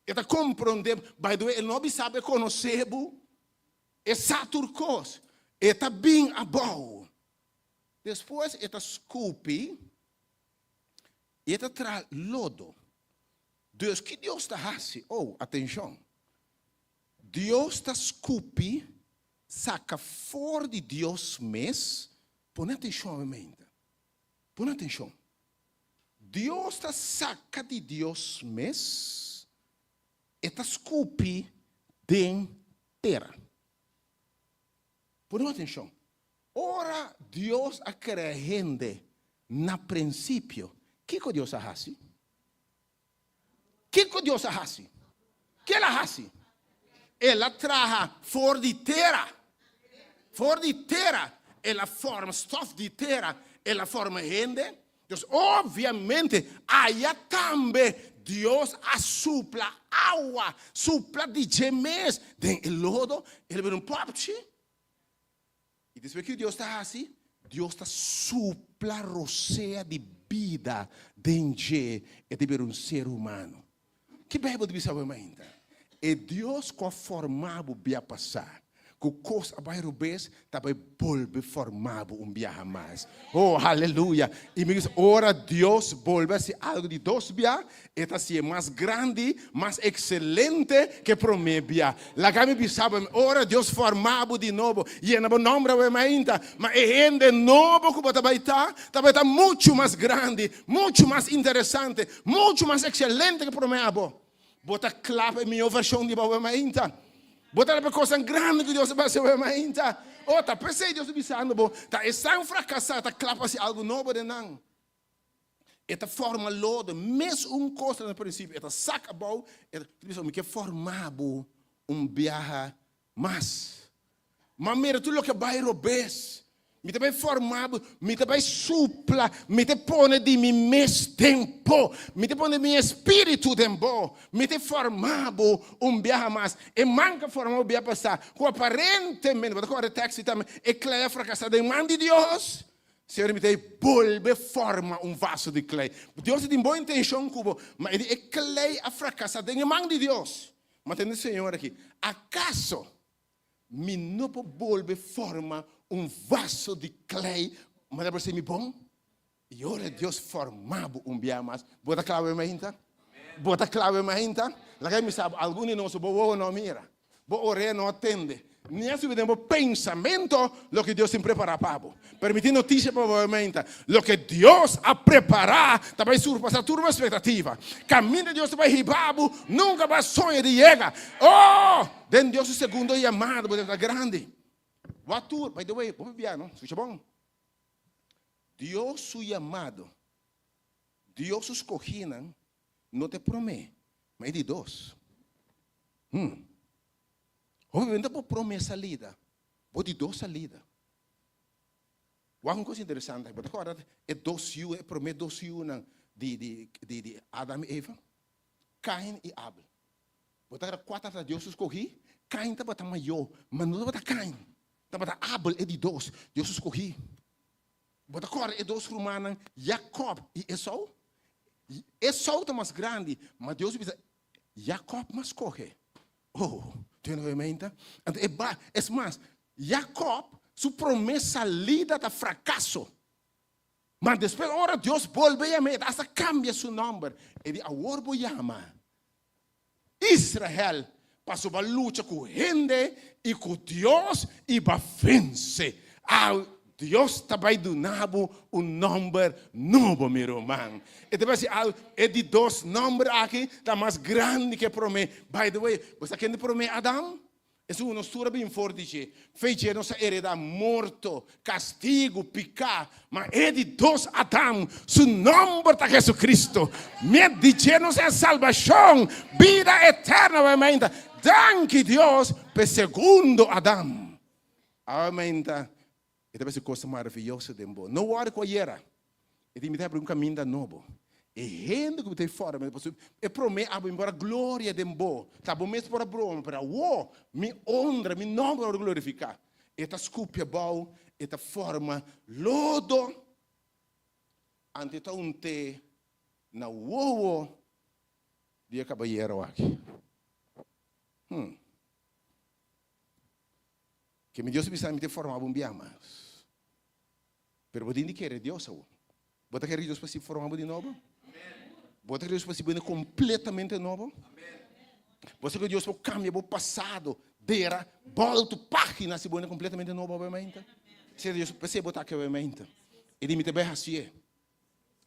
D: E ta komprondé bo. By the way, e no bisa bo e konosé bo. E sa tur kos. E ta bin abou. Despues e ta skupi i e ta traha lodo. Dus ki Dios ta hasi? Oh, atenshon! Dios ta skupi saka for di Dios mes, pone atenshon awe-mente, pone atenshon. Dios ta saka di Dios mes, e ta skupi den tera. Pone atenshon. Ora Dios a krea hende na prinsipio, kiko Dios a hasi? Kiko Dios a hasi? Ke el a hasi? El a traha for di tera. For di tera el a forma, stof di tera el a forma hende. Dus obviamente aya tambe Dios a supla awa, supla di dje mes den e lodo, el a bira un popchi. I despues kiko Dios ta hasi? Dios ta supla rosea di bida den dje, e ta bira un ser humano. Ki Beibel ta bisa awe mainta? E Dios ku a forma bo bia pasá. Ku kos a bai robes ta bai bolbe forma bo un biaha mas. Oh, haleluya! I mi bisa, ora Dios bolbe hasi algu di dos bia, e ta hasié mas grandi, mas ekselente ke promé bia. Laga mi bisa bo, ora Dios forma bo di nobo, yena bo nòmber awe mainta, ma e hende nobo ku bo ta bai ta, ta bai ta muchu mas grandi, muchu mas interesante, muchu mas ekselente ke promé abo. Bo ta kla pa e mihó vershon di bo awe mainta? Bo ta kla pa e kosnan grandi ku Dios a hasi awe mainta? Oh, ta p'esei Dios ta bisando bo, ta esnan frakasá ta kla pa hasi algu nobo den nan. E ta forma lodo, mes un kos na prinsipio, e ta sak abou, e ta bisa, mi ke forma bo un biaha mas. Ma mira tur loke bai robes. Mi ta bai forma bo, mi ta bai supla, mi ta pone di mi mes den bo, mi ta pone mi espiritu den bo, mi ta forma bo un biaha mas. E man ku a forma bo bia pasá, ku aparentemente, bo ta kòrda e tekst tambe, e klei a frakasá den man di Dios. Señor, mi ta bolbe forma un vaso di klei. Dios a tin bon intenshon ku bo, ma e di e klei a frakasá den e man di Dios. Ma tende Señor aki, Akaso mi no por bolbe forma un vaso di klei manera por ser mi bon? I ora Dios forma bo un bia mas, bo ta kla mainta? Bo ta kla mainta? Laga mi sa bo, algun di nos bo wowo no a mira, bo orea no a tende, ni a subi den bo pensamento loke Dios tin prepará pa bo. Pero mi tin notisia pa bo menta, loke Dios a prepará ta bai surpasá tur bo espektativa. Kaminda Dios ta bai hiba bo, nunka bo a soña di yega. Oh! Den Dios su segundo yamada bo debe ta grandi. Wak tur, by the way, bo por bia no, skucha bon. Dios su yamado, Dios su skohinan no ta e promé, ma e di dos. Hmm. Hopi benta bo promé salida, bo di dos salida. Wak un kos interesante, bo ta kòrda e dos yu, e promé dos yunan di di di di Adam i Eva? Kain i Abel. Bo ta kòrda kua tabata Dios su skohí? Kain tabata mayó, ma no tabata Kain, tabata Abel e di dos, Dios su skohí. Bo ta kòrda e dos rumannan Jakòb i Esou? Esou ta mas grandi, ma Dios a bisa, Jakòb mas skohe. Oh, tin un hermenta. Anto e ba, es mas, Jacob su promé salida ta fracaso. Ma despues ora Dios bolbe yam'é, e ta hasta cambia su nomber. E di, awor bo yama Israel, pasobra bo a lucha cu hende i cu Dios i bo a vence. Aw, Dios ta bai duna bo un nomber nobo, mi ruman. E ta bai hasi algu, e di dos nomber aki ta mas grandi ke promé. By the way, bo sa ken di promé Adam? Esun nos tur a bin for di dje. Fe dje nos a heredá morto, kastigu, piká. Ma e di dos Adam, su nomber ta Jesucristo. Met di dje nos a salbashon, bida eterno awe mainta. Danki Dios p'e segundo Adam. Awe mainta e ta besi kos maravioso den bo. No wòri ku ayera. E tin mi ta habri un kaminda nobo. E hende ku mi ta fora mi pasobra e promé abo mi por a gloria den bo. Ta bo mes por a broma, pero awor mi honra, mi nòmber a wòrdu glorifiká. E ta skupi abou, e ta forma lodo, anto e ta unt'é na wowo di e kabayero aki. Hmm. Ke mi Dios a bisa mi ta forma bo un bia mas. Pero bo tin di kere Dios awor. Bo ta kere Dios pa si forma bo di nobo? Bo ta kere Dios pa si bo kompletamente nobo? Bo sa ku Dios por kambia bo pasado, dera, bolto pagina si bo kompletamente nobo awe mainta? Si Dios, p'esei bo ta aki awe mainta. E di mi ta bai hasié.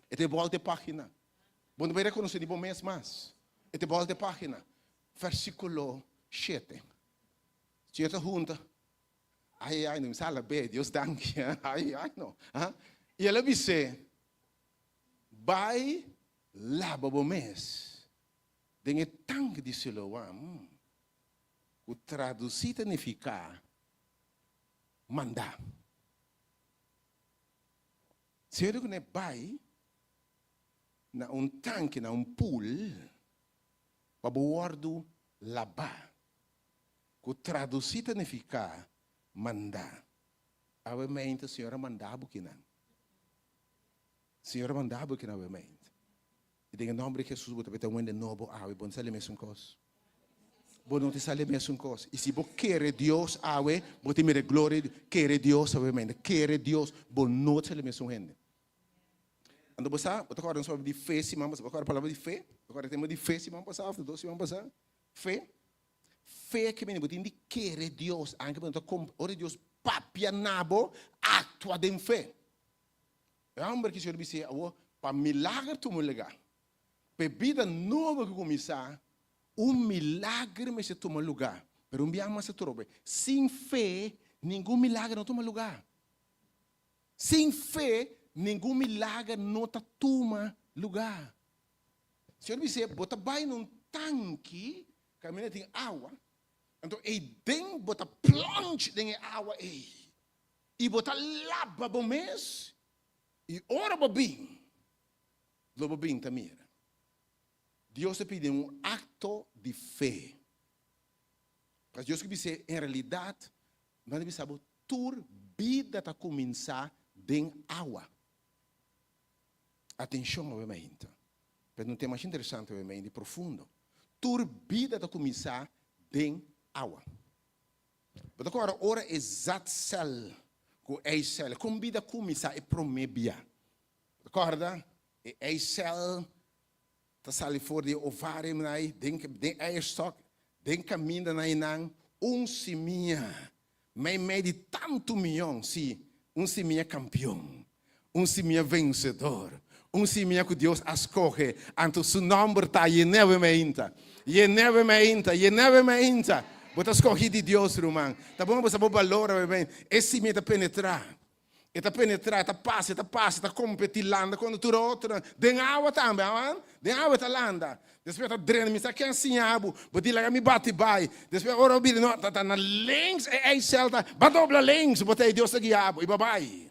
D: E ta bolto e pagina. Bo no bai rekonosé di bo mes mas. E ta bolto e pagina. Versíkulo shete. Si ta hunta, ai ai no, mi sa alab'é, Dios danki, ai ai no. I el a bis'é, Bai laba bo mes den e tanki di Siloam, ku tradusí ta nifiká mandá. Señor di kuné bai na un tanki, na un pool, pa bo wòrdu labá. Ku tradusí ta nifiká mandá. Awe meinta Señor a mandá bo kinan. Señor a mandá bo kinan awe meinta. I den e nòmber di Hesus bo ta beta un hende nobo awe. Bo no sa li mesun kos. Bo no ta sali mesun kos. I si bo kere Dios awe, bo ta mira e gloria di Kere Dios awe mente. Kere Dios, bo no ta sali mesun hende. Anto bo sa, bo ta kòrda nos papia di fe siman pasá. Bo kòrda palabra di fe? Bo kòrda e tema di fe siman pasá òf dos siman pasá? Fe. Fe ke mende bo tin di kere Dios, anke bo no ta komp, ora Dios papia na bo, aktua den fe. E hòmber ki Señor bis'é awor, pa milager tuma lugá, pa e bida nobo ku kuminsá, un milager mester tuma lugá. Pero un biaha mas atrobe, sin fe ningun milager no tuma lugá. Sin fe ningun milager no ta tuma lugá. Señor bis'é, bo ta bai na un tanki kaminda tin awa, anto eiden bo ta plunge den e awa ei. I bo ta laba bo mes, i ora bo bin, lo bo bin ta mira. Dios ta pidi un akto di fe. Pas Dios ke bis'é, en realidat, nan ta bisa bo, tur bida ta kuminsá den awa. Atenshon awe mainta, pero un tema asha interesante awe mainta i profundo. Tur bida ta kuminsá den awa. Bo ta kòrda ora e zaadcel ku eicel, kon bida kuminsá e promé bia? Bo ta kòrda e eicel ta sali for di e ovarium ei den den eierstok, den kaminda na einan un simia meimei di tantu miyon, sí, un simia kampion, un simia vensedor, un simia ku Dios a skohe, anto su nòmber ta Yenewe Meinta. Yenewe Meinta, Yenewe Meinta. Bo ta skohí di Dios, ruman. Ta bon bo sa bo balor awe mei. E simia ta penetrá. E ta penetrá, e ta pasa, e ta pasa, e ta kompetí, landa kontra tur otronan. Den awa tambe, awan? Den awa e ta landa. Despues ta drena, mi sa ken siña bo, bo di laga mi bati bai. Despues ora bo bira, no, ta na links e eicel ta, ba dobla links, bo ta ei Dios ta guia bo, i bo bai.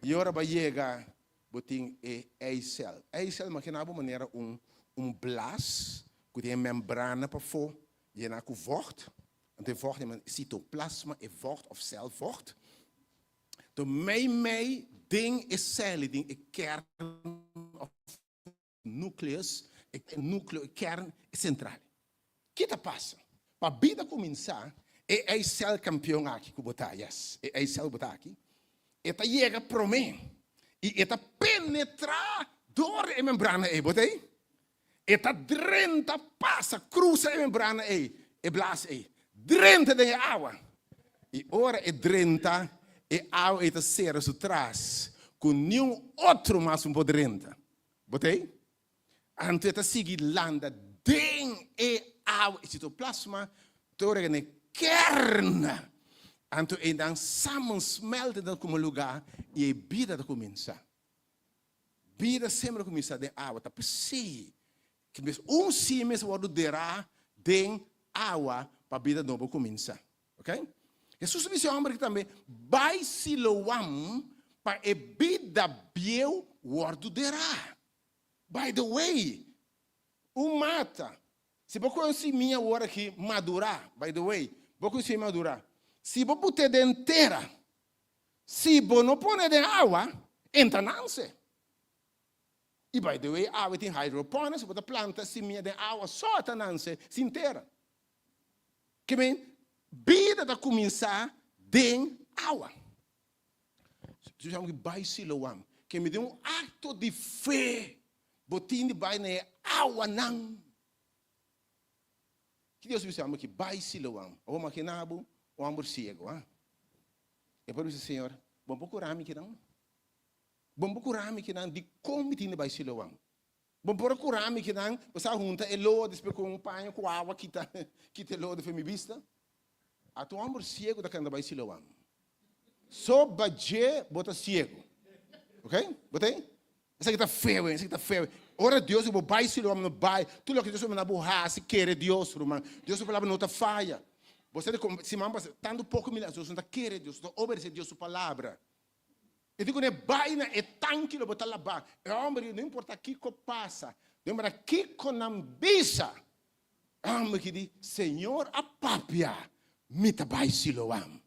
D: I ora bo a yega, bo tin e eicel. Eicel imagina bo manera un un blas ku tin e membrana pafó yená ku vògt. Anto e vògt yama sitoplasma, e vògt òf sèlvògt. Anto mei mei den e sèl ei tin e kern òf Nucleus, e nucleo, e kern, e central. Ki ta pasa? Pa bida cuminsa, e eicel campeon aki cu bo ta, yes, e eicel cu bo ta aki, e ta yega prome y e ta penetra door e membrana ey, bo ta ey? E ta drenta, pasa, crusa e membrana ey, e blaas ey, drenta den e awa. Y ora e drenta, e awa ey ta cera su tras cu niun otro mas no por drenta. Bo ta ei? Anto e ta sigui landa den e awa, e sitoplasma, te ora ku e kern. Anto einan samensmelten ta kuma lugá i e bida ta kuminsá. Bida semper ta kuminsá den awa. Ta p'esei ku mes un simia sa wòrdu derá den awa pa bida nobo kuminsá. Ok? Hesus a bisa e hòmber aki tambe, Bai Siloam pa e bida bieu wòrdu derá. By the way, un mata, si bo kohe un simia awor aki madurá, by the way, bo kohe un simia madurá, si bo put'é den tera, si bo no pone den awa, e ta nanse. I by the way, awe tin hydroponics, bo ta planta simia den awa so e ta nanse, sin tera. Ke men, bida ta kuminsá den awa. Su chama ki bai Siloam. Ke mi den un akto di fe bo tin di bai na e awanan. Ki Dios bisa mi ki bai Siloam. Awor makina bo un hòmber siego, ha? E por bisa, Señor, bo por kura mi kinan? Bo por kura mi kinan? Dikon mi tin di bai Siloam? Bo por a kura mi kinan, bo sa hunta e lodo despues ku un paña ku awa kita kita e lodo for mi bista. Ata un hòmber siegu ta kanta bai Siloam. So badje bo ta siegu. Ok? Bo ta ei? Esaki ta feo, esaki ta feo. Ora Dios di bo bai Siloam, no bai. Tur loke Dios a manda bo hasi, kere Dios, ruman. Dios su palabra no ta faya. Bo sa di kon siman pasa, tantu poko milager, nos no ta kere Dios, nos ta obedese Dios su palabra. E di kuné, Bai na e tanki lo bo ta labá. E hòmber di, No importá kiko pasa, no importá kiko nan bisa. E hòmber ki di, Señor a papia, mi ta bai Siloam.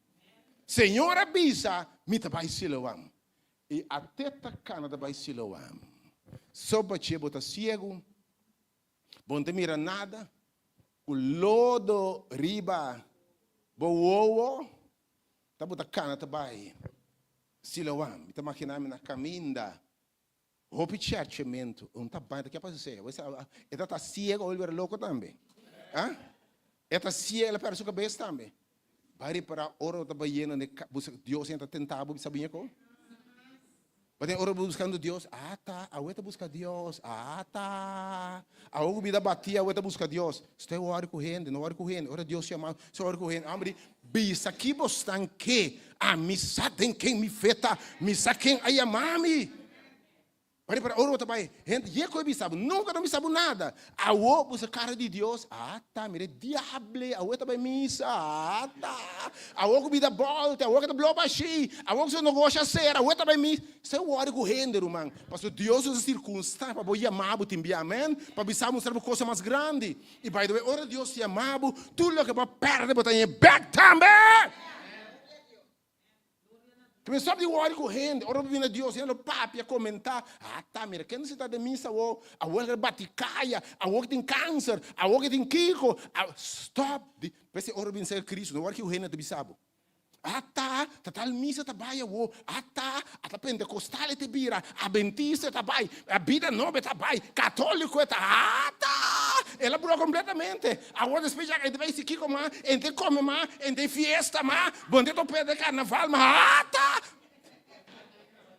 D: Señor a bisa, mi ta bai Siloam. I ate ta kana ta bai Siloam. Soba che bo ta siegu, bo no ta mira nada. Ku lodo riba bo wowo, ta bo ta kana ta bai Siloam. Mi ta maginá mi na kaminda. Hopi chèrchementu. Un ta bai, ta ke pasa esei? E ta ta siego o el bira loko tambe? Ah? E ta siego, el a pèrdè su kabes tambe. Bai repará ora bo ta bayendo na e buska Dios ta tentá bo bisa biña ko? Bo tin ora bo buskando Dios, ata, awe ta buska Dios, ata, awe ku bida batí awe ta buska Dios. Stoi wòri ku hende, no wòri ku hende. Ora Dios yama, stoi wòri ku hende. Hombre di, bisa ki bo stan ke, ami sa den ken mi fe ta, mi sa ken a yama mi. Bo repara ora bo ta bai, hende ye koe bisa bo, nunka no bisa bo nada. Awo bo sa kara di Dios, ata, mira e diable, awo e ta bai misa, ata, awo ku bida bolte, awo ke ta blo bashi, awo ku su negoshi a sera, awo e ta bai misa. Esei wòrdu ku hende, ruman, pasobra Dios usa sirkunstansia pa bo yama bo tin bia, amen, pa bisa bo mustra bo kosa mas grandi. I by the way, ora Dios yama bo, tur loke bo a pèrdè bo ta haña bèk tambe. Te men stop di wòri ku hende. Ora bo bini na Dios, hende lo papia, komentá. Ata, mira, kende si ta den misa awor? Awor ke ta bati kaya, awor ke tin kanser, awor ke tin kiko. Stop di. P'esei ora bo bini serka Kristu, no wòri ku hende ta bisa bo. Ata, ta tal misa ta bai awor. Ata, ata pentekostal e ta bira, abentista e ta bai, bida nobo e ta bai, katoliko e ta. Ata! El a bura kompletamente. Awor despues ya e ta bai si kiko mas, e ta kome mas, e ta fiesta mas. Bo no ta perde carnaval ma ata!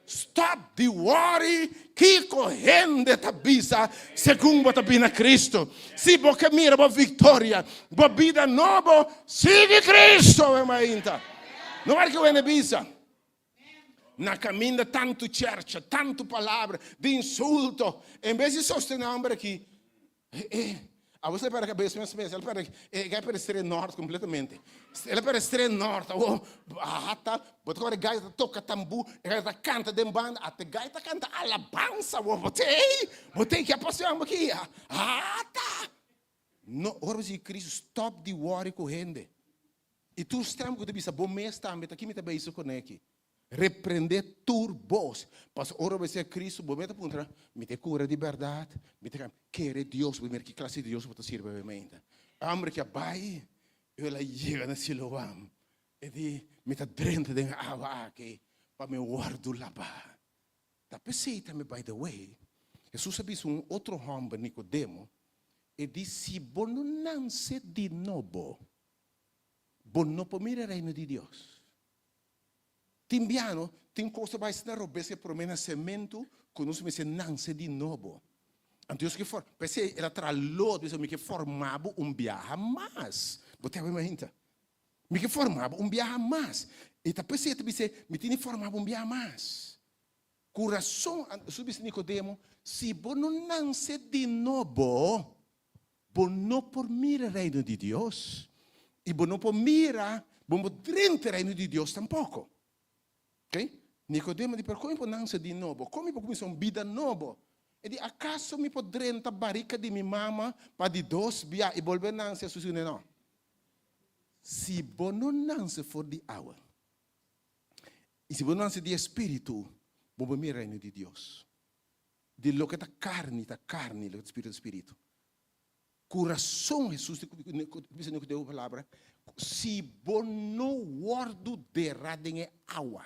D: Stop di worry kiko hende ta bisa segun bo ta bini na Cristo. Si bo ke mira bo victoria, bo bida nobo, sigui Cristo awe mainta. No wak kiko hende bisa. Na caminda tantu chercha, tantu palabra di insulto. En bes di sostene homber aki, Awor el a perde kabes mes mes, el a perde, e gai perde strea nort kompletamente. El a perde strea nort, awor ata, bo ta kòrda e gai ta toka tambú, e gai ta kanta den banda, ata e gai ta kanta alabansa awor, bo tei, bo tei, ke a pasa aki? Ata! No, ora bo sigui Cristo, stòp di wòri ku hende. I tur stèm ku ta bisa bo mes tambe ta ki mi ta bezig kuné aki. Reprendé tur bos. Pasobra ora bo ser Cristo, bo mester puntra, Mi ta e cura di berdad? Mi ta kere Dios? Bo mira ki clase di Dios bo ta sirbi awe-mainta. E homber ki a bai, el a yega na Siloam. E di, Mi ta drenta den e awa aki pa mi wordo labá. Ta p'esei tambe, by the way, Jesus a bisa un otro homber, Nicodemo, e di, Si bo no nanse di nobo, bo no por mira e reino di Dios. Tin biano, tin kos ta bai asina robes ke promé nasementu ku nos mester nanse di nobo. Anto Dios ke for, p'esei el a traha lot, bisa mi ke forma bo un biaha mas. Bo ta habi mainta? Mi ke forma bo un biaha mas. I ta p'esei e ta bis'é, mi tin di forma bo un biaha mas. Ku rason, Hesus bisa Nikodemo, si bo no nanse di nobo, Bo no por mira Reino di Dios i bo no por mira, bo no por drenta Reino di Dios tampoko. Ok? Nikodemo di, pero kon mi por nanse di nobo? Kon mi por kuminsá un bida nobo? E di, akaso mi por drenta barika di mi mama pa di dos bia i bolbe nanse? Hesus di, No. Si bo no nanse for di awa i si bo no nanse di e Spiritu, bo por mira Reino di Dios. Di loke ta karni ta karni, loke ta spiritu ta spiritu. Ku rason Hesus bisa Nikodemo palabra, Si bo no wòrdu derá den e awa,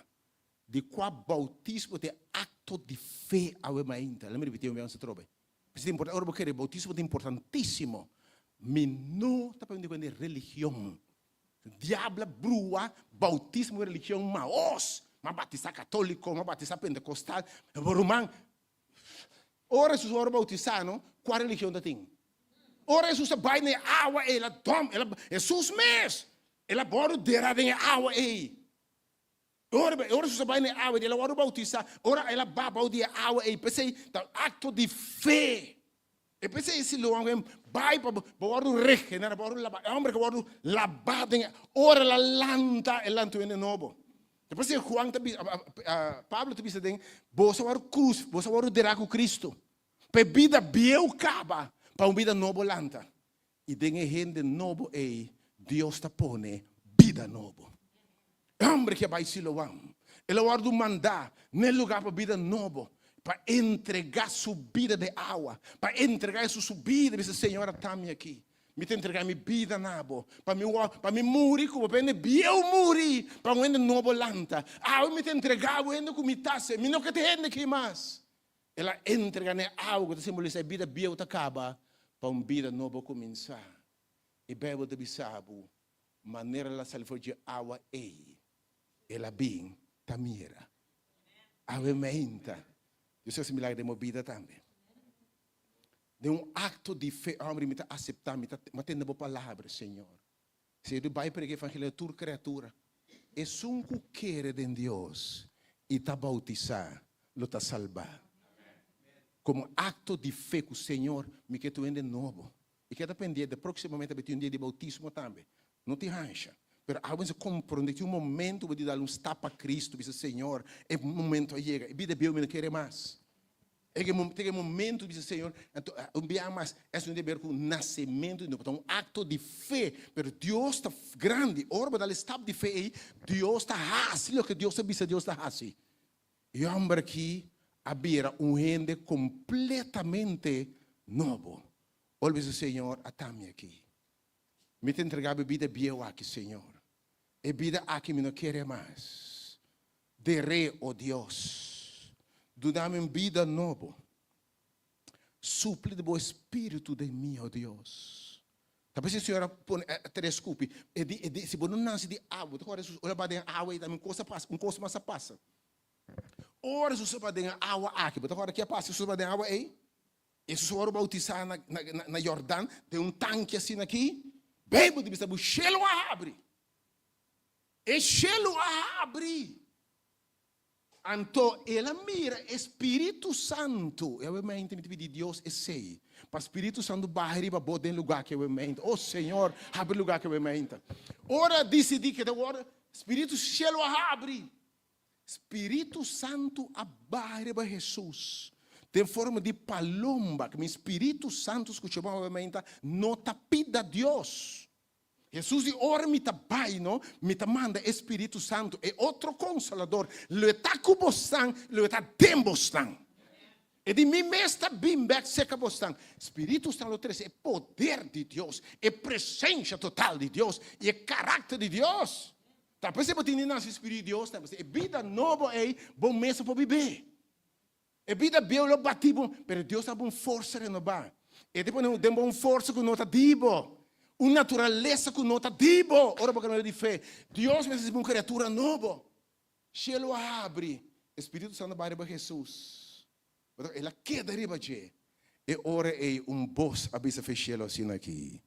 D: di kua boutismo ta e akto di fe awe mainta. Lami ripití un biaha atrobe. P'esei ta importante, ora bo kere boutismo ta importantísimo. Mi no ta papia di religion. Diablo a brua bautismo ku religion maos. M'a batisá katóliko, m'a batisá pentekostal. Bo ruman, ora Hesus wòrdu bautisá no, kua religion ta tin? Ora Hesus a bai na e awa ei, el a dòm, el a, Hesus mes, el a wòrdu derá den e awa ei. Ora, ora Hesus a bai na e awa ei, el a wòrdu bautisá. Ora el a ba bou di e awa ei, p'esei ta akto di fe. E p'esei Siloam ku bai pa bo wòrdu regenerá, bo wòrdu labá. E hòmber ku wòrdu labá den e ora el a lanta, el lanta un hende nobo. E p'esei Juan ta bisa, Pablo ta bisa den, boso a wòrdu krus, boso a wòrdu derá ku Kristu, pa e bida bieu kaba, pa un bida nobo lanta. I den e hende nobo ei, Dios ta pone bida nobo. E hòmber ki a bai Siloam, el a wòrdu mandá n'e lugá pa bida nobo, pa entregá su bida den awa, pa entregá Hesus su bida i bisa, Señor, ata mi aki. Mi ta entregá mi bida na bo, pa mi wòrdu, pa mi muri ku bo, pa hende bieu muri, pa un hende nobo lanta. Awe mi ta entregá bo hende ku mi ta ser. Mi no ke ta hende aki mas. El a entregá na e awa ku ta simbolisá e bida bieu ta kaba, pa un bida nobo kuminsá. E Beibel ta bisa bo, manera el a sali for dje awa ei, el a bin ta mira. Awe meinta, Dios a hasi milager den bo bida tambe. Den un acto di fe, hombre, mi ta acepta, mi ta tende bo palabra, Señor. Si e bai prega evangelio na tur criatura, esun cu kere den Dios y ta bautisa lo ta salba. Como acto di fe cu Señor, mi ke tur hende nobo. Y keda pendiente, proximamente ta tin un dia di bautismo tambe. No tin hansha. Pero awe mester comprende tin un momento bo di dal un stap pa Cristo, bisa Señor, e momento a yega, e bida bieu mi no kere mas. E tin e momento bisa Señor, anto un bia mas, es no tin ber cu nacemento di nobo, ta un acto di fe, pero Dios ta grandi, ora bo dal e stap di fe ey, Dios ta haci loke Dios a bisa Dios ta haci. E homber aki a bira un hende completamente nobo. Ora bisa Señor, ata mi aki. Mi ta entregá bo e bida bieu aki, Señor. E bida aki mi no kere mas. Der'é, o Dios. Duna mi un bida nobo. Supli di bo Espíritu den mi, o Dios. Ta p'esei Señor a pone a tree skupi. E di, e di, si bo no nase di awa, bo ta kòrda Hesus ora a bai den awa ei tambe un kos a pasa, un kos mas a pasa. Ora Hesus a bai den e awa aki, bo ta kòrda ke a pasa Hesus a bai den awa ei? Hesus a wòrdu boutisá na, na, na Jordan den un tanki asina aki. Beibel ta bisa bo shelu a habri. E shelu a habri. Anto el a mira e Spiritu Santu. E awemente mi ta pidi Dios esei, pa Spiritu Santu baha riba bo den lugá ki awemente. O Señor, habri lugá ki awemente. Ora a disidí ke ta wòrdu, Spiritu shelu a habri. Spiritu Santu a baha riba Hesus den forma di palomba. Mi Spiritu Santu, skucha bon awemente, no ta pida Dios. Hesus di, Ora mi ta bai, no, mi ta manda e Spiritu Santu, e otro Konsolador, lo e ta ku bosnan, lo e ta den bosnan. E di, Mi mes ta bin bèk serka bosnan. Spiritu Santu lo trese e poder di Dios, e presensha total di Dios i e karakter di Dios. Ta p'esei bo tin di nase Spiritu di Dios, ta p'esei e bida nobo ei bo mes a por bib'é. E bida bieu lo bati bo, pero Dios ta bo un forsa renobá. E ta pone den bo un forsa ku no ta di bo, un naturalesa ku no ta di bo ora bo kambia di fe. Dios mester hasi bo un kriatura nobo. Shelu a habri, e Spiritu Santu a bai riba Hesus. El a keda riba dje. E ora ei un bos a bisa fe shelu asina aki,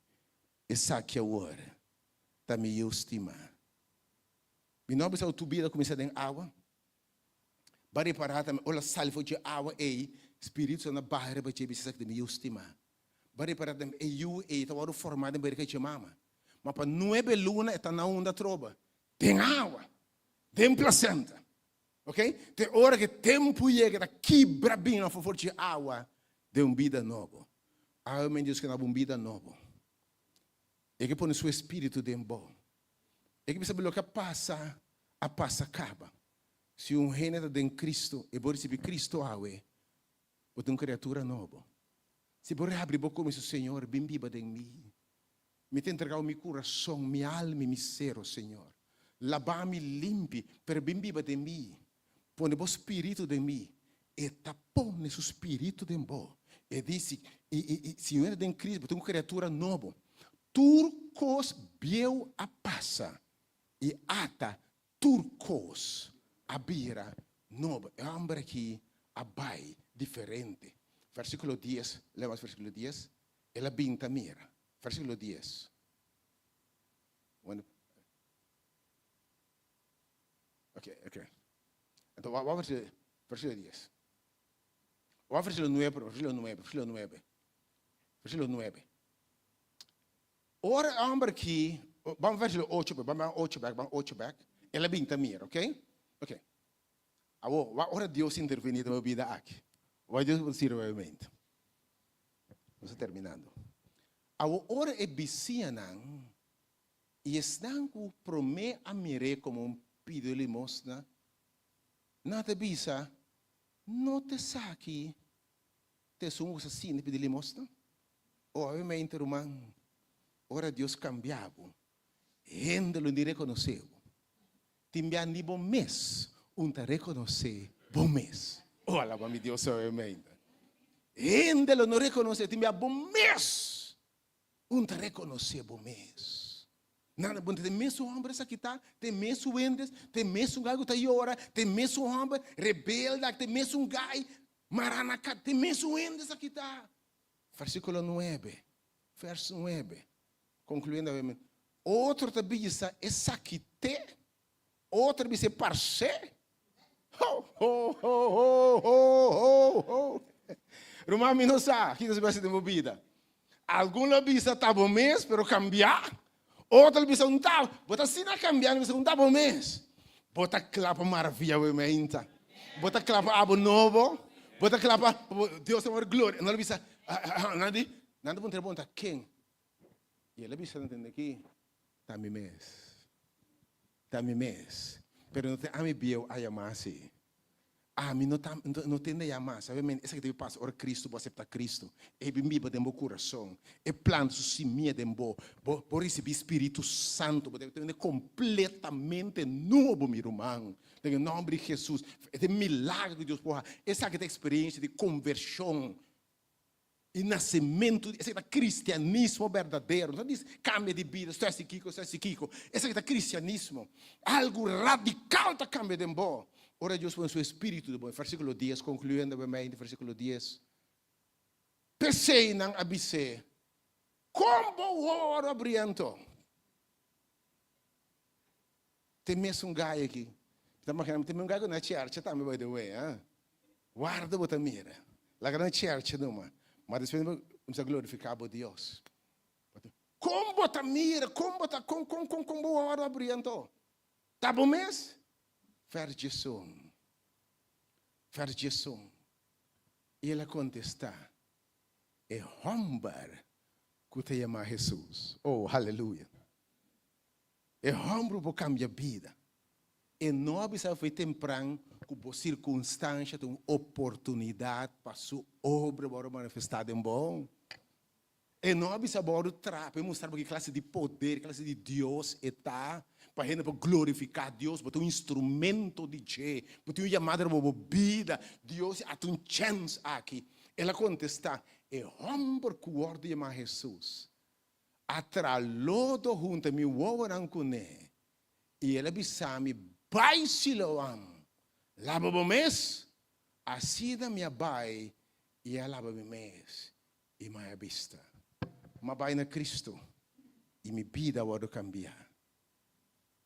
D: Esaki awor ta mi Yu stimá. Mi no a bisa ku tur bida kuminsá den awa? Bo a repará tambe ora sali for dje awa ei, Spiritu Santu a baha riba dje bisa esaki ta mi Yu stimá. Bo a repará tambe e yu ei ta wòrdu formá den barika dje mama. Ma pa nuebe luna e ta na unda atroba? Den awa, den plasenta. Ok? Te ora ku e tempu yega e ta kibra bini afó for dje awa den un bida nobo. Awe men Dios ke dabo un bida nobo. E ke pone su Espiritu den bo. E ke bisa bo loke a pasa, a pasa kaba. Si un hende ta den Cristo, e bo ricibi Cristo awe, bo ta un criatura nobo. Si bo rehabri bo comiso, Señor, bin biba den mi. Mi ta entregao mi curason, mi alma y mi ser, o Señor. Laba mi limpi, pero bin biba den mi. Pone bo spiritu den mi. E ta pone su spiritu den bo. E dici, y, y, y, si un hende den Cristo, bo ta un criatura nobo. Tur cos bieu a pasa, y ata Tur kos a bira nobo. E hòmber akí a bai diferente. Versíkulo dies, lei mas versíkulo dies. El a bin ta mira. Versíkulo dies. Bueno, ok, ok. Anto, wak versíkulo, versíkulo dies. Wak versíkulo nuebe, versíkulo nuebe, versíkulo nuebe. Versíkulo nuebe. Ora e hòmber ki, ban versíkulo ocho, ban ban ocho bèk, ban ocho bèk, el a bin ta mira, ok? Ok. Awor, wak ora Dios intervení den bo bida aki. Wak Dios por sirbi bo mente. Nos ta terminando. Awor, ora e bisiñanan i esnan ku promé a mir'é komo un pidió limosna, nan ta bisa, No ta esaki ta esun ku sa sinti pidi limosna? Obviamente, ruman. Ora Dios kambia bo, hende lo ni rekonosé bo. Tin bia ni bo mes un ta rekonosé bo mes. Oh, alaba mi Dios suavemente. Hende lo no rekonosé, tin bia bo mes un ta rekonosé bo mes. Nan bo ta e mesun hòmber esaki ta, ta e mesun hendes, ta e mesun gai ku ta yora, ta e mesun hòmber rebelde, ta e mesun gai mará na ka, ta e mesun hende esaki ta. Versíkulo nuebe, vers nuebe, konkluyendo awe, Otro ta bisa esaki te, otro ta bisa e parsé. Ho, ho, ho, ho, ho, ho, ho. Ruman, mi no sa kiko ta pasa den bo bida. Algun lo bisa ta bo mes, pero kambia. Otro lo bisa un ta, bo ta asina kambia, lo bisa un ta bo mes. Bo ta kla pa maravia bo meinta. Bo ta kla pa abo nobo. Bo ta kla pa Dios ta wòrdu gloria. Nan lo bisa, nan di, nan ta puntra bo ta ken? I el a bisa nan tende aki, ta mi mes. Ta mi mes. Pero no ta ami bieu a yama asi. Ami no ta no tende ya mas. Sabe men, esaki ta bin pasa ora Cristo, bo acepta Cristo. E bin biba den bo curason. E planta su simia den bo. Bo bo ricibi Spiritu Santo. Bo ta bini completamente nobo, mi ruman. Den e nomber di Jesus. E ta e milagro cu Dios por haci. Esaki ta experiencia di conversion. E nasementu, esaki ta kristianismo berdadero. No ta dis kambia di bida, esto hasi kiko, esto hasi kiko. Esaki ta kristianismo. Algu radikal ta kambia den bo ora Dios pone su espiritu den bo. Versíkulo dies, konkluyendo awe versíkulo dies. P'esei nan a bis'é, Kon bo wowo a habrí anto? Te mesun gai aki. Mi ta imagina mi te mesun gai ku na chercha tambe by the way ah. Warda bo ta mira. Laga nan chercha numa. Ma despues bo kumsa glorifica bo Dios. Kon bo ta mira, kon bo ta kon kon kon kon bo wòrdu abri anto? Ta bo mes? Vers diesun. Vers diesun. I el a kontestá, E hòmber ku ta yamá Hesus. Oh, haleluya! E hòmber por kambia bida. E no a bisa fo'i tempran ku bo sirkunstansha ta un oportunidat pa su obra wòrdu manifestá den bo. E no a bisa bo wòrdu traha pa e mustra bo ki klase di poder, ki klase di Dios e ta, pa hende por glorifiká Dios. Bo ta un instrumento di dje. Bo tin un yamada riba bo bida. Dios a ta un chèns aki. El a kontestá, E hòmber ku wòrdu yamá Hesus a tra lodo hunta mi wowonan kuné, i el a bisa mi, Bai Siloam, laba bo mes. Asina mi a bai i a laba mi mes, i mi a bista. Mi a bai na Cristo, i mi bida a wòrdu kambiá.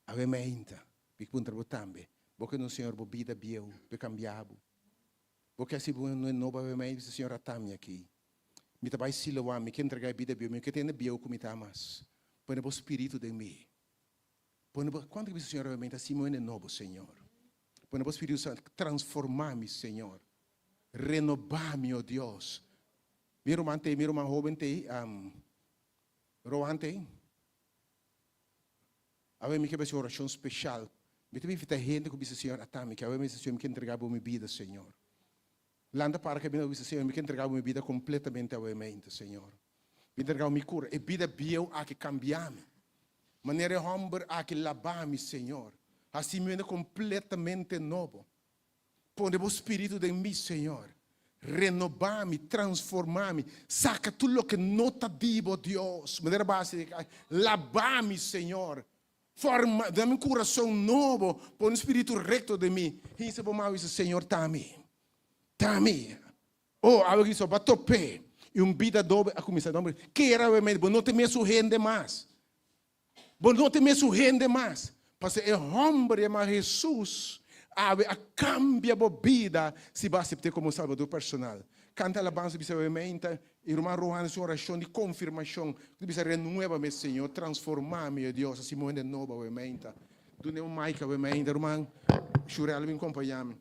D: Awe meinta, mi puntra bo tambe, bo ke no Señor bo bida bieu pe kambia bo? Bo ke hasi bo nobo awe meinta? Bisa, Señor, ata mi aki. Mi ta bai Siloam, mi ke entregá e bida bieu, mi no ke tende bieu ku mi ta mas. Pone bo spiritu den mi. Pone bo, kuantu ke bisa Señor awe mi ta hasi mi hende nobo, Señor. Pone bo Spiritu Santu, transformá mi, Señor. Renobá mi, o Dios. Mi ruman t'ei, mi ruman hóben t'ei, Rohan t'ei. Awe mi ke bai hasi un orashon speshal. Mi ta invitá hende ku bisa Señor, ata mi ke. Awe mi bisa Señor, mi ke entregá bo mi bida, Señor. Lanta para ke mi bisa, Señor, mi ke entrega bo mi bida kompletamente awe mente, Señor. Mi entrega bo mi kura. E bida bieu aki kambia mi. Manera e hòmber aki laba mi, Señor. Hasi mi hende kompletamente nobo. Pone bo spiritu den mi, Señor. Renobá mi, transformá mi. Saka tur loke no ta di bo, Dios. Manera bo a hasi, laba mi, Señor. Forma, dami un kurason nobo, pone un spiritu rekto den mi. Hinsa bo man bisa, Señor, ta mi. Ta mi. Oh, awe ki so ba top'é. I un bida dobe a kuminsá. No, kere awe mente, bo no ta mesun hende mas. Bo no ta mesun hende mas. Pasobra e hòmber yamá Hesus awe a kambia bo bida si bo asept'é komo Salbador personal. Kanta alabansa bisa awe mente. I ruman Rohan hasi un orashon di konfirmashon. Ku ta bisa, Renuébame, Señor, transformami, o Dios, hasi mi un hende nobo awe meinta. Dun'é un mic awe meinta, ruman Shurel bin kompañá mi.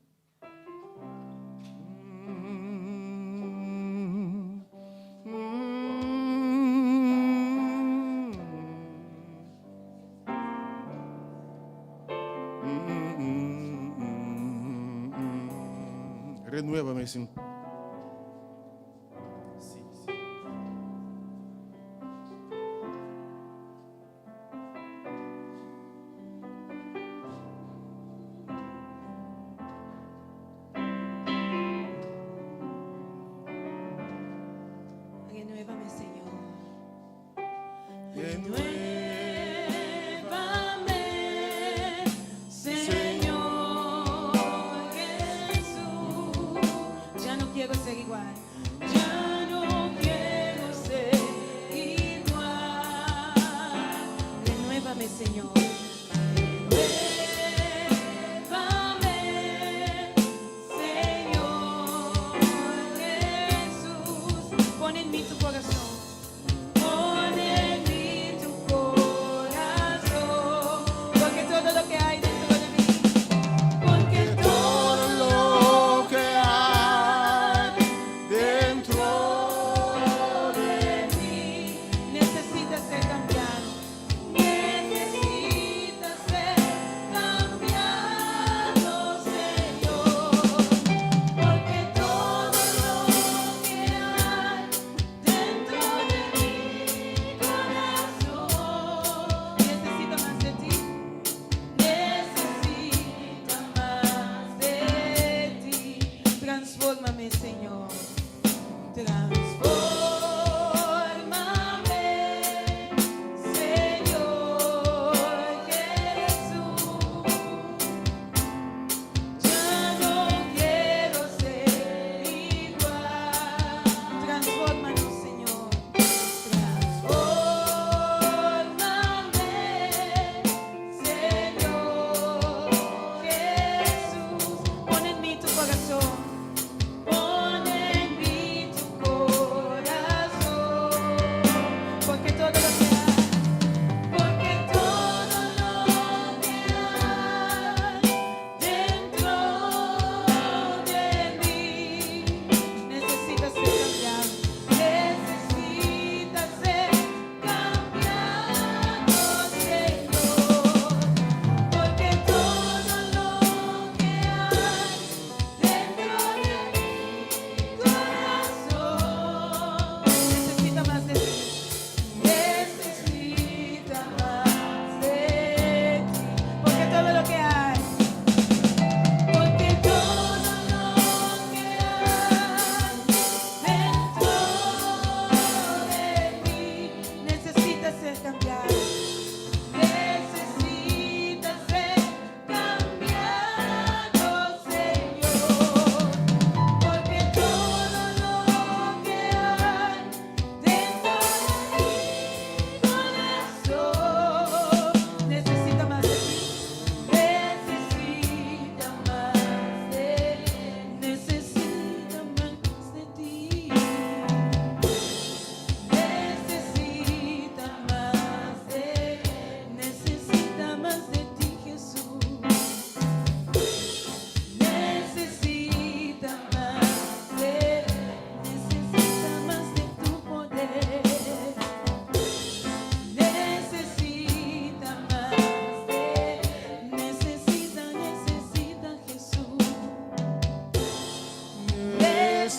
D: Renuébame, Señor.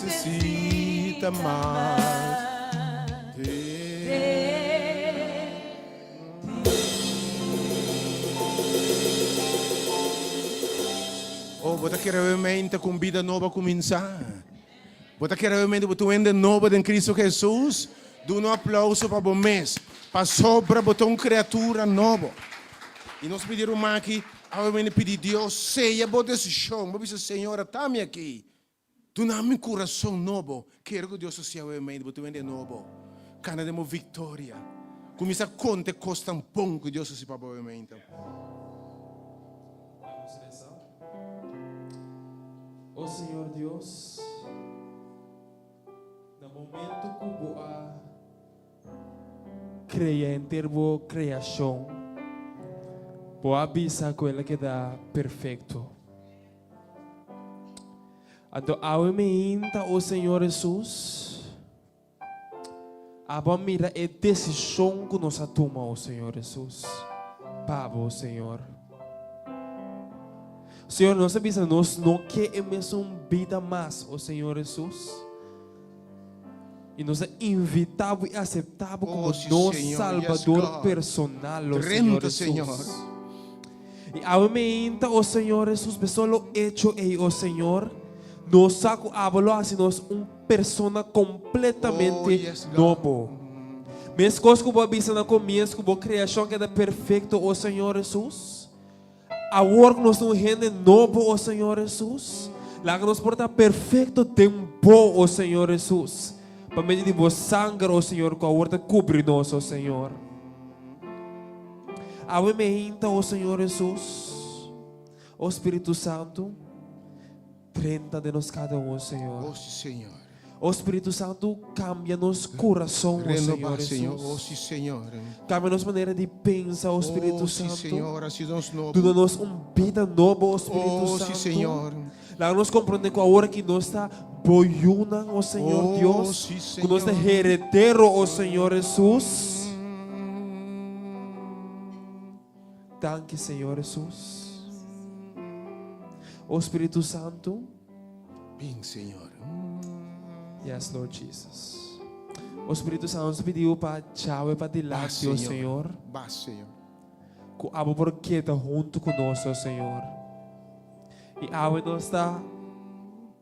D: necesita mas de Oh, bo ta kere realmente ku un bida nobo a kuminsá? Bo ta kere realmente bo ta un hende nobo den Cristo Jesus? Duna un aplauso pa bo mes, pasobra bo ta un kriatura nobo. I nos pidi ruman aki, awe mende pidi Dios, seya bo desishon. Bo bisa, Señor, ata mi aki. Duna mi kurason nobo. Kere ku Dios ta siña awe mende, bo ta un hende nobo. Kana den bo viktoria. Kuminsá konta e kosnan bon ku Dios a hasi pa bo awe mende.
B: Vamos resa. O Señor Dios, na momento ku bo a krea henter bo kreashon, bo a bisa ku el a keda perfekto. Anto awe meinta, o Señor Hesus, abo a mira e desishon ku nos a tuma, o Señor Hesus, pa bo, Señor. Señor, nos a bisa nos no ke e mesun bida mas, o Señor Hesus. I nos a invitá bo i aseptá bo komo
D: Oh, sí,
B: nos
D: Señor. Yes,
B: Salbador
D: God.
B: personal, o Señor
D: Drenta, Señor.
B: Hesus. I awe meinta, o Señor Hesus, pe solo hecho ei, o Señor, nos sa ku abo lo hasi nos un persona
D: Oh,
B: kompletamente
D: yes, God.
B: nobo. Meskos ku bo a bisa na komienso ku bo kreashon keda perfekto, o Señor Hesus, Awor ku nos ta un hende nobo, o Señor Hesus, laga nos por ta perfekto den Bo, o Señor Hesus, pa medio di Bo sanger, o Señor, ku awor ta kubri nos, o Señor. Awe meinta, o Señor Hesus, o Spiritu Santu, Drenta den nos kada un, o Señor.
D: O si, Señor.
B: O Spiritu Santu, kambia nos kurason, o
D: Renobá,
B: Señor
D: Señor.
B: Hesus.
D: O si, Señor.
B: Kambia nos manera di pensa, o Spiritu
D: O si,
B: Santu.
D: Señor, hasi nos nobo.
B: Duna nos un bida nobo, o Spiritu
D: O si,
B: Santu.
D: Señor.
B: Laga nos komprondé ku awor aki nos ta bo yunan, o Señor
D: O
B: Dios,
D: si,
B: ku nos ta
D: Señor.
B: heredero, o Señor Hesus. Danki Señor Hesus. O Spiritu Santu.
D: Bin Señor.
B: Yes Lord Jesus. O Spiritu Santu nos ta pidi bo pa djawe pa dilanti o Señor.
D: Ba Señor.
B: Ku abo por keda huntu ku nos o Señor. I awe nos ta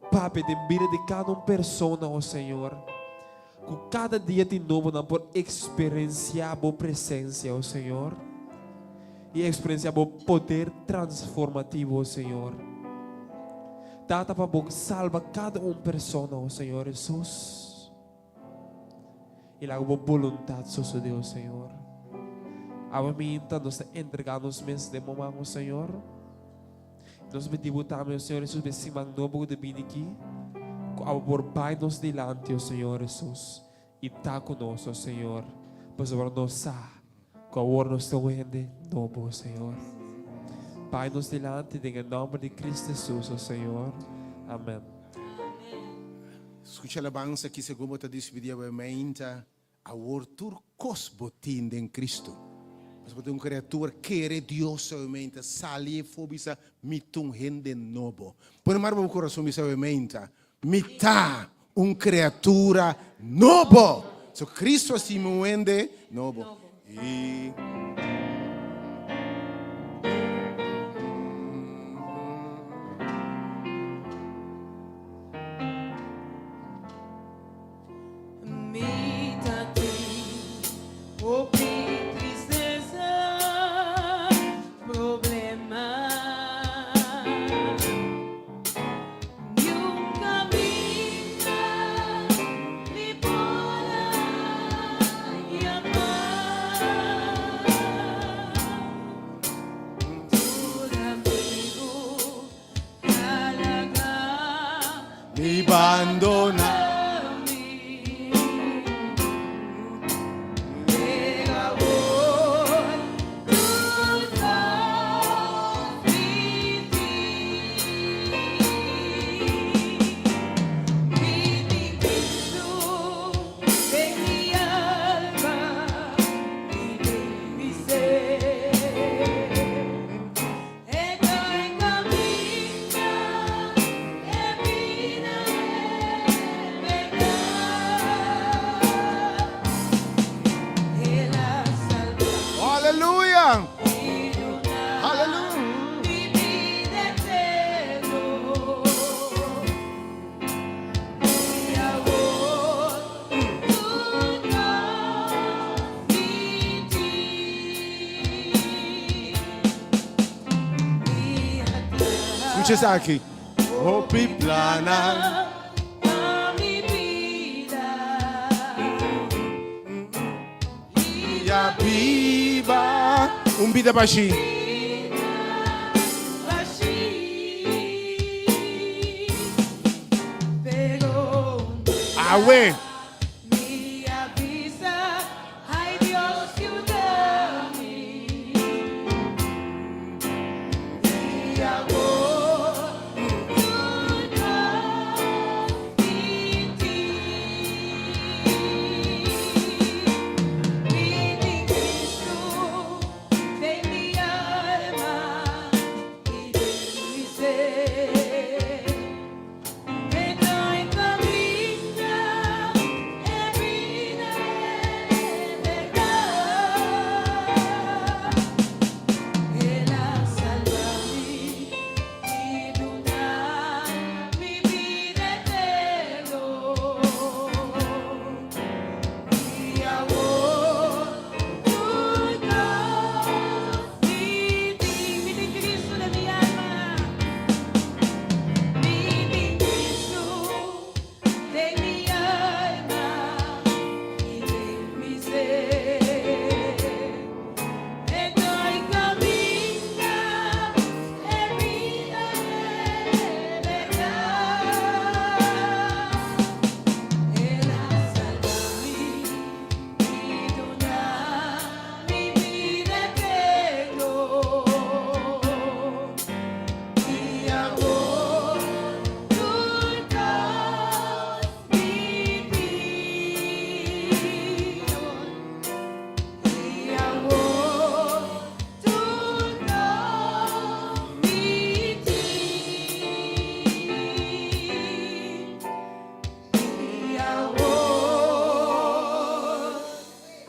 B: papia den bida di kada un persona o Señor. Ku kada dia di nobo nan por eksperensiá Bo presensia, o Señor, i eksperensiá Bo poder transformativo, o Señor. Tata, pa Bo salba kada un persona, o Señor Hesus, i laga Bo boluntat sosodé, o Señor. Awe minta nos ta entregá nos mes den Bo man, o Señor. Nos pidi Bo tambe, o Señor Hesus, pa e siman nobo ku ta bini aki, ku abo por bai nos dilanti, o Señor Hesus, i ta ku nos, o Señor, pasobra nos sa ku awor nos ta un hende nobo, o Señor. Bai nos dilanti den e nòmber di Cristo Hesus, o Señor. Amen.
D: Skucha alabansa aki segun bo ta dispidi awe meinta. Awor tur kos bo tin den Cristo. Pasobra bo ta un kriatura, kere Dios solamente, sali efo bisa, Mi ta un hende nobo. Pone mar bo kurason bisa obviamente, Mi ta un kriatura nobo. So Cristo a hasi mi un hende nobo. I.
C: Mi ta tin hopi tristesa, problema. Niun kaminda mi por a yama. Tur amigu ta laga
D: Mi bandona. Skucha esaki. Hopi plannan.
C: Pa mi bida.
D: Mi a biba un bida bashí. Awe.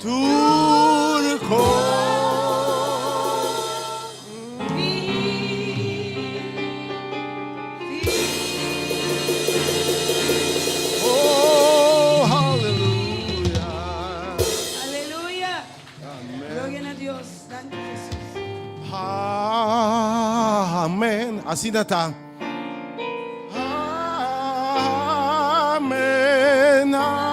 D: Tur kos. Oh, hallelujah.
C: Aleluya. Gloria na Dios. Danki Jesus.
D: Amen. Asina ta. Amen.